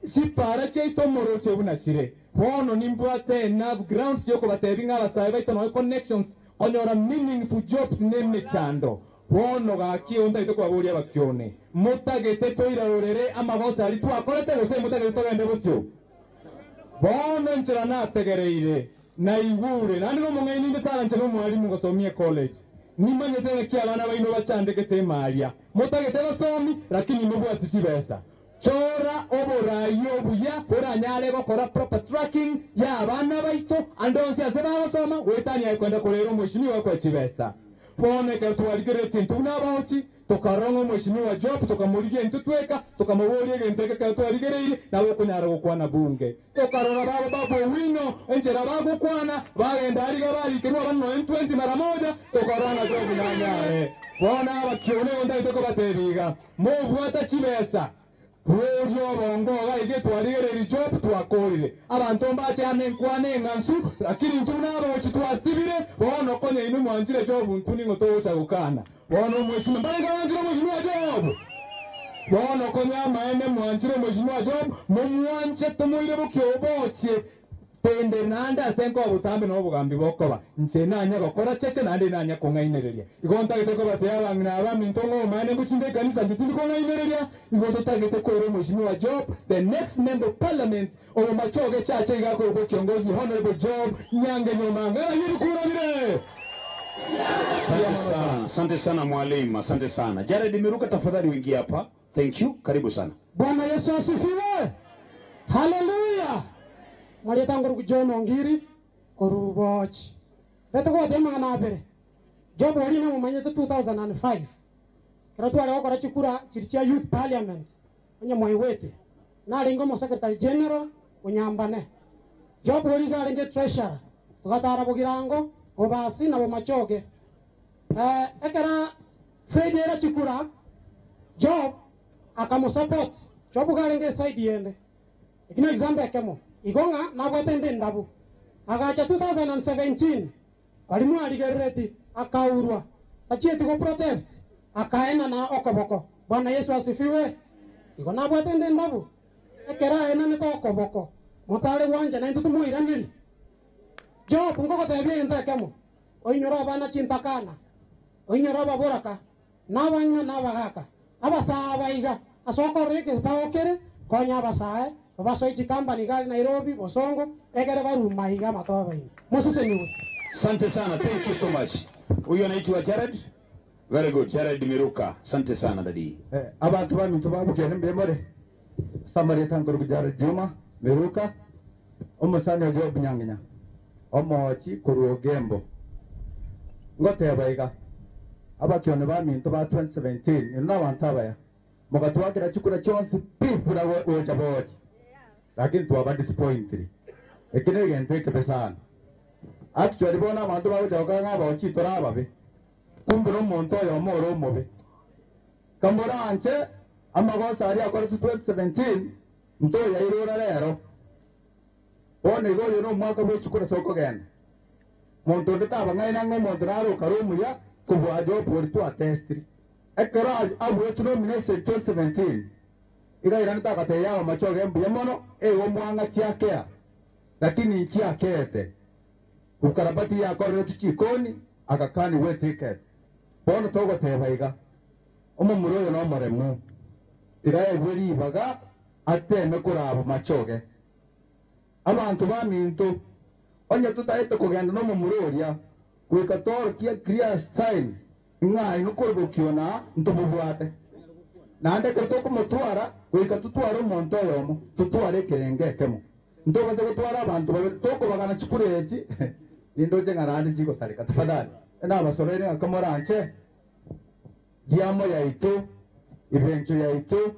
Chipara chiaito moroche buna chire. Bono nimbwate enough grounds yokobatebia ng'a abasae baito noe connections konyora meaningful jobs nemechando. Bono gaki ontagete kobaboria abakione, motagete toirarorere amagoso aria twakorete gose motagete togende bosio? Bono enchera nategereire, naigure, naende nomong'aini inde Sara inche nomwalimu ngosomia ecollege. Nimanyete ng'aki abana baino bachandegete ime aria. Motagete basomi, lakini mobwati chibesa. Chora oborai obuya boranyare gokora proper tracking ya abana baito ande onsi ase bagosoma, goetania aye kwenda korera omweshimiwa okoe chibesa. Bono ekero twarigereretie intwe buna abaochi, Tokarora ng'a omweshimiwa Job tokamorigia intwe tweka, tokamoboria egento eke ekero twarigereirie, nabo okonyara gokwana bunge. Tokarora baba Babu Owino, enchera bagokwana, bagenda aria iga barikerwa abana nonya ntwenti mara moja, tokarora ng'a Job nanyare. Bono abakione igo ntagete kobatebia iga, mobwata chibesa, Boria obongo iga iga twarigereirie Job twakorire. Abanto mbache amo enkwana eng'ansu, lakini intwe buna abaochi twasibire, bono konya inwe mwanchire Job intwe ning'o togocha gokana. Bono omweshimiwa, mbarenge abanchire omweshimiwa Job? Bono konya amaene mwanchire omweshimiwa Job, momwanche tomoire bokio obochie Tende naende ase enkoba botambe na obogambi bokoba. Inche nanya gokora cheche naende inanya kong'ainereria. Igo ntagete kobateebia abang'ina abaminto ng'a omaene ngochinde ekanisa inche tindi kong'ainereria. Igo totagete koira omweshimiwa Job the next member of parliament obomachoge chache iga akorokwa kiongozi Honourable Job Nyange Nyomanga ng'ai ebikuro bire. Asante sana, asante sana mwalimu, asante sana. Jared Miruka tafadhali uingie hapa. Thank you, karibu sana. Bwana Yesu asifiwe! Haleluya! Mwarieta ngoruku John Ongiri korwa Bochi. Reta goteba amang'ana abere. Job oria namomanyete 2005 ekero tware gokora chikura chiria chia youth parliament onye mwaigwete narenge omo secretary general o Nyambane. Job oria iga arenge treasurer togatara Bogirango, Bobasi na Bomachoge. Ekero Fred era chikura, Job akamosupport. Job iga arenge eside yende. Eki ne example ekemo. Igo ng'a nabwate ende endabu. Agacha 2017 baria mwarigerereti akaurwa tachieti go protest akaenana okoboko. Bwana Yesu asifiwe. Igo nabwate ende endabu. Ekero aenanete okoboko motare gwancha naintwe tomoiraneri. Job nkogotebia egento ekemo, oinyore abana chintakana, oinyore ababoraka, na abang'ina na abagaaka, abasae aba iga, ase okorora ekebago kere, konya abasae, obasoe chikampani iga aria Nairobi, Bosongo, egere baruma iga amatobe ime. Mosesenigwe. Asante sana, thank you so much. Huyu anaitwa Jared. Very good, Jared Miruka. Asante sana daddy. Abanto baminto ba Bukene mbuya more? Ase amarieta nkorokwa Jared Juma Miruka. Omosani o Job Nyang'ina, omoochi korwa Ogembo, ngoteba iga, Abakione baminto ba 2017 inwe nabanto abaya, mogatwakera chikura chionsi pi buna gocha boochi, lakini twaba disappointiri. Eki negento ekebe sana. Actually bono abanto bagocha gokora ng'a abaochi tore ababe, kumbe nomonto oyomo ore omobe. Kamoranche amagoso aria akoretwe 2017 ntoyairora rero. Bono iga oyo nomwaka bwe chikura tokogenda. Monto onde tabang'aina ng'a omonto nare okare omuya kobua Job oria twatestiri. Ekero abuetwe nomination 2017, iga airanete agatebia Yawe amachoge mbuya mono, eigo mwang'a chiakea, lakini nchiakeete. Ukarabati yakoreretwe chikoni, agakanigwa eticket. Bono togoteba iga, omomura oyo nomoremu, tiga aegwe ribaga ateme koraba machoge. Abanto baminto, onye totaete kogenda nomomura oria, goika toorokie clear sign ng'a inwe korigokio na ntobobwate. Naende ekero tokomotwara, goika totware omonto oyomo, totware ekerengo ekemo. Ntobasa gotwara abanto babere, tokobagana chikura echi, nindoche ng'a naende chigosareka. Tafadhali, nabasoreire ng'a kamoranche riamo yaito, ebencho yaito,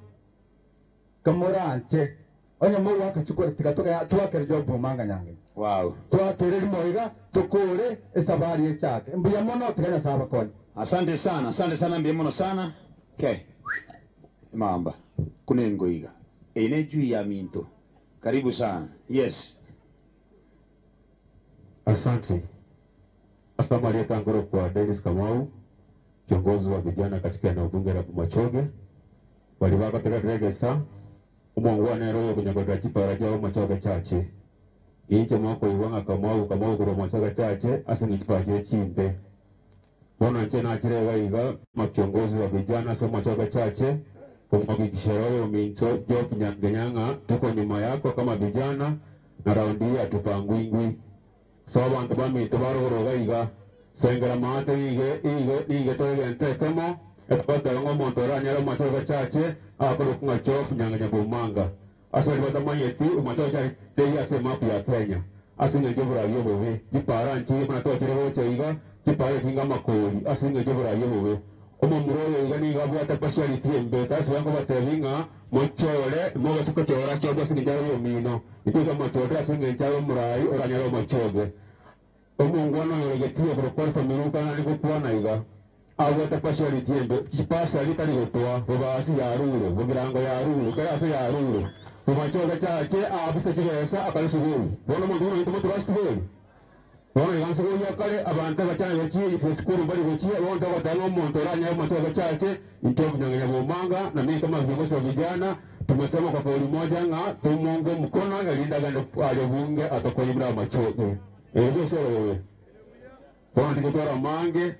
Kamoranche, onye mogoaka chikura, tiga togende twakere Job omang'anyang'anya. Wow. Twakere rimo iga, tokore esabari echake. Mbuya mono, tiga Nyasae abakonye. Asante sana, asante sana mbuya mono sana. Okay. Mamba, kunengo iga. Eye ne juu ya minto. Karibu sana. Yes. Asante. Ase amarieta nkorokwa Dennis Kamau, kiongozi wa vijana katika eneo bunge la Bomachoge, baria bagotegerera egesa, omongwana ere oyokonyakorera chipara chia Bomachoge chache. Inche mokoigwa ng'a Kamau Kamau korwa Bomachoge chache ase eng'encho chipara chire chimbe. Bono inche nachire iga iga kama kiongozi wa vijana ase Bomachoge chache, komohakikishera oyominto Job Nyangenya ng'a tuko nyuma yako kama vijana na raundi hii hatupangwingwi. Ase abanto baminto ba rogoro iga iga, sengera maate nigo nigo nigo toegente ekemo, etogoteba ng'a omonto oranyare omochoge chache akorokwa ng'a Job Nyang'enya Boumanga. Ase baria batamanyeti, omochoge chache teiyo ase emapu ya Kenya. Ase engencho y'oboraai obobe, chipara nchiria buna twachire gocha iga, chipara chinga amakori ase engencho y'oboraai obobe. Omomura oyo iga nigo abwate partiality embe, tasi nkobatebia ng'a mochore, mogose kochora Job ase engencho abe omino. Intwe tomochorire ase engencho abe omoraai oranyare omochoge. Omongwana oyo ore getii okorokwa Alpha Miruka nare gokwana iga, Abwate partiality embe, chipasari tari gotoa, bobasi yarure, bogirango yarure, kera ase yarure. Bomachoge chache aabuse chibesa akare suguri. Bono omonto buna oyo tomotrust kweri? Bono iga nse goyia kare, abanto abachane gochia esukuru mbari gochia, bono togoteba ng'a omonto oranyare omochoge chache, intwe obunyang'enya bw'omanga, na mimi kama viongozi wa vijana, tumesema kwa kauli moja ng'a tomonge omokono erinde agende aria bunge atokonye buna amachoge. Ere gose orobe. Bono tigotwara amange,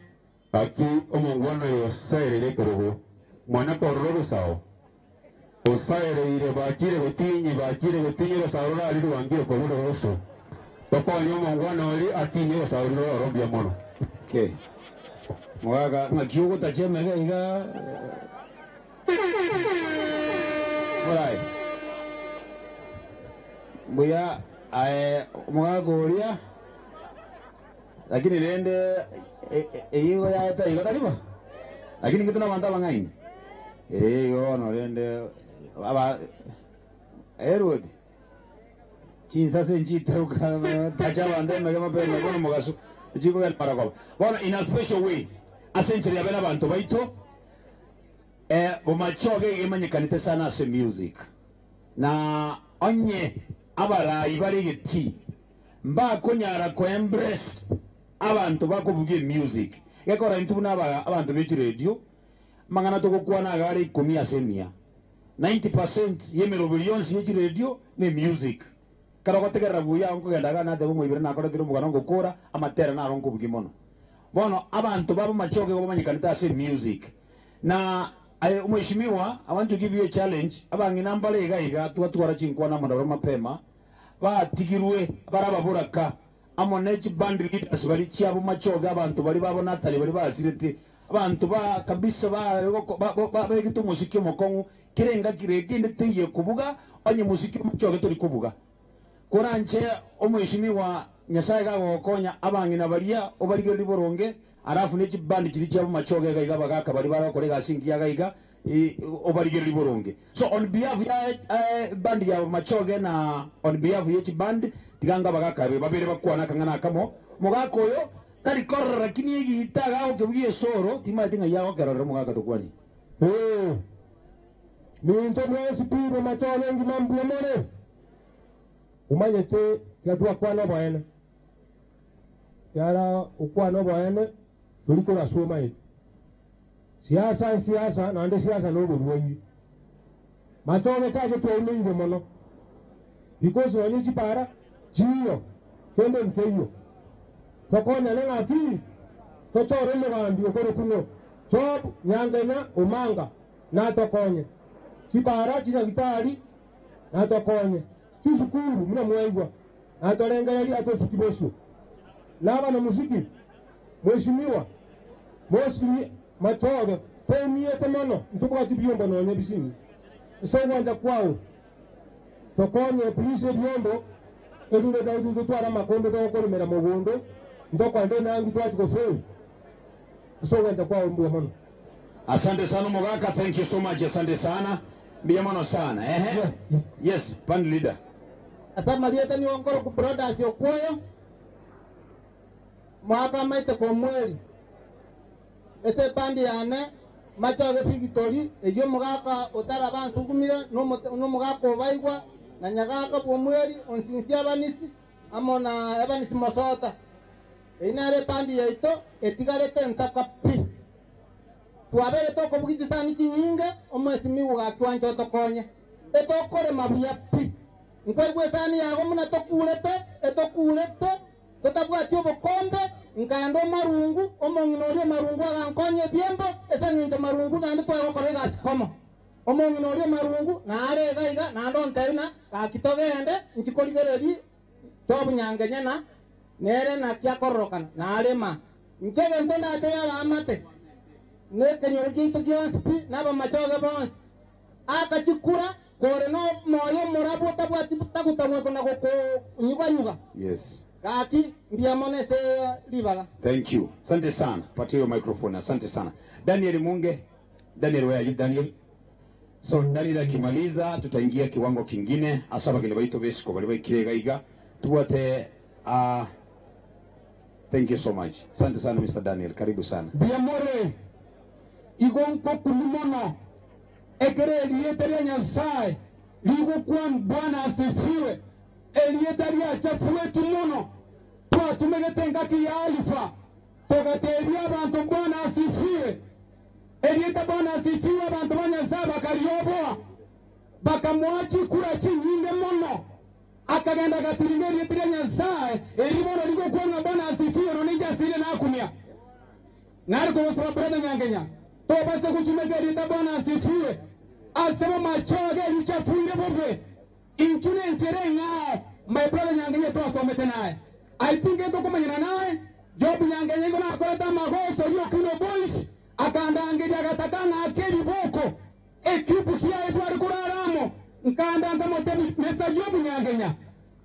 gaki omongwana oyo osaereire ekerogo, mwana korora orosao, Osaereire bachire gotinyi, bachire gotinyia orosao rorari rwangire korwa roroso. Tokonye omongwana oria atinyie orosao riria roro mbuya mono. Okay. Mogaka ng'aki ogotacha emege iga Morai. Mbuya aye omogaka oria lakini rende eyio igo yaeta igo tari bo? Lakini intwe nabanto abang'aini. Ee, igo bono rende aba Herode chinsase nchiteruka tacha abanto emege mapema bono mogaso chikogenda maragoba. Bono in a special way ase enchera ya bene abanto baito eh, bomachoge iga emanyekanete sana ase music na onye abarai bare egetii mbakonyara ko embrace abanto bakobugia emusic gekora intwe buna aba abanto be chiredio Amang'ana togokwana iga are ikomi ase emia. 90 percent y'emeroberi yonsi ye chiredio ne music. Ekero ogotegerera buya ago nkogenda iga nateba omoibere nakoretire omogano ngokora, amatera naro nkobugia mono. Bono abanto ba bamachoge igo bamanyekanete ase music. Na aye omweshimiwa, I want to give you a challenge, abang'ina mbare iga iga twatwara chinkwana amo nabwo mapema, batigirwe bare ababoraka amo ne chiband leaders baria chiabo machoge abanto baria babo Nathani baria basirete Abanto ba kabisa baare babegete omosiki omokong'u, kera engaki rege ende teiyo ekobuga, onye mosiki omochoge tori kobuga. Koranche omweshimiwa Nyasaye gagogokonya abang'ina baria obarigererie boronge, alafu ne chibandi chiria chia bomachoge iga iga abagaka baria bagokora egasi engiya iga iga obarigererie boronge. So on behalf ya band ya bomachoge na on behalf ye chiband tiga anga abagaka abe babere bakwane akang'ana akamo. Omogaka oyo tari korora lakini egiita gagokebugia esoro timanyeti ng'ai agokerorera omogaka tokwani. Ee, minto mwensi pi bomachoge engima mbuya more. Omanyete tiga twakwana oboene, kiara okwane oboene tori koraswa omaete. Siasa nsiasa naende siasa na oborwaire. Machoge chache twaumeire mono because nonye chipara chiiyo kende nkeiyo. Tokonyane ng'aki? Tochore omogambi okorokwa ng'o? Job Nyangenya Omanga natokonye. Chipara, chinyagitari natokonye. Chisukuru buna mwaigwa natorengereria atosuki bosio. Naba muziki Mheshimiwa mostly Machoge toumiete mono ntobwati biombo nonye bisinyi. Ase ogwancha kwao tokonye please ebiombo erinde totware amakombe togokoremera mogondo ntokorenda enyangi twachi gofail. Ase ogwancha kwao mbuya mono. Asante sana Mogaka, thank you so much, asante sana. Mbuya mono sana. Ehe. Yes, band leader. Ase amarieta nigo nkoroku Brothers Okwoyo, mwaka amaete komweri. Ase ebandi yane Machoge Victory, eyio omogaka otaraba ansugumire, nomogaka obaigwa, na nyagaka bw'omweri, onsinsi Evanisi, amo na Evanisi Mosota. Eyio nere ebandi yaito etigarete ntaka pi. Twabere tokobugia chisani chinyinge, omwesimigwa gaki otokonye. Etokorema buya pi. Nkwaigwa esani yago muna tokurete, etokurete, totabwati obokombe, nkaenda omarungu, omong'ina oria omarungu agankonya ebiembo, ase eng'encho marungu naende twagokora egasi komo. Omong'ina oria omarungu, nare iga iga, naende ontebi na, gaki togende, nchikorigereria, tobunyangenya na, nere naki akororokana, narema. Inche egento ndate y'abaamate, na ekenyoro giaito gionsi pi, na abamachoge bonsi. Akachikura, kore no moyo omorabu otabwati tagutamweko na gokonyuganyuga. Yes. Gaki mbuya mono ase ribaga. Thank you. Asante sana. Patia hiyo microphone. Asante sana. Daniel Munge. Daniel, where are you Daniel? So Daniel akimaliza tutaingia kiwango kingine asa bageni baito besiko bali baikire iga iga. Tuwate thank you so much. Asante sana Mr. Daniel. Karibu sana. Biamore igonko kulimono ekere elieta lya Nyasaye ligukwa Bwana asifiwe elieta lya chafuetu mono twatumegete ngaki ya alifa togatebia abantu Bwana asifiwe elieta Bwana asifiwe abantu ba Nyasaye bakaryoboa bakamwachi kura chinyinge mono akagenda gatiringa elieta lya Nyasaye eribono ligukwa Bwana asifiwe nonija asire nakumia nari kubasaba brother Nyangenya tobase kutumeka elieta Bwana asifiwe asema machoge lichafuire bobe inchune nchere ngao my brother Nyangenya twasomete naye I think ento kumanyana naye Job Nyangenya ngo nakoreta magoso yo kino boys akandangeria gatakana akeri boko ekipu kia Edward kuraramo nkanda ngamotebi Mr. Job Nyangenya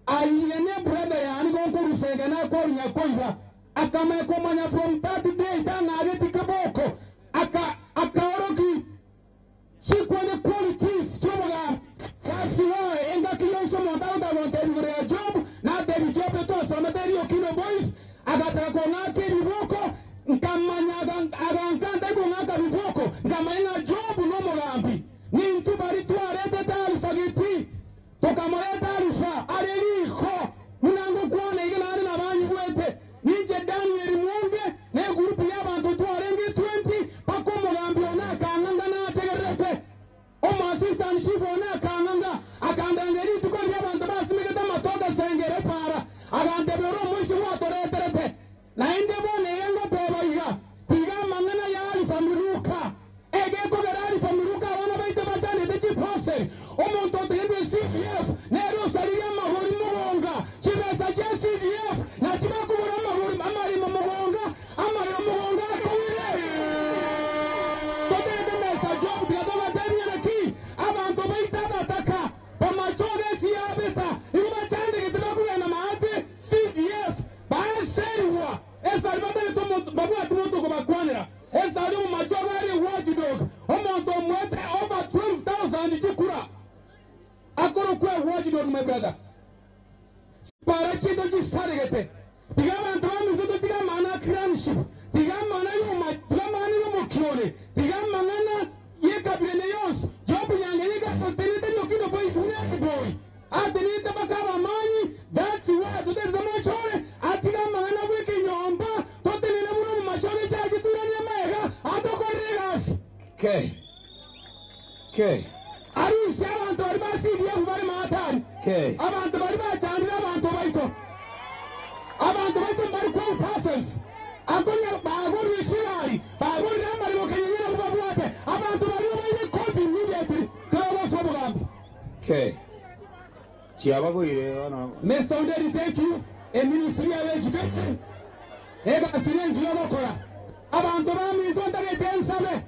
ayene brother yani gonkurusega na korunya koiba akamakomanya from that day tanga ageti kiboko aka akaoroki sikwene qualities choboga kasiwa enga kiyonso monda bonte bigore ya Job na David Job to someteri okino boys agataka kong'aka ebiboko nkamanya agankanda kong'aka biboko nkamanya Job n'omugambi nintu bari twaretete alifagiti tukamureta alifa areriho munango kwana ige nari nabanyi bwete ninje Daniel Munge ne gurupu y'abantu twarenge 20 paka omugambi ona akang'anga nategerete omu assistant chief ona akang'anga akandangeri ituko ry'abantu basimegete amatoga sengere para agantebera omwisi gwatoretere Mbabwati monto okobakwanera. Esari omomache obo ere watchdog, omonto omoete over 12,000 chikura akorokwa watchdog my brother. Chipara chiaito nchisaregete. Tiga abanto baminto totige amang'ana a clanship, tiga amang'ana y'oma, tiga amang'ana y'omokione, tiga amang'ana y'ekabira ende yonsi. Job Nyange nigo atenenete riokindo boys buna egiboi. Atenenete mpaka abamanyi, that's why totaete tomochore, atige amang'ana bw'ekenyomba, totenene buna omomachore echache toiranie amaega, atokorere egasi. K. K. Arusie abanto baria ba CDF bare mahatari, K. abanto baria bachandire abanto baito. Abanto baito mbari kwao persons akonya bagorire chigari, bagorire amaremo kenyenya nabwo babwate. Abanto baria obaire court immediately kero bagosoa obogambi. K. Chiabagoire bono. Mister Onderi thank you, eministry ya education egasi nengiya ogokora. Abanto baminto ntagete nsabe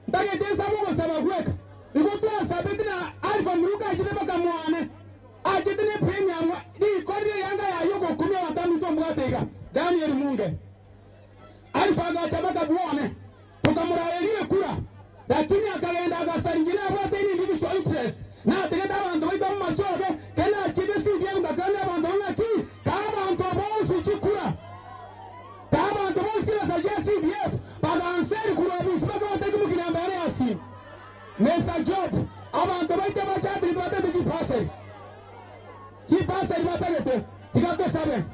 Ntagete nsabe ogosaba gweka. Igo twasabete na Alpha Muluka achete mpaka mwane. Achete ne premium riko riria eyanga yaye ogokumia abanto aminto mbwate iga. Daniel Munge. Alpha agacha mpaka bwone. Tokamoraeria ekura. Lakini akagenda agasari inche nabwate an individual interest. Nategete abanto baito amachoge kero nachete CDF ngakania abanto ng'aki kaa abanto bonsi chikura. Kaa abanto bonsi chibesa chia CDF baganseri korwa obisi bakabateki mokinyamba yane ya simu. Mister Job, abanto baito abachabiri batagete chipaseri. Chipaseri batagete. Tiga tosabe.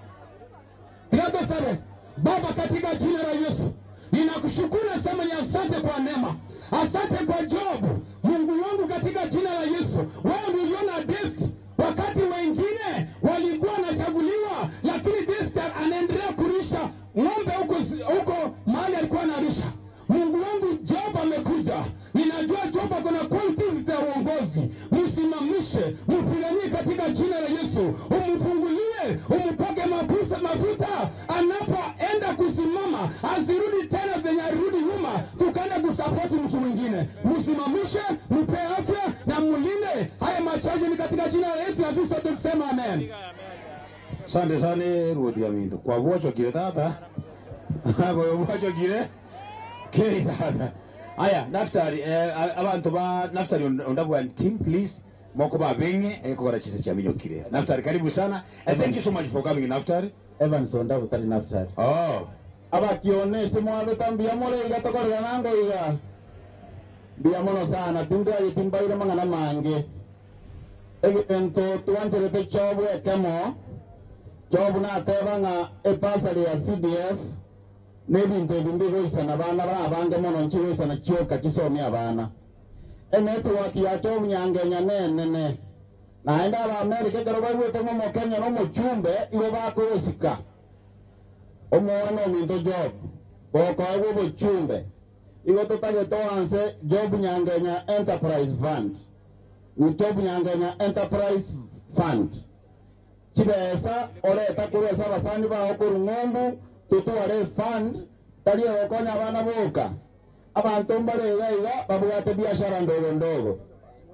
Tiga tosabe. Baba, katika jina la Yesu ninakushukuru, nasema ni asante kwa neema, asante kwa Job, Mungu wangu, katika jina la Yesu. Wewe ndiye uliona David wakati wengine walikuwa wanachaguliwa, lakini David anaendelea kulisha ng'ombe huko huko mahali alikuwa analisha. Mungu wangu, Job amekuja. Ninajua Job ako na qualities za uongozi. Msimamishe, mpiganie katika jina la Yesu, umfungulie, umpake mafuta, mafuta anapoenda kusimama asirudi tena venye alirudi nyuma, tukaenda kusapoti mtu mwingine. Msimamishe, mpe afya na mlinde. Haya machache ni katika jina la Yesu, na sisi sote tuseme amen. Asante sana ruothi ya minto kwa bwochokire tata bwochokire kei tata aya Naftali eh, abantu ba Naftali ondabwa team please moko babenge eh, kogora chise cha minyokire Naftali karibu sana and thank you so much for coming Naftali Evans Ondabu tari Naftali. Oh. Abakione ase mwabeta mbuya more iga tokorera nango iga. Mbuya mono sana tindwageti timbaire mang'ana mange. Egento twancherete Job ekemo, Job nateba ng'a ebasari ya CDF nebinto ebi mbigoisana bana bare abange mono nchigoisana chioka chisomie abana. Enetwork ya Job Nyangenya nenene. Naende Abaamerika ekero baigwete ng'a Omokenya nomochumbe igo bakogosika. Omwana ominto Job, gokoegwa obochumbe, igo totagete oanse Job Nyangenya Enterprise Fund. Job Nyangenya Enterprise Fund. Chibesa oreta korwa ase abasani bao korwa ng'umbu, totware efund, tari egokonya abana boka. Abanto mbare iga iga babwate biashara ndogo ndogo,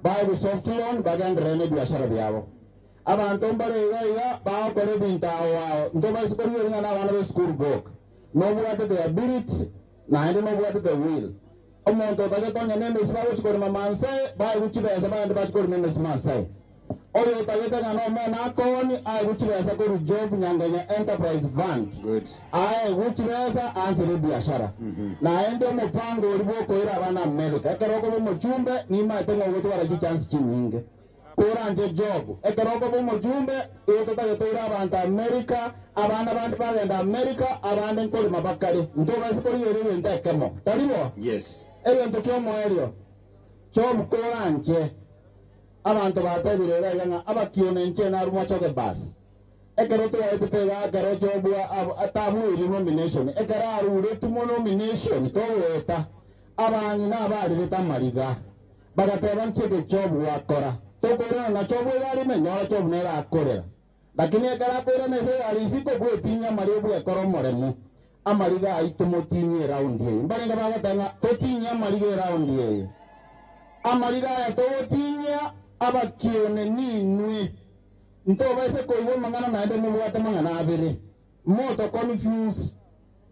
baegwe soft loan bagenderere nebiashara biabo. Abanto mbare iga iga bagokora ebinto ao ao, ntobaise korigia ring'ana abana b'esukuru boka. Nobwate the ability naende nobwate the will. Omonto otagete onye nemesi bagochi korema Maasai, baegwe chibesa bagende bachi korema emesi Maasai. Oyo otagete ng'a nomene akooni, aegwe chibesa korwa Job Nyangenya Enterprise Fund. Good. Aegwe chibesa ansere ebiashara. Naende omopango oria bw'okoira abana America. Ekero okoba omochumbe, nimaete ng'a ogotwara chichance chinyinge. Koranche Job, ekero okoba omochumbe, igo totagete oire abanto America, abana bande bagenda America, abande nkorema bakare. Ntobaise korigereria egento ekemo. Tari bo? Yes. Egento ki'omoerio, Job koranche. Abanto batebire iga iga ng'a abakione inche narue mochoke bas. Ekero twaetete iga ekero Job atabuirie nomination, ekero aruretwe mo nomination togoeta, abang'ina abarirete amariga. Bagateba nki eke Job gwakora? Tokoirana na Job egari ime? Nyora Job nere akorera. Lakini ekero akoirana ase egari isiko bwetinyia amariga bwekora omoremu. Amariga aito motinyie eraundi eye. Mbarenge bagoteba ng'a totinyie amariga eraundi eye. Amariga aya togotinyia abakione ninwe. Ntobaise koigwa amang'ana naende mobwate amang'ana abere. Moto confuse.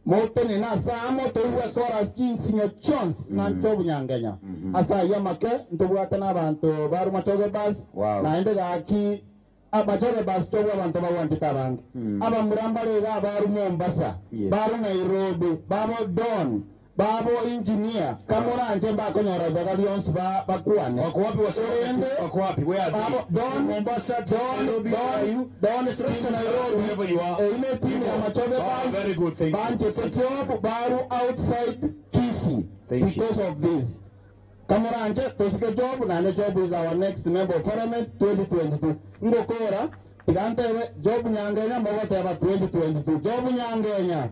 Motenene ase amo toigwe chorus chinsinyo chionsi ng'a ntobu Nyangenya. Ase ayio amake ntobwate nabanto ba Rumachoge bus Wow. naende gaki Machoge bus tobwe abanto bagwanchete abange. Abamura mbare iga abaru Mombasa, Yes. baru Nairobi, babo Don, babo engineer kamoranche mbakonyora ribaga rionsi ba bakwane. Wako wapi wasema Korende wako wapi? Where are they? babo Don, Mombasa, Don, Nairobi, where are Don, you? Don Station team Nairobi, wherever you are. Eine team ya Machoge Ah, bus very good, thank you. banchete job baru outside Kisii Thank you. because of this. Kamoranje tosike job nane job is our next member of parliament 2022. Ngokora tigantebe job Nyangenya mogoteba 2022 job Nyangenya.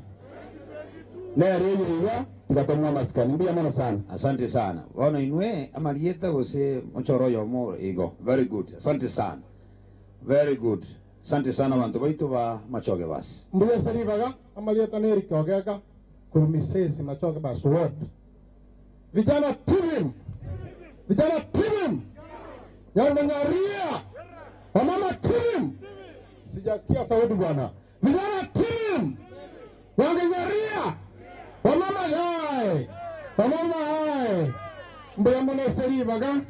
Nere iga tigatomwa masikani mbuya mono sana. Asante sana. Bono inwe amarieta gose mochoro yomo igo. Very good. Asante sana. Very good. Asante sana bantu baitu ba Machoge basi. Mbuya saribaga amalieta neri kogeka kurumisesi Machoge bas ward. Vijana tibim. Vijana tibim. Nyanganyaria. Wamama tibim. Sijasikia sauti bwana. Vijana tibim. Nyanganyaria. Wamama hai. Wamama hai. Mbuya mono saribaga.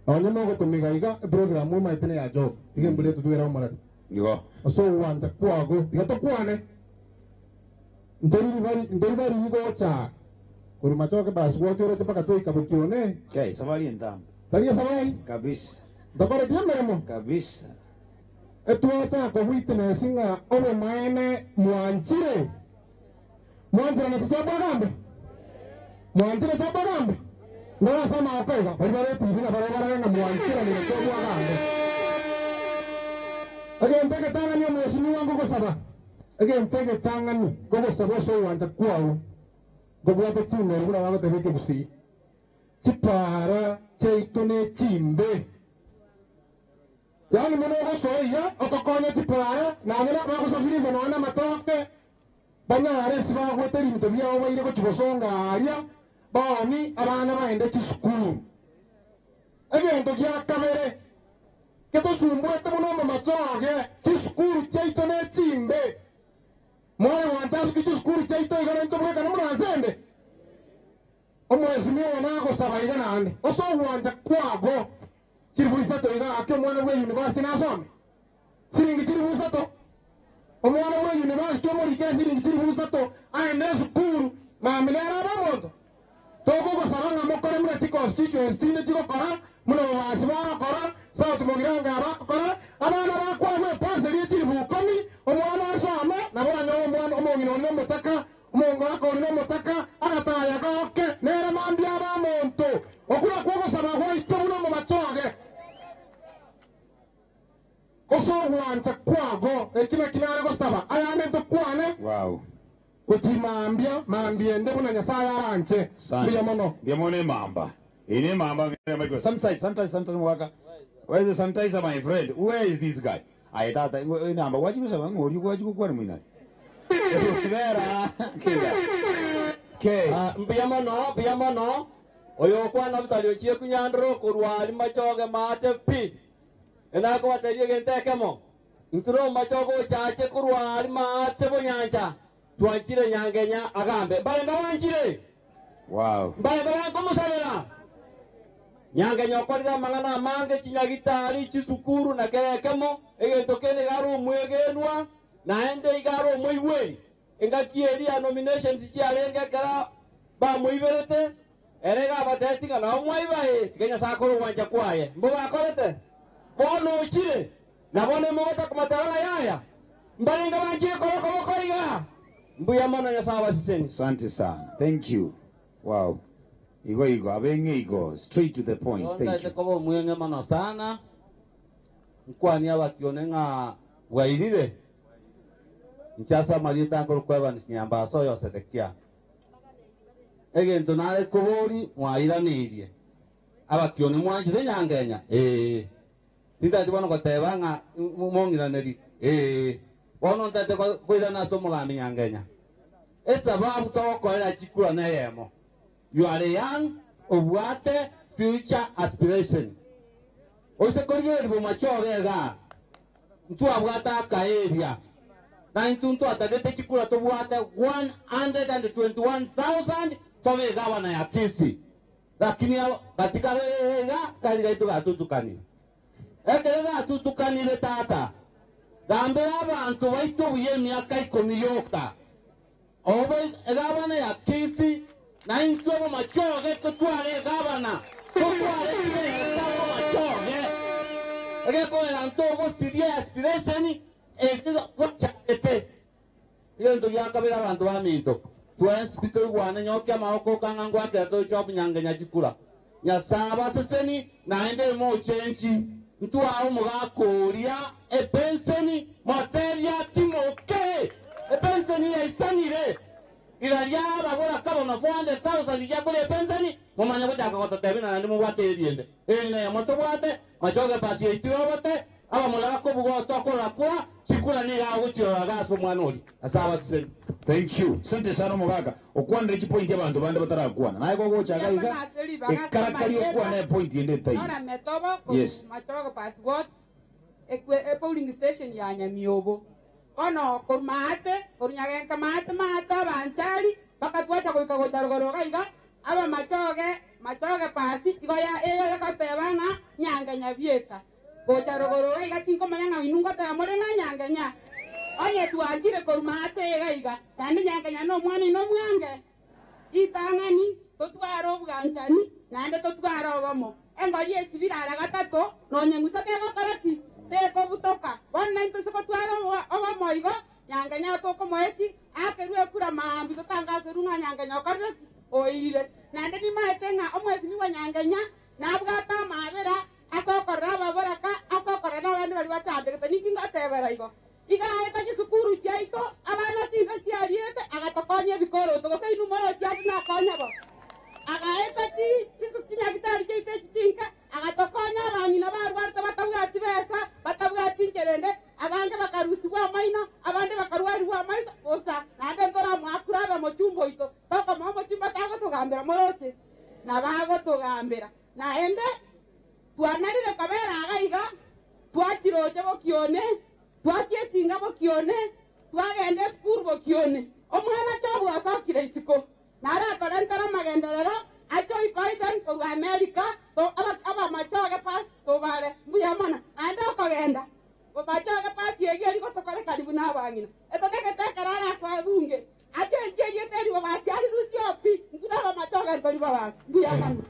Onye mogotumiga iga program maitene ya job. Ige mbule tutwera omorari. Igo. So wanta kwago tiga tokwane ntori bari gocha kuri Machoge basi gwakiorete mpaka twika bukione Okay, safari entambe. tari safari Kabisa. ndakore meremo Kabisa. etwacha ko witness ng'a obomaene mwanchire mwanchire na tichabagambe mwanchire chabagambe ndorasama okoiga bari baretiri na barabara ng'a mwanchire ni chabwagambe egento getang'ani omweshimiwa ngogosaba egento getang'ani ngogosaba ase owanja kwao ngobwate chimeri buna bagoteba ekegusii chipara chiaito na echimbe yaani mono ogosoiya otokonya chipara nonye bagosafirisa nonye na amatoke banyare ase bagwete ebinto biao baire gochigosonga aria baoni abana baende chisukuru egento gia kabere getosumbwete mono omo Machoge chisukuru chiaito na echimbe mware gwantasuki chisukuru chiaito iga naintwe bwekana monansende omwesimiwa nagosaba iga naende ase ogwancha kwago chiribu isato iga ake omwana bwa university nasome siringi chiribu isato omwana bwa university omorikere siringi chiribu isato aende esukuru mami nere abe omonto tokogosaba ng'a mokore muna chiconstituency chinde chigokora muna babasi bagokora South Mogiranga bagokora abana bakwagwa epaseri echiribu ikomi omwana asome nabo oranyore omwana omong'ina one omotaka omong'aka one omotaka agataya goke nere mambia aba omonto okura kwogosaba gwaito buna omo Machoge ase ogwancha kwago eki naki nare gosaba ayande ntokwane Wow. gochimambia mambiende buna Nyasaye aranche mbuya mono Mbuya mono emamba. Ine mamba ngere Sometimes sometimes sometimes waka. Where is the sanitizer my friend? Where is this guy? Aye tata inamba wachi kusaba ngori wachi kukwana mwina. Vera. Ke. Mbuya mono mbuya mono oyo kwana bitari ochie kunyandro kurwari Machoge mate pi enakobateria egento ekemo nturo Machoge ochache kurwari mate bonyancha twanchire Nyangenya agambe barenda banchire Wow. mbarenda bankomusabera Nyangenya okorire amang'ana amange chinyagitari chisukuru na kere ekemo egento kende igare omwegenwa naende igare omoigweri engaki eri ya nominations chiarenge ekero bamoiberete ere iga abateti ng'a nabo mwaibae tiga Nyasaye akore ogwancha kwaye mbo bakorete bono ochire nabo nimogota komateba ng'a yaya mbarenge banchire kore koboko iga mbuya mono Nyasaye abasiseni. Asante sana. Thank you. Wow. Igo igo abenge igo straight to the point. Thank you. koba omwenge mono sana nkwani abakione ng'a bwairire nchasa marieta nkoro kwebani nyambaso yo Sedekia egento nare kobori mwairaneirie abakione mwanchire Nyangenya ee tindati bono goteba ng'a mong'iraneri ee bono ntate koirana ase omogambi Nyangenya esababu togokorera chikura na eyemo you are young obwate future aspiration ose korigereria bomachoge iga ntwabwate akaeria Na intwe ntwatagete chikura tobwate 121,000 tobe egavana ya Kisii. Lakini gati kare iga kari gaito gatutukanire. Ekero gatutukanire tata, gambera abanto baito buya emiaka ikomi yoka. Obe egavana ya Kisii na intwe bomachoge totware egavana, totware chibesa bomachoge. Egekoera ntogosiria aspiration eki twachagete. Egento gia kabere abanto baminto, twensi pi toigwane nyokia amaboko okang'a ngwakera tore Job Nyangenya chikura. Nyasae abaseseni naende emochenchi ntware omogaka oria epenseni motebie atimoke epenseni yaisanire ira ababora kabono 400,000 giakoria epenseni momanye gochaka gototebia naende mobwate eriende eri neyemo tobwate machoge pasi yaitire obote abamura bakobuga otokorora kura chikura niga agochirora ase omwana oria ase abaseseni. Thank you. Sante sana omogaka. Okwanire chipoint abanto bande batarakwana. Naye gogochaka iga ekarakari okwana epoint ende etaiyo. Nora metobo Yes. machogo passport ekwe e polling station ya Nyamiobo. Kono korumate korunyagenka mate mate abanchari bakatwacha goika gocha iga aba machoge machoge pasi igo ya eyo yakateba ng'a Nyangenya bieka. Gocha rogoro iga tinkomanya ng'a inu ngoteba more ng'a Nyangenya. Onye twanchire korumate iga iga naende Nyangenya no omwana ino mwange. Itang'ani totware obwanchani naende totware obomo. Engori esibirara gatato nonye ng'usa tegokora ki tekobutoka. Bono naintwe ase gotwara obomo igo Nyangenya tokomoeti akerwe ekura maambi totangaserwe ng'a Nyangenya okorire ki oirire. Naende nimaete ng'a omwesimi wa Nyangenya nabwate amabera asokorera ababoraka asokorera n'abande bari batandegete ninki ngotebera igo. Igaeta chisukuru chiaito abana chinka chiariete agatokonya ebikoroto gose inwe morochi nakonya bo. Agaeta chinyagitari chiaito echi chinka agatokonya abang'ina barwarete batabwati besa batabwati ncherende abange bakarusigwa amaino abande bakarwarigwa amaiso bosa naende ntoramwakura abe mochumba oito tokomoa omochumba tagotogambera moroche nabagotogambera naende twanarire kobera iga iga twachiroche bokione twachietinga bokione twagenda esukuru bokione omwana chobwasokire isiko naratorentera amagenderero achoi Biden korwa America abamachoge pasi tobare mbuya mono naende okogenda machoge pasi egi eri gotokore karibu na abang'ina etotagete ekero arasoe bunge achenchie erieta eri babasi arirusie opi intwe na abamachoge ntori babasi mbuya mono.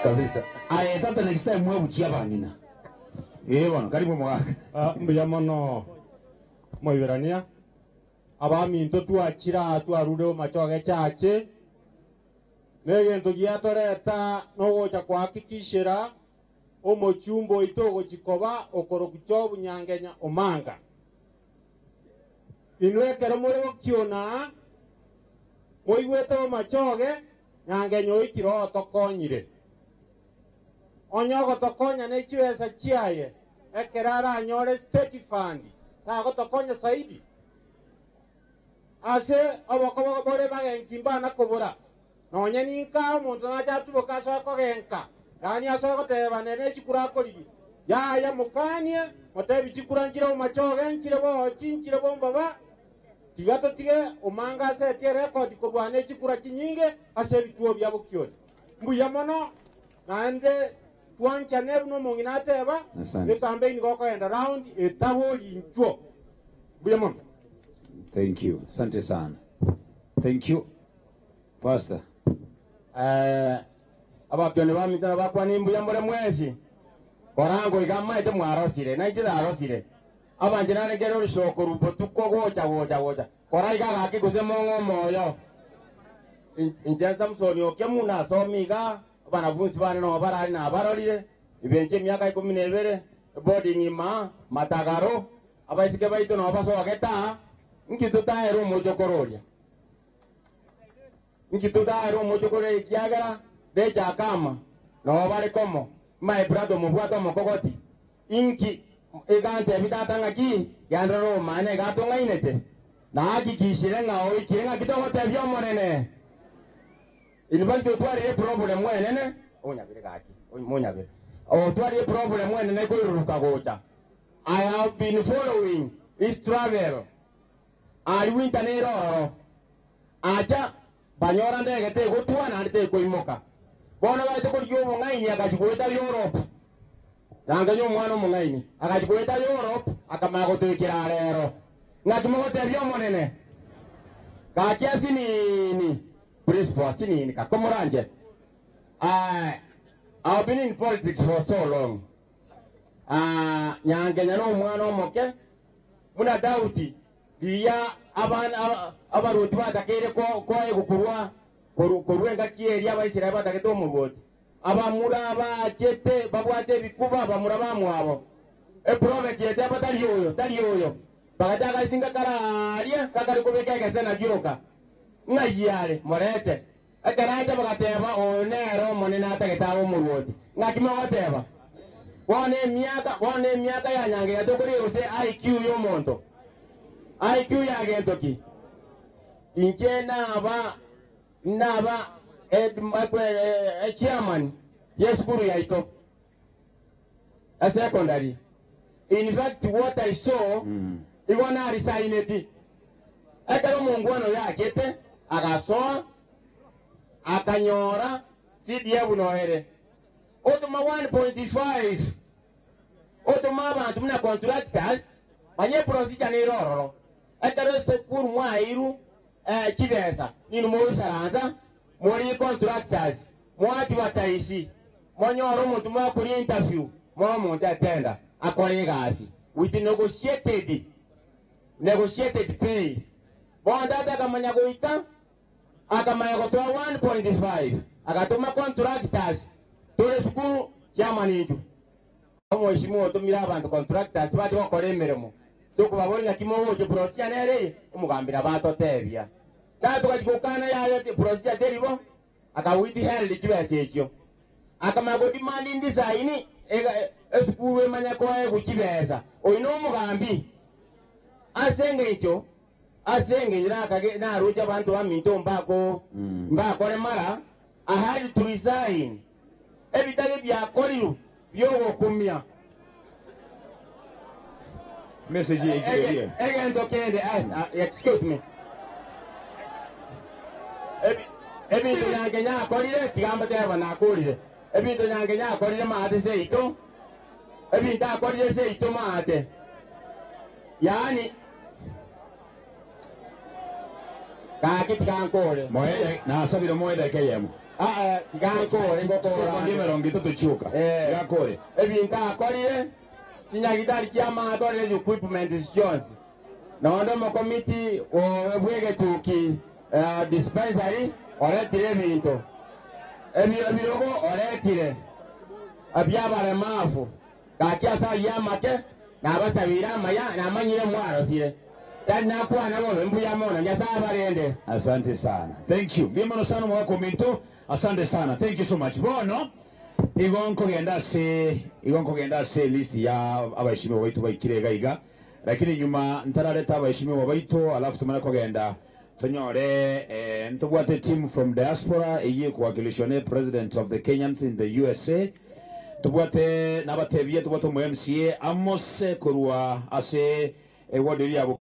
Kabisa. Aye tata next time mwebuchia abang'ina. Eh bono karibu omogaka. Mbuya mono moiberania abaminto twachira twarure machoge chache negento giatoreta nogocha kuhakikishira omochumbo oito ogochikoba okoroku Job Nyangenya omanga inwe ekero more gokiona moigwete omachoge Nyangenya oikire otokonyire onye ogotokonya ne chibesa chiaye ekero aranyore state fund tagotokonya zaidi ase obokobo bore bagenki mbana kobora nonye ninka omonto nachatuboka ase okogenka yani ase ogoteba nere chikura akorigi yaya mokanie motebi chikura nchire omachoge nchire bochi nchire bombaba tiga totige omanga ase etie record korwana echikura chinyinge ase ebituo bia bokioni mbuya mono naende twanchane buna omong'ina ateba Asante. ecampaign gokoenda round etabori nchwo mbuya mono. Thank you. Asante sana. Thank you. Pastor. Abakioni bamitana bakwa nimbuya more mwesi korango iga maete mwarosire nainche narosire abanje narekere orishoko rubotuko gocha gocha gocha kora iga gaki gose mong'o omoyo inche Samson okia muna asomi iga abanafunzi bane no barari nabarorire ibenche emiaka 12 boarding ima matagaro abaisike baito no basogeta nki tutaera omochokoro oria nki tutaera omochokoro ekiagera rechakama no bare komo my brother mobwate omokogoti inki egantebi tata ng'aki gendera omane egatong'ainete nahakikishire ng'a oikire ng'aki togotebia omonene inibanki otwarire problem enene onyabire gaki monyabire otwarire problem enene koiruruka gocha I have been following his travel. Aria winter nere ororo. Acha banyora ndege tegotwa naende tekoimoka. Bono gaete korigia obong'aini agachia goeta Europe. Nangenya omwana omong'aini agachia goeta Europe akamanya gotoikera arero. Ng'aki mogotebia Omonene? Gaki asinini, principal asinini gaki omoranche. I have been in politics for so long. Ah, Nyankenya nomwana omoke buna Daudi riria abana abaruoti batakeire koegwa korwa korwa engaki eria Abaisraeli batagete omoruoti. Abamura bachete babwate ebikuba abamura bamwabo. Eprofeti eteba tari oyo, tari oyo. Bagachaka isinga kararia kakari kobeka egesena gioka. Ng'ai are? Morete. Ekero acha bagateba, Oyo nere Omonene atagete abe omoruoti. Ng'aki mogoteba? Bono emiaka, bono emiaka ya nyangeya tokorigia gose IQ y'omonto. IQ ya gento ki? Inche naba, naba chairman y'esukuru yaito ya secondary. In fact what I saw, igo narisaineti. Ekero omongwana oyo achete, agasoa, akanyora CDF noere. Otoma 1.5, otoma abanto buna contractors, manya eprocedure nere ororo. Ekero esukuru mwaeirwe chibesa, ninwe mogoisaransa, more contractors, moadvertise, monyore omonto mokoria interview, moe omonto etender, akore egasi with negotiated, negotiated pay. Bono tata akamanya goika, akamanya gotoa 1.5, agatoma contractors tore sukuru chairman intwe. Omoeshimiwa otomire abanto contractors bache gokora emeremo, tokobaboria ng'aki mogocha procedure nere eye, omogambi nabo atotebia. Tata togachia gokana yaya procedure teri bo, aka withheld chibesa echio. Akamanya go demand design esukuru emanye koegwa chibesa. Oyo nomogambi ase engencho ase engencho nakage naroche abanto baminto mbako mbakore mara, I had to resign. Ebitage biakorirwe biogokumia. Message yaikire. Egento kende, excuse me. Ebinto Nyankenya akorire, tiga mbateba nakorire. Ebinto Nyankenya akorire maate seito, ebinto akorire seito maate. Yaani, gaki tiga nkore. Moe nasabire moe dakika eyemo. Tiga nkore ngokora. Sekondi emerongo etato chioka. Tiga nkore. Ebinto akorire, chinyagitari chi'amato orire equipment chionsi. Nonya omokomiti bw'egetuki dispensary oretire ebinto. Ebirogo oretire bi'abaremafu. Gaki ase ayio amake nabasabire amaya, namanyire mwarosire. Tari nakwana bobe, mbuya mono, Nyasae abarende. Asante sana. Thank you. Mbuya mono sana omogaka ominto. Asante sana. Thank you so much. Bono igo nkogenda ase igo nkogenda ase list ya abaheshimiwa baito baikire iga iga. Lakini nyuma ntarareta abaheshimiwa baito alafu tumanye kogenda tonyore eh, ntobwate team from diaspora eyio ekowakilishwa ne president of the Kenyans in the USA. Tobwate nabatebie tobwate omo MCA Amos korwa ase eward eria ya.